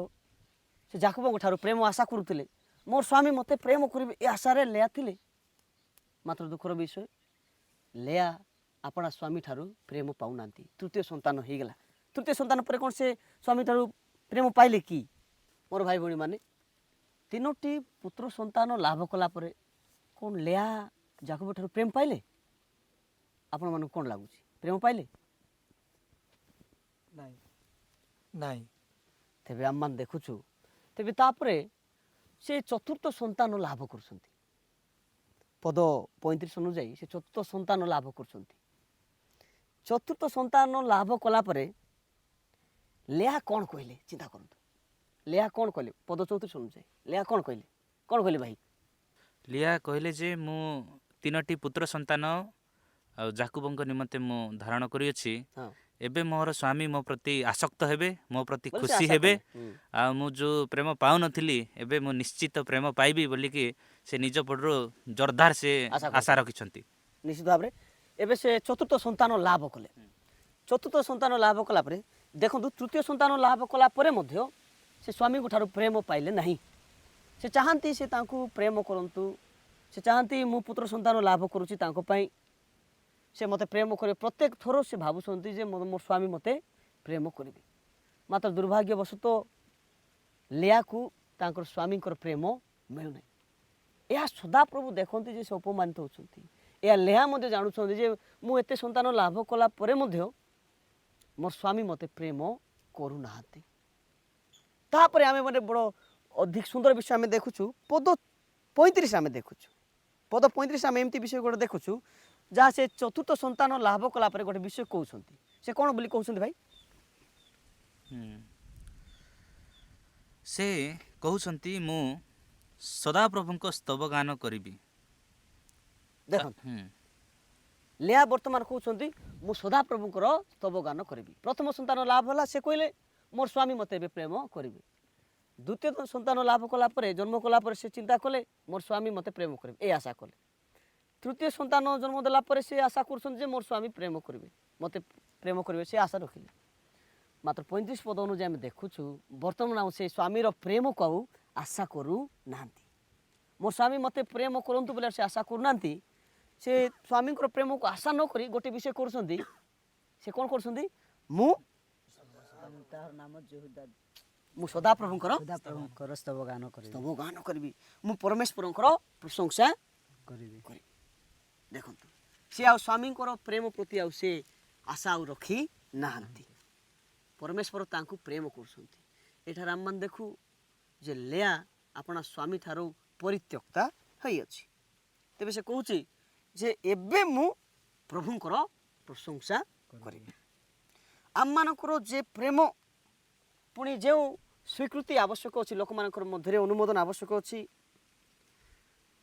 ସେ ଜାକୁବଙ୍କ ଠାରୁ ପ୍ରେମ ଆଶା କରୁଥିଲେ। ମୋର ସ୍ୱାମୀ ମୋତେ ପ୍ରେମ କରିବେ, ଏ ଆଶାରେ ଲେଆ ଥିଲେ। ମାତ୍ର ଦୁଃଖର ବିଷୟ, ଲେଆ ଆପଣା ସ୍ୱାମୀ ଠାରୁ ପ୍ରେମ ପାଉନାହାନ୍ତି। ତୃତୀୟ ସନ୍ତାନ ହେଇଗଲା। ତୃତୀୟ ସନ୍ତାନ ପରେ କ'ଣ ସେ ସ୍ୱାମୀ ଠାରୁ ପ୍ରେମ ପାଇଲେ କି? ମୋର ଭାଇ ଭଉଣୀମାନେ, ତିନୋଟି ପୁତ୍ର ସନ୍ତାନ ଲାଭ କଲା ପରେ କ'ଣ ଲେଆ ଜାକୁବ ଠାରୁ ପ୍ରେମ ପାଇଲେ? ଆପଣମାନଙ୍କୁ କ'ଣ ଲାଗୁଛି, ପ୍ରେମ ପାଇଲେ? ନାଇଁ ନାଇଁ। ତେବେ ଆମମାନେ ଦେଖୁଛୁ, ତେବେ ତାପରେ ସେ ଚତୁର୍ଥ ସନ୍ତାନ ଲାଭ କରୁଛନ୍ତି। ପଦ 35 ଅନୁଯାୟୀ ସେ ଚତୁର୍ଥ ସନ୍ତାନ ଲାଭ କରୁଛନ୍ତି। ଚତୁର୍ଥ ସନ୍ତାନ ଲାଭ କଲା ପରେ ଲେଆ କ'ଣ କହିଲେ? ଚିନ୍ତା କରନ୍ତୁ, ଲେଆ କ'ଣ କହିଲେ? ପଦ 34 ଅନୁଯାୟୀ ଲେଆ କ'ଣ କହିଲେ? କ'ଣ କହିଲେ ଭାଇ? ଲିଆ କହିଲେ ଯେ ମୁଁ ତିନୋଟି ପୁତ୍ର ସନ୍ତାନ ଆଉ ଜାକୁବଙ୍କ ନିମନ୍ତେ ମୁଁ ଧାରଣ କରିଅଛି। ଏବେ ମୋର ସ୍ୱାମୀ ମୋ ପ୍ରତି ଆସକ୍ତ ହେବେ, ମୋ ପ୍ରତି ବୋଲି ସେ ଖୁସି ଆଶା ହେବେ, କଲେ। ଆଉ ମୁଁ ଯେଉଁ ପ୍ରେମ ପାଉନଥିଲି ଏବେ ମୁଁ ନିଶ୍ଚିତ ପ୍ରେମ ପାଇବି ବୋଲିକି ସେ ନିଜ ପଟରୁ ଜୋରଦାର ସେ ଆଶା ଆଶା ରଖିଛନ୍ତି। ନିଶ୍ଚିତ ଭାବରେ ଏବେ ସେ ଚତୁର୍ଥ ସନ୍ତାନ ଲାଭ କଲେ। ଚତୁର୍ଥ ସନ୍ତାନ ଲାଭ କଲା ପରେ ଦେଖନ୍ତୁ, ତୃତୀୟ ସନ୍ତାନ ଲାଭ କଲା ପରେ ମଧ୍ୟ ସେ ସ୍ୱାମୀଙ୍କ ଠାରୁ ପ୍ରେମ ପାଇଲେ ନାହିଁ। ସେ ଚାହାନ୍ତି ସେ ତାଙ୍କୁ ପ୍ରେମ କରନ୍ତୁ। ସେ ଚାହାନ୍ତି ମୁଁ ପୁତ୍ର ସନ୍ତାନ ଲାଭ କରୁଛି ତାଙ୍କ ପାଇଁ, ସେ ମୋତେ ପ୍ରେମ କରିବେ। ପ୍ରତ୍ୟେକ ଥର ସେ ଭାବୁଛନ୍ତି ଯେ ମୋ ସ୍ୱାମୀ ମୋତେ ପ୍ରେମ କରିବେ। ମାତ୍ର ଦୁର୍ଭାଗ୍ୟବଶତଃ ଲିଆକୁ ତାଙ୍କର ସ୍ୱାମୀଙ୍କର ପ୍ରେମ ମିଳୁନାହିଁ। ଏହା ସଦାପ୍ରଭୁ ଦେଖନ୍ତି ଯେ ସେ ଅପମାନିତ ହେଉଛନ୍ତି। ଏହା ଲେହା ମଧ୍ୟ ଜାଣୁଛନ୍ତି ଯେ ମୁଁ ଏତେ ସନ୍ତାନ ଲାଭ କଲା ପରେ ମଧ୍ୟ ମୋର ସ୍ୱାମୀ ମୋତେ ପ୍ରେମ କରୁନାହାନ୍ତି। ତାପରେ ଆମେ ମାନେ ବଡ଼ ଅଧିକ ସୁନ୍ଦର ବିଷୟ ଆମେ ଦେଖୁଛୁ, ପଦ 35 ଆମେ ଦେଖୁଛୁ। ପଦ 35 ଆମେ ଏମିତି ବିଷୟ ଗୋଟେ ଦେଖୁଛୁ, ଯାହା ସେ ଚତୁର୍ଥ ସନ୍ତାନ ଲାଭ କଲା ପରେ ଗୋଟେ ବିଷୟ କହୁଛନ୍ତି। ସେ କ'ଣ ବୋଲି କହୁଛନ୍ତି ଭାଇ? ସେ କହୁଛନ୍ତି, ମୁଁ ସଦାପ୍ରଭୁଙ୍କ ସ୍ତବ ଗାନ କରିବି। ଦେଖନ୍ତୁ, ଲେଆ ବର୍ତ୍ତମାନ କହୁଛନ୍ତି, ମୁଁ ସଦାପ୍ରଭୁଙ୍କର ସ୍ତବ ଗାନ କରିବି। ପ୍ରଥମ ସନ୍ତାନ ଲାଭ ହେଲା, ସେ କହିଲେ ମୋର ସ୍ୱାମୀ ମୋତେ ଏବେ ପ୍ରେମ କରିବେ। ଦ୍ୱିତୀୟ ସନ୍ତାନ ଲାଭ କଲା ପରେ, ଜନ୍ମ କଲା ପରେ ସେ ଚିନ୍ତା କଲେ ମୋର ସ୍ୱାମୀ ମୋତେ ପ୍ରେମ କରିବେ, ଏ ଆଶା କଲେ। ତୃତୀୟ ସନ୍ତାନ ଜନ୍ମ ଦେଲା ପରେ ସେ ଆଶା କରୁଛନ୍ତି ଯେ ମୋର ସ୍ୱାମୀ ପ୍ରେମ କରିବେ, ମୋତେ ପ୍ରେମ କରିବେ, ସେ ଆଶା ରଖିଲେ। ମାତ୍ର 35 ପଦ ଅନୁଯାୟୀ ଆମେ ଦେଖୁଛୁ, ବର୍ତ୍ତମାନ ଆଉ ସେ ସ୍ୱାମୀର ପ୍ରେମକୁ ଆଉ ଆଶା କରୁନାହାନ୍ତି। ମୋ ସ୍ୱାମୀ ମୋତେ ପ୍ରେମ କରନ୍ତୁ ବୋଲି ସେ ଆଶା କରୁନାହାନ୍ତି। ସେ ସ୍ୱାମୀଙ୍କର ପ୍ରେମକୁ ଆଶା ନ କରି ଗୋଟେ ବିଷୟ କରୁଛନ୍ତି। ସେ କ'ଣ କରୁଛନ୍ତି? ମୁଁ ତାହାର ନାମ ଯିହୁଦା। ମୁଁ ସଦାପ୍ରଭୁଙ୍କର ସଦାପ୍ରଭୁଙ୍କର ସ୍ତବ ଗାନ କରିବି। ସ୍ତବ ଗାନ କରିବି, ମୁଁ ପରମେଶ୍ୱରଙ୍କର ପ୍ରଶଂସା କରିବି। କରିବି। ଦେଖନ୍ତୁ, ସେ ଆଉ ସ୍ୱାମୀଙ୍କର ପ୍ରେମ ପ୍ରତି ଆଉ ସେ ଆଶା ଆଉ ରଖି ନାହାନ୍ତି। ପରମେଶ୍ୱର ତାଙ୍କୁ ପ୍ରେମ କରୁଛନ୍ତି। ଏଠାରେ ଆମମାନେ ଦେଖୁ ଯେ ଲେଆ ଆପଣା ସ୍ୱାମୀ ଠାରୁ ପରିତ୍ୟକ୍ତା ହୋଇଅଛି। ତେବେ ସେ କହୁଛି ଯେ ଏବେ ମୁଁ ପ୍ରଭୁଙ୍କର ପ୍ରଶଂସା କରିବି। ଆମମାନଙ୍କର ଯେ ପ୍ରେମ, ପୁଣି ଯେଉଁ ସ୍ୱୀକୃତି ଆବଶ୍ୟକ ଅଛି, ଲୋକମାନଙ୍କର ମଧ୍ୟରେ ଅନୁମୋଦନ ଆବଶ୍ୟକ ଅଛି,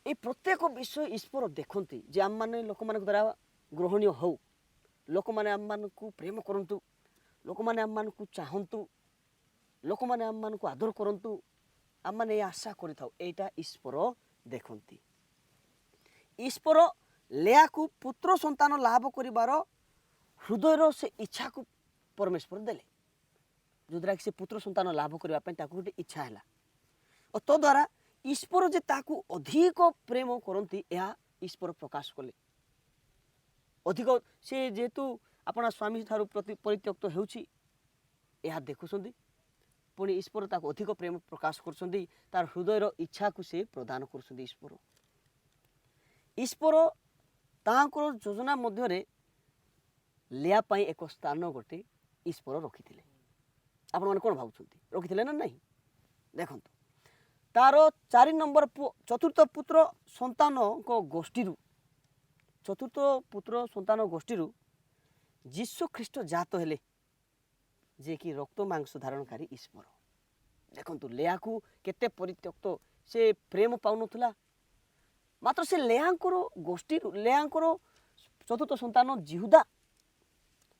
ଏଇ ପ୍ରତ୍ୟେକ ବିଷୟ ଈଶ୍ୱର ଦେଖନ୍ତି ଯେ ଆମମାନେ ଲୋକମାନଙ୍କ ଦ୍ୱାରା ଗ୍ରହଣୀୟ ହଉ, ଲୋକମାନେ ଆମମାନଙ୍କୁ ପ୍ରେମ କରନ୍ତୁ, ଲୋକମାନେ ଆମମାନଙ୍କୁ ଚାହନ୍ତୁ, ଲୋକମାନେ ଆମମାନଙ୍କୁ ଆଦର କରନ୍ତୁ। ଆମମାନେ ଏ ଆଶା କରିଥାଉ, ଏଇଟା ଈଶ୍ୱର ଦେଖନ୍ତି। ଈଶ୍ୱର ଲେଆକୁ ପୁତ୍ର ସନ୍ତାନ ଲାଭ କରିବାର ହୃଦୟର ସେ ଇଚ୍ଛାକୁ ପରମେଶ୍ୱର ଦେଲେ, ଯଦ୍ୱାରା କି ସେ ପୁତ୍ର ସନ୍ତାନ ଲାଭ କରିବା ପାଇଁ ତାକୁ ଗୋଟେ ଇଚ୍ଛା ହେଲା ଓ ତଦ୍ୱାରା ଈଶ୍ୱର ଯେ ତାକୁ ଅଧିକ ପ୍ରେମ କରନ୍ତି, ଏହା ଈଶ୍ୱର ପ୍ରକାଶ କଲେ। ଅଧିକ ସେ ଯେହେତୁ ଆପଣା ସ୍ୱାମୀ ଠାରୁ ପ୍ରତି ପରିତ୍ୟକ୍ତ ହେଉଛି, ଏହା ଦେଖୁଛନ୍ତି। ପୁଣି ଈଶ୍ୱର ତାକୁ ଅଧିକ ପ୍ରେମ ପ୍ରକାଶ କରୁଛନ୍ତି, ତାର ହୃଦୟର ଇଚ୍ଛାକୁ ସେ ପ୍ରଦାନ କରୁଛନ୍ତି। ଈଶ୍ୱର ତାଙ୍କର ଯୋଜନା ମଧ୍ୟରେ ଲିଆ ପାଇଁ ଏକ ସ୍ଥାନ ଗୋଟେ ଈଶ୍ୱର ରଖିଥିଲେ। ଆପଣମାନେ କ'ଣ ଭାବୁଛନ୍ତି, ରଖିଥିଲେ ନା ନାହିଁ? ଦେଖନ୍ତୁ, ତାର 4 ନମ୍ବର ପୁଅ, ଚତୁର୍ଥ ପୁତ୍ର ସନ୍ତାନଙ୍କ ଗୋଷ୍ଠୀରୁ, ଚତୁର୍ଥ ପୁତ୍ର ସନ୍ତାନ ଗୋଷ୍ଠୀରୁ ଯୀଶୁ ଖ୍ରୀଷ୍ଟ ଜାତ ହେଲେ, ଯିଏକି ରକ୍ତ ମାଂସ ଧାରଣକାରୀ ଈଶ୍ୱର। ଦେଖନ୍ତୁ, ଲେଆକୁ କେତେ ପରିତ୍ୟକ୍ତ, ସେ ପ୍ରେମ ପାଉନଥିଲା। ମାତ୍ର ସେ ଲେଆଙ୍କର ଗୋଷ୍ଠୀରୁ, ଲେଆଙ୍କର ଚତୁର୍ଥ ସନ୍ତାନ ଜିହୁଦା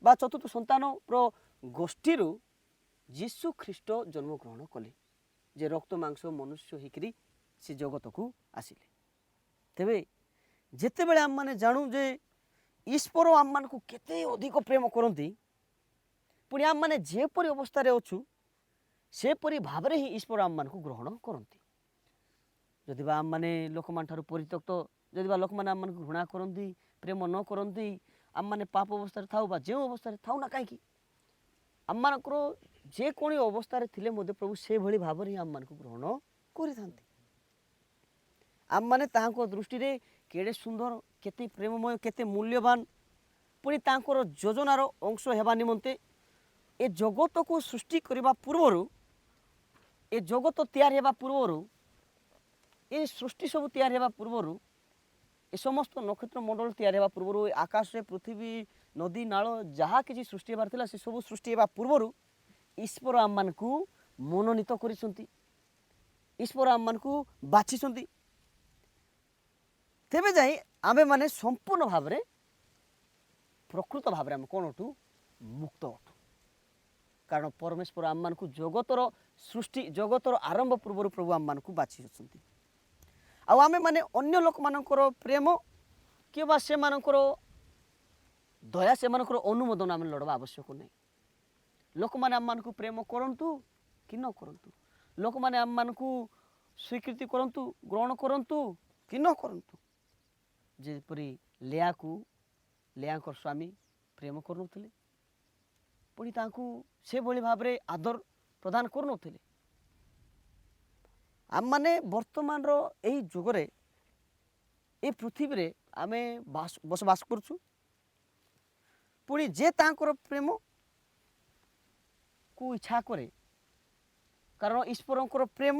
ବା ଚତୁର୍ଥ ସନ୍ତାନର ଗୋଷ୍ଠୀରୁ ଯୀଶୁ ଖ୍ରୀଷ୍ଟ ଜନ୍ମଗ୍ରହଣ କଲେ, ଯେ ରକ୍ତ ମାଂସ ମନୁଷ୍ୟ ହେଇକରି ସେ ଜଗତକୁ ଆସିଲେ। ତେବେ ଯେତେବେଳେ ଆମମାନେ ଜାଣୁ ଯେ ଈଶ୍ୱର ଆମମାନଙ୍କୁ କେତେ ଅଧିକ ପ୍ରେମ କରନ୍ତି, ପୁଣି ଆମମାନେ ଯେପରି ଅବସ୍ଥାରେ ଅଛୁ ସେପରି ଭାବରେ ହିଁ ଈଶ୍ୱର ଆମମାନଙ୍କୁ ଗ୍ରହଣ କରନ୍ତି। ଯଦି ବା ଆମମାନେ ଲୋକମାନଙ୍କ ଠାରୁ ପରିତ୍ୟକ୍ତ, ଯଦି ବା ଲୋକମାନେ ଆମମାନଙ୍କୁ ଘୃଣା କରନ୍ତି, ପ୍ରେମ ନ କରନ୍ତି, ଆମମାନେ ପାପ ଅବସ୍ଥାରେ ଥାଉ ବା ଯେଉଁ ଅବସ୍ଥାରେ ଥାଉ ନା କାହିଁକି, ଆମମାନଙ୍କର ଯେକୌଣସି ଅବସ୍ଥାରେ ଥିଲେ ମଧ୍ୟ ପ୍ରଭୁ ସେଭଳି ଭାବରେ ହିଁ ଆମମାନଙ୍କୁ ଗ୍ରହଣ କରିଥାନ୍ତି। ଆମମାନେ ତାହାଙ୍କ ଦୃଷ୍ଟିରେ କେଡ଼େ ସୁନ୍ଦର, କେତେ ପ୍ରେମମୟ, କେତେ ମୂଲ୍ୟବାନ। ପୁଣି ତାଙ୍କର ଯୋଜନାର ଅଂଶ ହେବା ନିମନ୍ତେ ଏ ଜଗତକୁ ସୃଷ୍ଟି କରିବା ପୂର୍ବରୁ, ଏ ଜଗତ ତିଆରି ହେବା ପୂର୍ବରୁ, ଏ ସୃଷ୍ଟି ସବୁ ତିଆରି ହେବା ପୂର୍ବରୁ, ଏ ସମସ୍ତ ନକ୍ଷତ୍ର ମଣ୍ଡଳ ତିଆରି ହେବା ପୂର୍ବରୁ, ଏ ଆକାଶରେ ପୃଥିବୀ, ନଦୀ, ନାଳ ଯାହା କିଛି ସୃଷ୍ଟି ହେବାର ଥିଲା, ସେ ସବୁ ସୃଷ୍ଟି ହେବା ପୂର୍ବରୁ ଈଶ୍ୱର ଆମମାନଙ୍କୁ ମନୋନୀତ କରିଛନ୍ତି, ଈଶ୍ୱର ଆମମାନଙ୍କୁ ବାଛିଛନ୍ତି। ତେବେ ଯାଇ ଆମେମାନେ ସମ୍ପୂର୍ଣ୍ଣ ଭାବରେ, ପ୍ରକୃତ ଭାବରେ ଆମେ କ'ଣ ଅଟୁ? ମୁକ୍ତ ଅଟୁ। କାରଣ ପରମେଶ୍ୱର ଆମମାନଙ୍କୁ ଜଗତର ସୃଷ୍ଟି, ଜଗତର ଆରମ୍ଭ ପୂର୍ବରୁ ପ୍ରଭୁ ଆମମାନଙ୍କୁ ବାଛି ଅଛନ୍ତି। ଆଉ ଆମେମାନେ ଅନ୍ୟ ଲୋକମାନଙ୍କର ପ୍ରେମ କିମ୍ବା ସେମାନଙ୍କର ଦୟା, ସେମାନଙ୍କର ଅନୁମୋଦନ ଆମେ ଲୋଡ଼ିବା ଆବଶ୍ୟକ ନାହିଁ। ଲୋକମାନେ ଆମମାନଙ୍କୁ ପ୍ରେମ କରନ୍ତୁ କି ନ କରନ୍ତୁ, ଲୋକମାନେ ଆମମାନଙ୍କୁ ସ୍ୱୀକୃତି କରନ୍ତୁ, ଗ୍ରହଣ କରନ୍ତୁ କି ନ କରନ୍ତୁ, ଯେପରି ଲେଆକୁ ଲେଆଙ୍କର ସ୍ୱାମୀ ପ୍ରେମ କରୁନଥିଲେ, ପୁଣି ତାଙ୍କୁ ସେଭଳି ଭାବରେ ଆଦର ପ୍ରଦାନ କରୁନଥିଲେ। ଆମମାନେ ବର୍ତ୍ତମାନର ଏଇ ଯୁଗରେ, ଏ ପୃଥିବୀରେ ଆମେ ବସବାସ କରୁଛୁ। ପୁଣି ଯେ ତାଙ୍କର ପ୍ରେମକୁ ଇଚ୍ଛା କରେ, କାରଣ ଈଶ୍ୱରଙ୍କର ପ୍ରେମ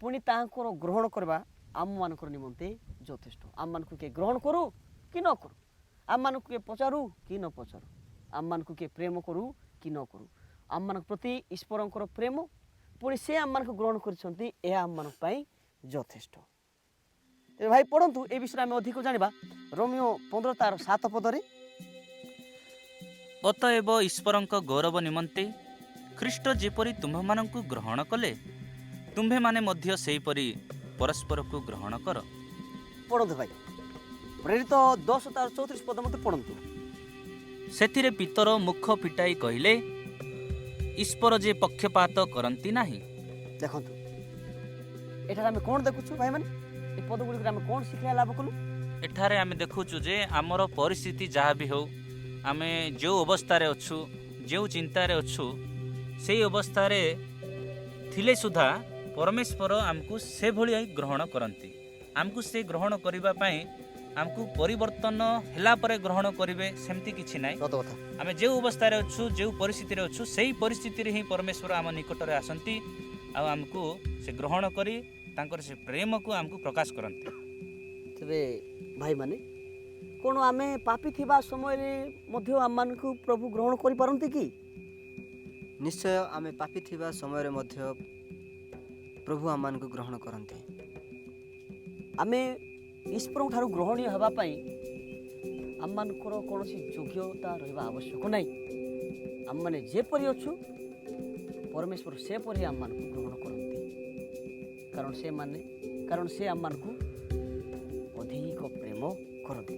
ପୁଣି ତାଙ୍କର ଗ୍ରହଣ କରିବା ଆମମାନଙ୍କର ନିମନ୍ତେ ଯଥେଷ୍ଟ। ଆମମାନଙ୍କୁ କିଏ ଗ୍ରହଣ କରୁ କି ନ କରୁ, ଆମମାନଙ୍କୁ କିଏ ପଚାରୁ କି ନ ପଚାରୁ, ଆମମାନଙ୍କୁ କିଏ ପ୍ରେମ କରୁ କି ନ କରୁ, ଆମମାନଙ୍କ ପ୍ରତି ଈଶ୍ୱରଙ୍କର ପ୍ରେମ ପୁଣି ସେ ଆମମାନଙ୍କୁ ଗ୍ରହଣ କରିଛନ୍ତି, ଏହା ଆମମାନଙ୍କ ପାଇଁ ଯଥେଷ୍ଟ। ତେବେ ଭାଇ ପଢ଼ନ୍ତୁ, ଏ ବିଷୟରେ ଆମେ ଅଧିକ ଜାଣିବା ରୋମୀୟ 15 ତାର 7 ପଦରେ। ଅତଏବ ଈଶ୍ୱରଙ୍କ ଗୌରବ ନିମନ୍ତେ ଖ୍ରୀଷ୍ଟ ଯେପରି ତୁମ୍ଭମାନଙ୍କୁ ଗ୍ରହଣ କଲେ, ତୁମ୍ଭେମାନେ ମଧ୍ୟ ସେହିପରି ପରସ୍ପରକୁ ଗ୍ରହଣ କର। ପଢ଼ନ୍ତୁ ଭାଇ, ପ୍ରେରିତ 10 ତାର 34 ପଦ ମଧ୍ୟ ପଢ଼ନ୍ତୁ। ସେଥିରେ ପିତର ମୁଖ ଫିଟାଇ କହିଲେ, ଈଶ୍ୱର ଯେ ପକ୍ଷପାତ କରନ୍ତି ନାହିଁ। ଦେଖନ୍ତୁ, ଏଠାରେ ଆମେ କ'ଣ ଦେଖୁଛୁ ଭାଇମାନେ? ଏ ପଦ ଗୁଡ଼ିକରେ ଆମେ କ'ଣ ଶିକ୍ଷା ଲାଭ କଲୁ? ଏଠାରେ ଆମେ ଦେଖୁଛୁ ଯେ ଆମର ପରିସ୍ଥିତି ଯାହା ବି ହେଉ, ଆମେ ଯେଉଁ ଅବସ୍ଥାରେ ଅଛୁ, ଯେଉଁ ଚିନ୍ତାରେ ଅଛୁ, ସେଇ ଅବସ୍ଥାରେ ଥିଲେ ସୁଦ୍ଧା ପରମେଶ୍ୱର ଆମକୁ ସେଭଳି ଗ୍ରହଣ କରନ୍ତି। ଆମକୁ ସେ ଗ୍ରହଣ କରିବା ପାଇଁ ଆମକୁ ପରିବର୍ତ୍ତନ ହେଲା ପରେ ଗ୍ରହଣ କରିବେ ସେମିତି କିଛି ନାହିଁ। ସତ କଥା। ଆମେ ଯେଉଁ ଅବସ୍ଥାରେ ଅଛୁ, ଯେଉଁ ପରିସ୍ଥିତିରେ ଅଛୁ, ସେଇ ପରିସ୍ଥିତିରେ ହିଁ ପରମେଶ୍ୱର ଆମ ନିକଟରେ ଆସନ୍ତି ଆଉ ଆମକୁ ସେ ଗ୍ରହଣ କରି ତାଙ୍କର ସେ ପ୍ରେମକୁ ଆମକୁ ପ୍ରକାଶ କରନ୍ତି। ତେବେ ଭାଇମାନେ, କ'ଣ ଆମେ ପାପୀ ଥିବା ସମୟରେ ମଧ୍ୟ ଆମମାନଙ୍କୁ ପ୍ରଭୁ ଗ୍ରହଣ କରିପାରନ୍ତି କି? ନିଶ୍ଚୟ, ଆମେ ପାପୀ ଥିବା ସମୟରେ ମଧ୍ୟ ପ୍ରଭୁ ଆମମାନଙ୍କୁ ଗ୍ରହଣ କରନ୍ତି। ଆମେ ଈଶ୍ୱରଙ୍କ ଠାରୁ ଗ୍ରହଣୀୟ ହେବା ପାଇଁ ଆମମାନଙ୍କର କୌଣସି ଯୋଗ୍ୟତା ରହିବା ଆବଶ୍ୟକ ନାହିଁ। ଆମମାନେ ଯେପରି ଅଛୁ, ପରମେଶ୍ୱର ସେପରି ଆମମାନଙ୍କୁ ଗ୍ରହଣ କରନ୍ତି, କାରଣ ସେ ଆମମାନଙ୍କୁ ଅଧିକ ପ୍ରେମ କରନ୍ତି।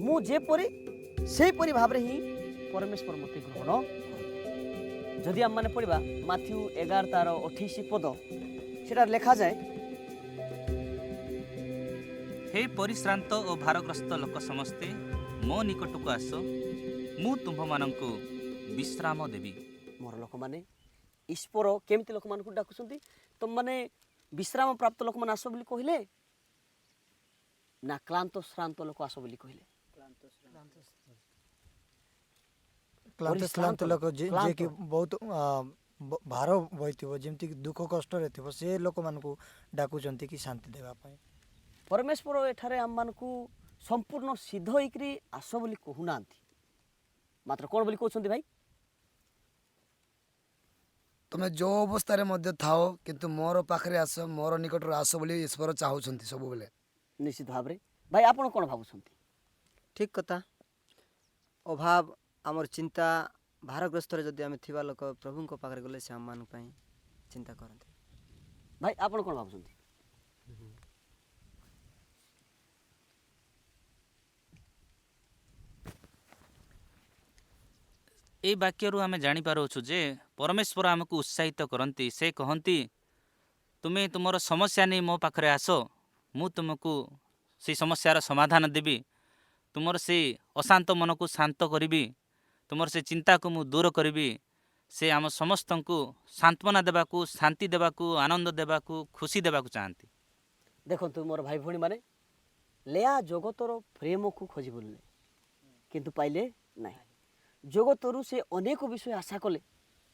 ମୁଁ ଯେପରି ସେହିପରି ଭାବରେ ହିଁ ପରମେଶ୍ୱର ମୋତେ ଗ୍ରହଣ କରନ୍ତି। ଯଦି ଆମମାନେ ପଢ଼ିବା ମାଥ୍ୟୁ 11 ତାର 28 ପଦ, ସେଟା ଲେଖାଯାଏ, ହେ ପରିଶ୍ରାନ୍ତ ଓ ଭାରଗ୍ରସ୍ତ ଲୋକ ସମସ୍ତେ, ମୋ ନିକଟକୁ ଆସ, ମୁଁ ତୁମ୍ଭମାନଙ୍କୁ ବିଶ୍ରାମ ଦେବି। ମୋର ଲୋକମାନେ, ଈଶ୍ୱର କେମିତି ଲୋକମାନଙ୍କୁ ଡାକୁଛନ୍ତି? ତୁମମାନେ ବିଶ୍ରାମ ପ୍ରାପ୍ତ ଲୋକମାନେ ଆସ ବୋଲି କହିଲେ ନା କ୍ଳାନ୍ତ ଶ୍ରାନ୍ତ ଲୋକ ଆସ ବୋଲି କହିଲେ? କ୍ଳାନ୍ତ ଶ୍ରାନ୍ତ ଲୋକ, ଯିଏକି ବହୁତ ଭାର ବହିଥିବ, ଯେମିତିକି ଦୁଃଖ କଷ୍ଟରେ ଥିବ, ସେ ଲୋକମାନଙ୍କୁ ଡାକୁଛନ୍ତି କି ଶାନ୍ତି ଦେବା ପାଇଁ। ପରମେଶ୍ୱର ଏଠାରେ ଆମମାନଙ୍କୁ ସମ୍ପୂର୍ଣ୍ଣ ସିଦ୍ଧ ହେଇକରି ଆସ ବୋଲି କହୁନାହାନ୍ତି, ମାତ୍ର କ'ଣ ବୋଲି କହୁଛନ୍ତି ଭାଇ? ତୁମେ ଯେଉଁ ଅବସ୍ଥାରେ ମଧ୍ୟ ଥାଅ, କିନ୍ତୁ ମୋର ପାଖରେ ଆସ, ମୋର ନିକଟରେ ଆସ ବୋଲି ଈଶ୍ୱର ଚାହୁଁଛନ୍ତି ସବୁବେଳେ। ନିଶ୍ଚିତ ଭାବରେ। ଭାଇ ଆପଣ କ'ଣ ଭାବୁଛନ୍ତି? ଠିକ୍ କଥା। ଅଭାବ, ଆମର ଚିନ୍ତା, ଭାରଗ୍ରସ୍ତରେ ଯଦି ଆମେ ଥିବା ଲୋକ ପ୍ରଭୁଙ୍କ ପାଖରେ ଗଲେ ସେ ଆମମାନଙ୍କ ପାଇଁ ଚିନ୍ତା କରନ୍ତି। ଭାଇ ଆପଣ କ'ଣ ଭାବୁଛନ୍ତି? ଏଇ ବାକ୍ୟରୁ ଆମେ ଜାଣିପାରୁଅଛୁ ଯେ ପରମେଶ୍ୱର ଆମକୁ ଉତ୍ସାହିତ କରନ୍ତି। ସେ କହନ୍ତି, ତୁମେ ତୁମର ସମସ୍ୟା ନେଇ ମୋ ପାଖରେ ଆସ, ମୁଁ ତୁମକୁ ସେଇ ସମସ୍ୟାର ସମାଧାନ ଦେବି, ତୁମର ସେଇ ଅଶାନ୍ତ ମନକୁ ଶାନ୍ତ କରିବି, ତୁମର ସେ ଚିନ୍ତାକୁ ମୁଁ ଦୂର କରିବି। ସେ ଆମ ସମସ୍ତଙ୍କୁ ସାନ୍ତ୍ୱନା ଦେବାକୁ, ଶାନ୍ତି ଦେବାକୁ, ଆନନ୍ଦ ଦେବାକୁ, ଖୁସି ଦେବାକୁ ଚାହାନ୍ତି। ଦେଖନ୍ତୁ ମୋର ଭାଇ ଭଉଣୀମାନେ, ଲେଆ ଜଗତର ପ୍ରେମକୁ ଖୋଜି ବୁଲିଲେ କିନ୍ତୁ ପାଇଲେ ନାହିଁ। ଜଗତରୁ ସେ ଅନେକ ବିଷୟ ଆଶା କଲେ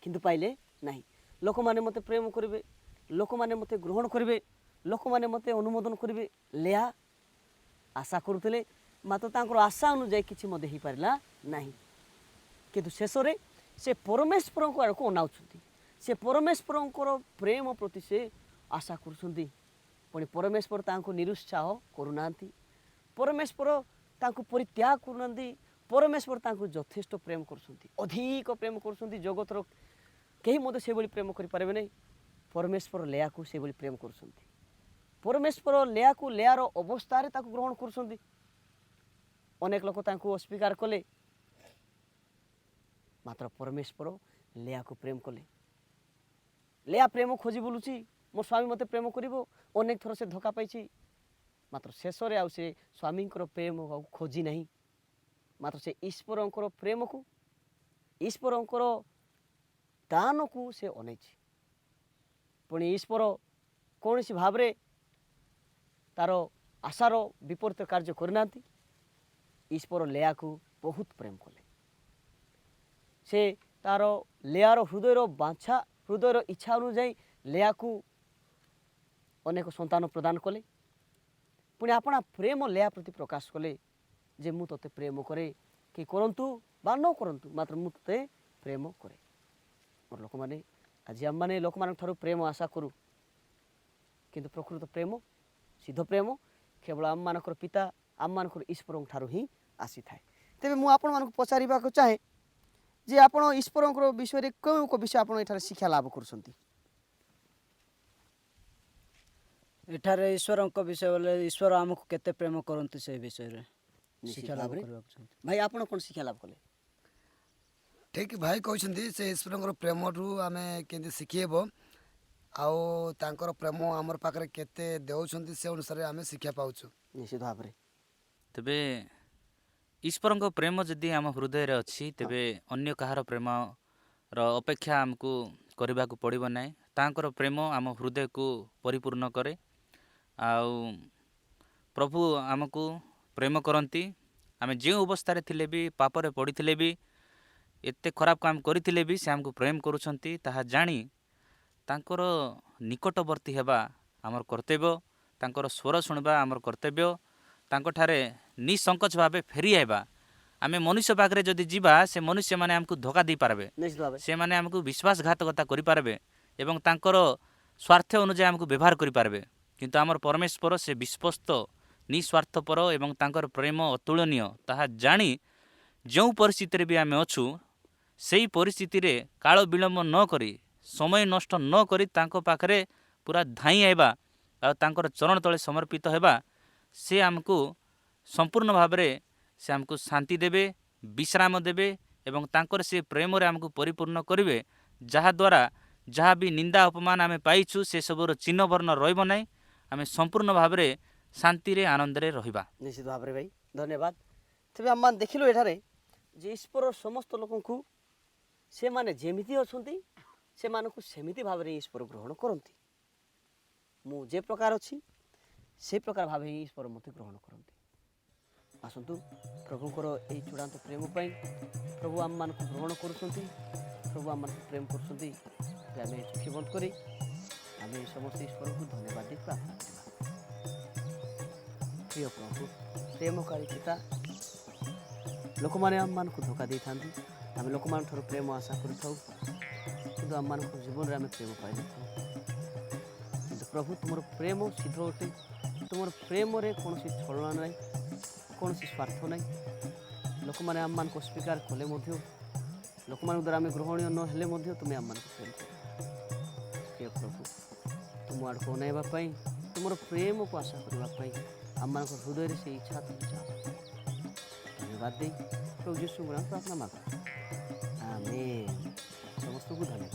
କିନ୍ତୁ ପାଇଲେ ନାହିଁ। ଲୋକମାନେ ମୋତେ ପ୍ରେମ କରିବେ, ଲୋକମାନେ ମୋତେ ଗ୍ରହଣ କରିବେ, ଲୋକମାନେ ମୋତେ ଅନୁମୋଦନ କରିବେ, ଲେଆ ଆଶା କରୁଥିଲେ, ମାତ୍ର ତାଙ୍କର ଆଶା ଅନୁଯାୟୀ କିଛି ମଧ୍ୟ ହେଇପାରିଲା ନାହିଁ। କିନ୍ତୁ ଶେଷରେ ସେ ପରମେଶ୍ୱରଙ୍କ ଆଡ଼କୁ ଅନାଉଛନ୍ତି, ସେ ପରମେଶ୍ୱରଙ୍କର ପ୍ରେମ ପ୍ରତି ସେ ଆଶା କରୁଛନ୍ତି। ପୁଣି ପରମେଶ୍ୱର ତାଙ୍କୁ ନିରୁତ୍ସାହ କରୁନାହାନ୍ତି, ପରମେଶ୍ୱର ତାଙ୍କୁ ପରିତ୍ୟାଗ କରୁନାହାନ୍ତି, ପରମେଶ୍ୱର ତାଙ୍କୁ ଯଥେଷ୍ଟ ପ୍ରେମ କରୁଛନ୍ତି, ଅଧିକ ପ୍ରେମ କରୁଛନ୍ତି। ଜଗତର କେହି ମଧ୍ୟ ସେଭଳି ପ୍ରେମ କରିପାରିବେ ନାହିଁ। ପରମେଶ୍ୱର ଲେଆକୁ ସେଭଳି ପ୍ରେମ କରୁଛନ୍ତି। ପରମେଶ୍ୱର ଲେଆକୁ ଲେଆର ଅବସ୍ଥାରେ ତାକୁ ଗ୍ରହଣ କରୁଛନ୍ତି। ଅନେକ ଲୋକ ତାଙ୍କୁ ଅସ୍ୱୀକାର କଲେ, ମାତ୍ର ପରମେଶ୍ୱର ଲେଆକୁ ପ୍ରେମ କଲେ। ଲେଆ ପ୍ରେମ ଖୋଜି ବୁଲୁଛି, ମୋ ସ୍ୱାମୀ ମୋତେ ପ୍ରେମ କରିବ। ଅନେକ ଥର ସେ ଧୋକା ପାଇଛି, ମାତ୍ର ଶେଷରେ ଆଉ ସେ ସ୍ୱାମୀଙ୍କର ପ୍ରେମ ଆଉ ଖୋଜି ନାହିଁ, ମାତ୍ର ସେ ଈଶ୍ୱରଙ୍କର ପ୍ରେମକୁ, ଈଶ୍ୱରଙ୍କର ଦାନକୁ ସେ ଅନେଇଛି। ପୁଣି ଈଶ୍ୱର କୌଣସି ଭାବରେ ତାର ଆଶାର ବିପରୀତ କାର୍ଯ୍ୟ କରିନାହାନ୍ତି। ଈଶ୍ୱର ଲେଆକୁ ବହୁତ ପ୍ରେମ କଲେ। ସେ ତାର ଲେଆର ହୃଦୟର ବାଞ୍ଛା, ହୃଦୟର ଇଚ୍ଛା ଅନୁଯାୟୀ ଲେଆକୁ ଅନେକ ସନ୍ତାନ ପ୍ରଦାନ କଲେ। ପୁଣି ଆପଣା ପ୍ରେମ ଲେଆ ପ୍ରତି ପ୍ରକାଶ କଲେ ଯେ ମୁଁ ତୋତେ ପ୍ରେମ କରେ, କି କରନ୍ତୁ ବା ନ କରନ୍ତୁ, ମାତ୍ର ମୁଁ ତୋତେ ପ୍ରେମ କରେ। ମୋର ଲୋକମାନେ, ଆଜି ଆମମାନେ ଲୋକମାନଙ୍କ ଠାରୁ ପ୍ରେମ ଆଶା କରୁ, କିନ୍ତୁ ପ୍ରକୃତ ପ୍ରେମ, ସିଦ୍ଧ ପ୍ରେମ କେବଳ ଆମମାନଙ୍କର ପିତା, ଆମମାନଙ୍କର ଈଶ୍ୱରଙ୍କ ଠାରୁ ହିଁ ଆସିଥାଏ। ତେବେ ମୁଁ ଆପଣମାନଙ୍କୁ ପଚାରିବାକୁ ଚାହେଁ ଯେ ଆପଣ ଈଶ୍ୱରଙ୍କର ବିଷୟରେ କେଉଁ କେଉଁ ବିଷୟ ଆପଣ ଏଠାରେ ଶିକ୍ଷା ଲାଭ କରୁଛନ୍ତି? ଏଠାରେ ଈଶ୍ୱରଙ୍କ ବିଷୟ ବୋଲେ ଈଶ୍ୱର ଆମକୁ କେତେ ପ୍ରେମ କରନ୍ତି ସେ ବିଷୟରେ ନିଶ୍ଚିତ ଶିକ୍ଷା ଲାଭ ଭାବରେ। କରିବାକୁ ଚାହୁଁଛି। ଭାଇ, ଆପଣ କ'ଣ ଶିକ୍ଷା ଲାଭ କଲେ? ଠିକ୍ ଭାଇ କହିଛନ୍ତି, ସେ ଈଶ୍ୱରଙ୍କର ପ୍ରେମଠୁ ଆମେ କେମିତି ଶିଖି ହେବ ଆଉ ତାଙ୍କର ପ୍ରେମ ଆମର ପାଖରେ କେତେ ଦେଉଛନ୍ତି, ସେ ଅନୁସାରେ ଆମେ ଶିକ୍ଷା ପାଉଛୁ। ନିଶ୍ଚିତ ଭାବରେ। ତେବେ ଈଶ୍ୱରଙ୍କ ପ୍ରେମ ଯଦି ଆମ ହୃଦୟରେ ଅଛି, ତେବେ ଅନ୍ୟ କାହାର ପ୍ରେମର ଅପେକ୍ଷା ଆମକୁ କରିବାକୁ ପଡ଼ିବ ନାହିଁ। ତାଙ୍କର ପ୍ରେମ ଆମ ହୃଦୟକୁ ପରିପୂର୍ଣ୍ଣ କରେ ଆଉ ପ୍ରଭୁ ଆମକୁ ପ୍ରେମ କରନ୍ତି। ଆମେ ଯେଉଁ ଅବସ୍ଥାରେ ଥିଲେ ବି, ପାପରେ ପଡ଼ିଥିଲେ ବି, ଏତେ ଖରାପ କାମ କରିଥିଲେ ବି ସେ ଆମକୁ ପ୍ରେମ କରୁଛନ୍ତି, ତାହା ଜାଣି ତାଙ୍କର ନିକଟବର୍ତ୍ତୀ ହେବା ଆମର କର୍ତ୍ତବ୍ୟ, ତାଙ୍କର ସ୍ୱର ଶୁଣିବା ଆମର କର୍ତ୍ତବ୍ୟ, ତାଙ୍କଠାରେ ନିଃସଙ୍କୋଚ ଭାବେ ଫେରି ଆଇବା। ଆମେ ମନୁଷ୍ୟ ପାଖରେ ଯଦି ଯିବା, ସେ ମନୁଷ୍ୟମାନେ ଆମକୁ ଧୋକା ଦେଇପାରିବେ। ନିଶ୍ଚିତ ଭାବେ। ସେମାନେ ଆମକୁ ବିଶ୍ୱାସଘାତକତା କରିପାରିବେ ଏବଂ ତାଙ୍କର ସ୍ୱାର୍ଥ ଅନୁଯାୟୀ ଆମକୁ ବ୍ୟବହାର କରିପାରିବେ। କିନ୍ତୁ ଆମର ପରମେଶ୍ୱର ସେ ବିଶ୍ୱସ୍ତ, ନିସ୍ୱାର୍ଥପର ଏବଂ ତାଙ୍କର ପ୍ରେମ ଅତୁଳନୀୟ। ତାହା ଜାଣି ଯେଉଁ ପରିସ୍ଥିତିରେ ବି ଆମେ ଅଛୁ, ସେଇ ପରିସ୍ଥିତିରେ କାଳ ବିଳମ୍ବ ନ କରି, ସମୟ ନଷ୍ଟ ନ କରି ତାଙ୍କ ପାଖରେ ପୁରା ଧାଇଁ ଆଇବା ଆଉ ତାଙ୍କର ଚରଣ ତଳେ ସମର୍ପିତ ହେବା। ସେ ଆମକୁ ସମ୍ପୂର୍ଣ୍ଣ ଭାବରେ ସେ ଆମକୁ ଶାନ୍ତି ଦେବେ, ବିଶ୍ରାମ ଦେବେ ଏବଂ ତାଙ୍କର ସେ ପ୍ରେମରେ ଆମକୁ ପରିପୂର୍ଣ୍ଣ କରିବେ, ଯାହାଦ୍ୱାରା ଯାହା ବି ନିନ୍ଦା ଅପମାନ ଆମେ ପାଇଛୁ, ସେସବୁର ଚିହ୍ନବର୍ଣ୍ଣ ରହିବ ନାହିଁ। ଆମେ ସମ୍ପୂର୍ଣ୍ଣ ଭାବରେ ଶାନ୍ତିରେ ଆନନ୍ଦରେ ରହିବା। ନିଶ୍ଚିତ ଭାବରେ ଭାଇ, ଧନ୍ୟବାଦ। ତେବେ ଆମମାନେ ଦେଖିଲୁ ଏଠାରେ ଯେ ଈଶ୍ୱର ସମସ୍ତ ଲୋକଙ୍କୁ ସେମାନେ ଯେମିତି ଅଛନ୍ତି, ସେମାନଙ୍କୁ ସେମିତି ଭାବରେ ହିଁ ଈଶ୍ୱର ଗ୍ରହଣ କରନ୍ତି। ମୁଁ ଯେ ପ୍ରକାର ଅଛି, ସେ ପ୍ରକାର ଭାବେ ହିଁ ଈଶ୍ୱର ମୋତେ ଗ୍ରହଣ କରନ୍ତି। ଆସନ୍ତୁ, ପ୍ରଭୁଙ୍କର ଏହି ଚୂଡ଼ାନ୍ତ ପ୍ରେମ ପାଇଁ ପ୍ରଭୁ ଆମମାନଙ୍କୁ ଗ୍ରହଣ କରୁଛନ୍ତି, ପ୍ରଭୁ ଆମମାନଙ୍କୁ ପ୍ରେମ କରୁଛନ୍ତି ଯେ ଆମେ ଚକ୍ଷୁ ବନ୍ଦ କରି ଆମେ ସମସ୍ତେ ଈଶ୍ୱରଙ୍କୁ ଧନ୍ୟବାଦ ଦେଇ ପ୍ରାର୍ଥନା କରିବା। ପ୍ରିୟ ପ୍ରଭୁ, ପ୍ରେମକାରୀ ପିତା, ଲୋକମାନେ ଆମମାନଙ୍କୁ ଧୋକା ଦେଇଥାନ୍ତି। ଆମେ ଲୋକମାନଙ୍କ ଠାରୁ ପ୍ରେମ ଆଶା କରିଥାଉ, କିନ୍ତୁ ଆମମାନଙ୍କ ଜୀବନରେ ଆମେ ପ୍ରେମ ପାଇନଥାଉ। କିନ୍ତୁ ପ୍ରଭୁ, ତୁମର ପ୍ରେମ ସିଦ୍ଧ ଅଟେ। ତୁମର ପ୍ରେମରେ କୌଣସି ଛଳନା ନାହିଁ, କୌଣସି ସ୍ୱାର୍ଥ ନାହିଁ। ଲୋକମାନେ ଆମମାନଙ୍କୁ ଅସ୍ୱୀକାର କଲେ ମଧ୍ୟ, ଲୋକମାନଙ୍କ ଦ୍ୱାରା ଆମେ ଗ୍ରହଣୀୟ ନ ହେଲେ ମଧ୍ୟ ତୁମେ ଆମମାନଙ୍କୁ ପ୍ରେମ କର। ପ୍ରିୟ ପ୍ରଭୁ, ତୁମ ଆଡ଼କୁ ଅନାଇବା ପାଇଁ, ତୁମର ପ୍ରେମକୁ ଆଶା କରିବା ପାଇଁ ଆମମାନଙ୍କ ହୃଦୟରେ ସେ ଇଚ୍ଛା ତୁମେ ଚାହ। ଧନ୍ୟବାଦ ଦେଇ ପ୍ରଭୁ ଯୀଶୁଙ୍କ ନାମରେ ପ୍ରାର୍ଥନା ମାଗୁଛୁ, ଆମେନ୍। ସମସ୍ତଙ୍କୁ ଧନ୍ୟବାଦ।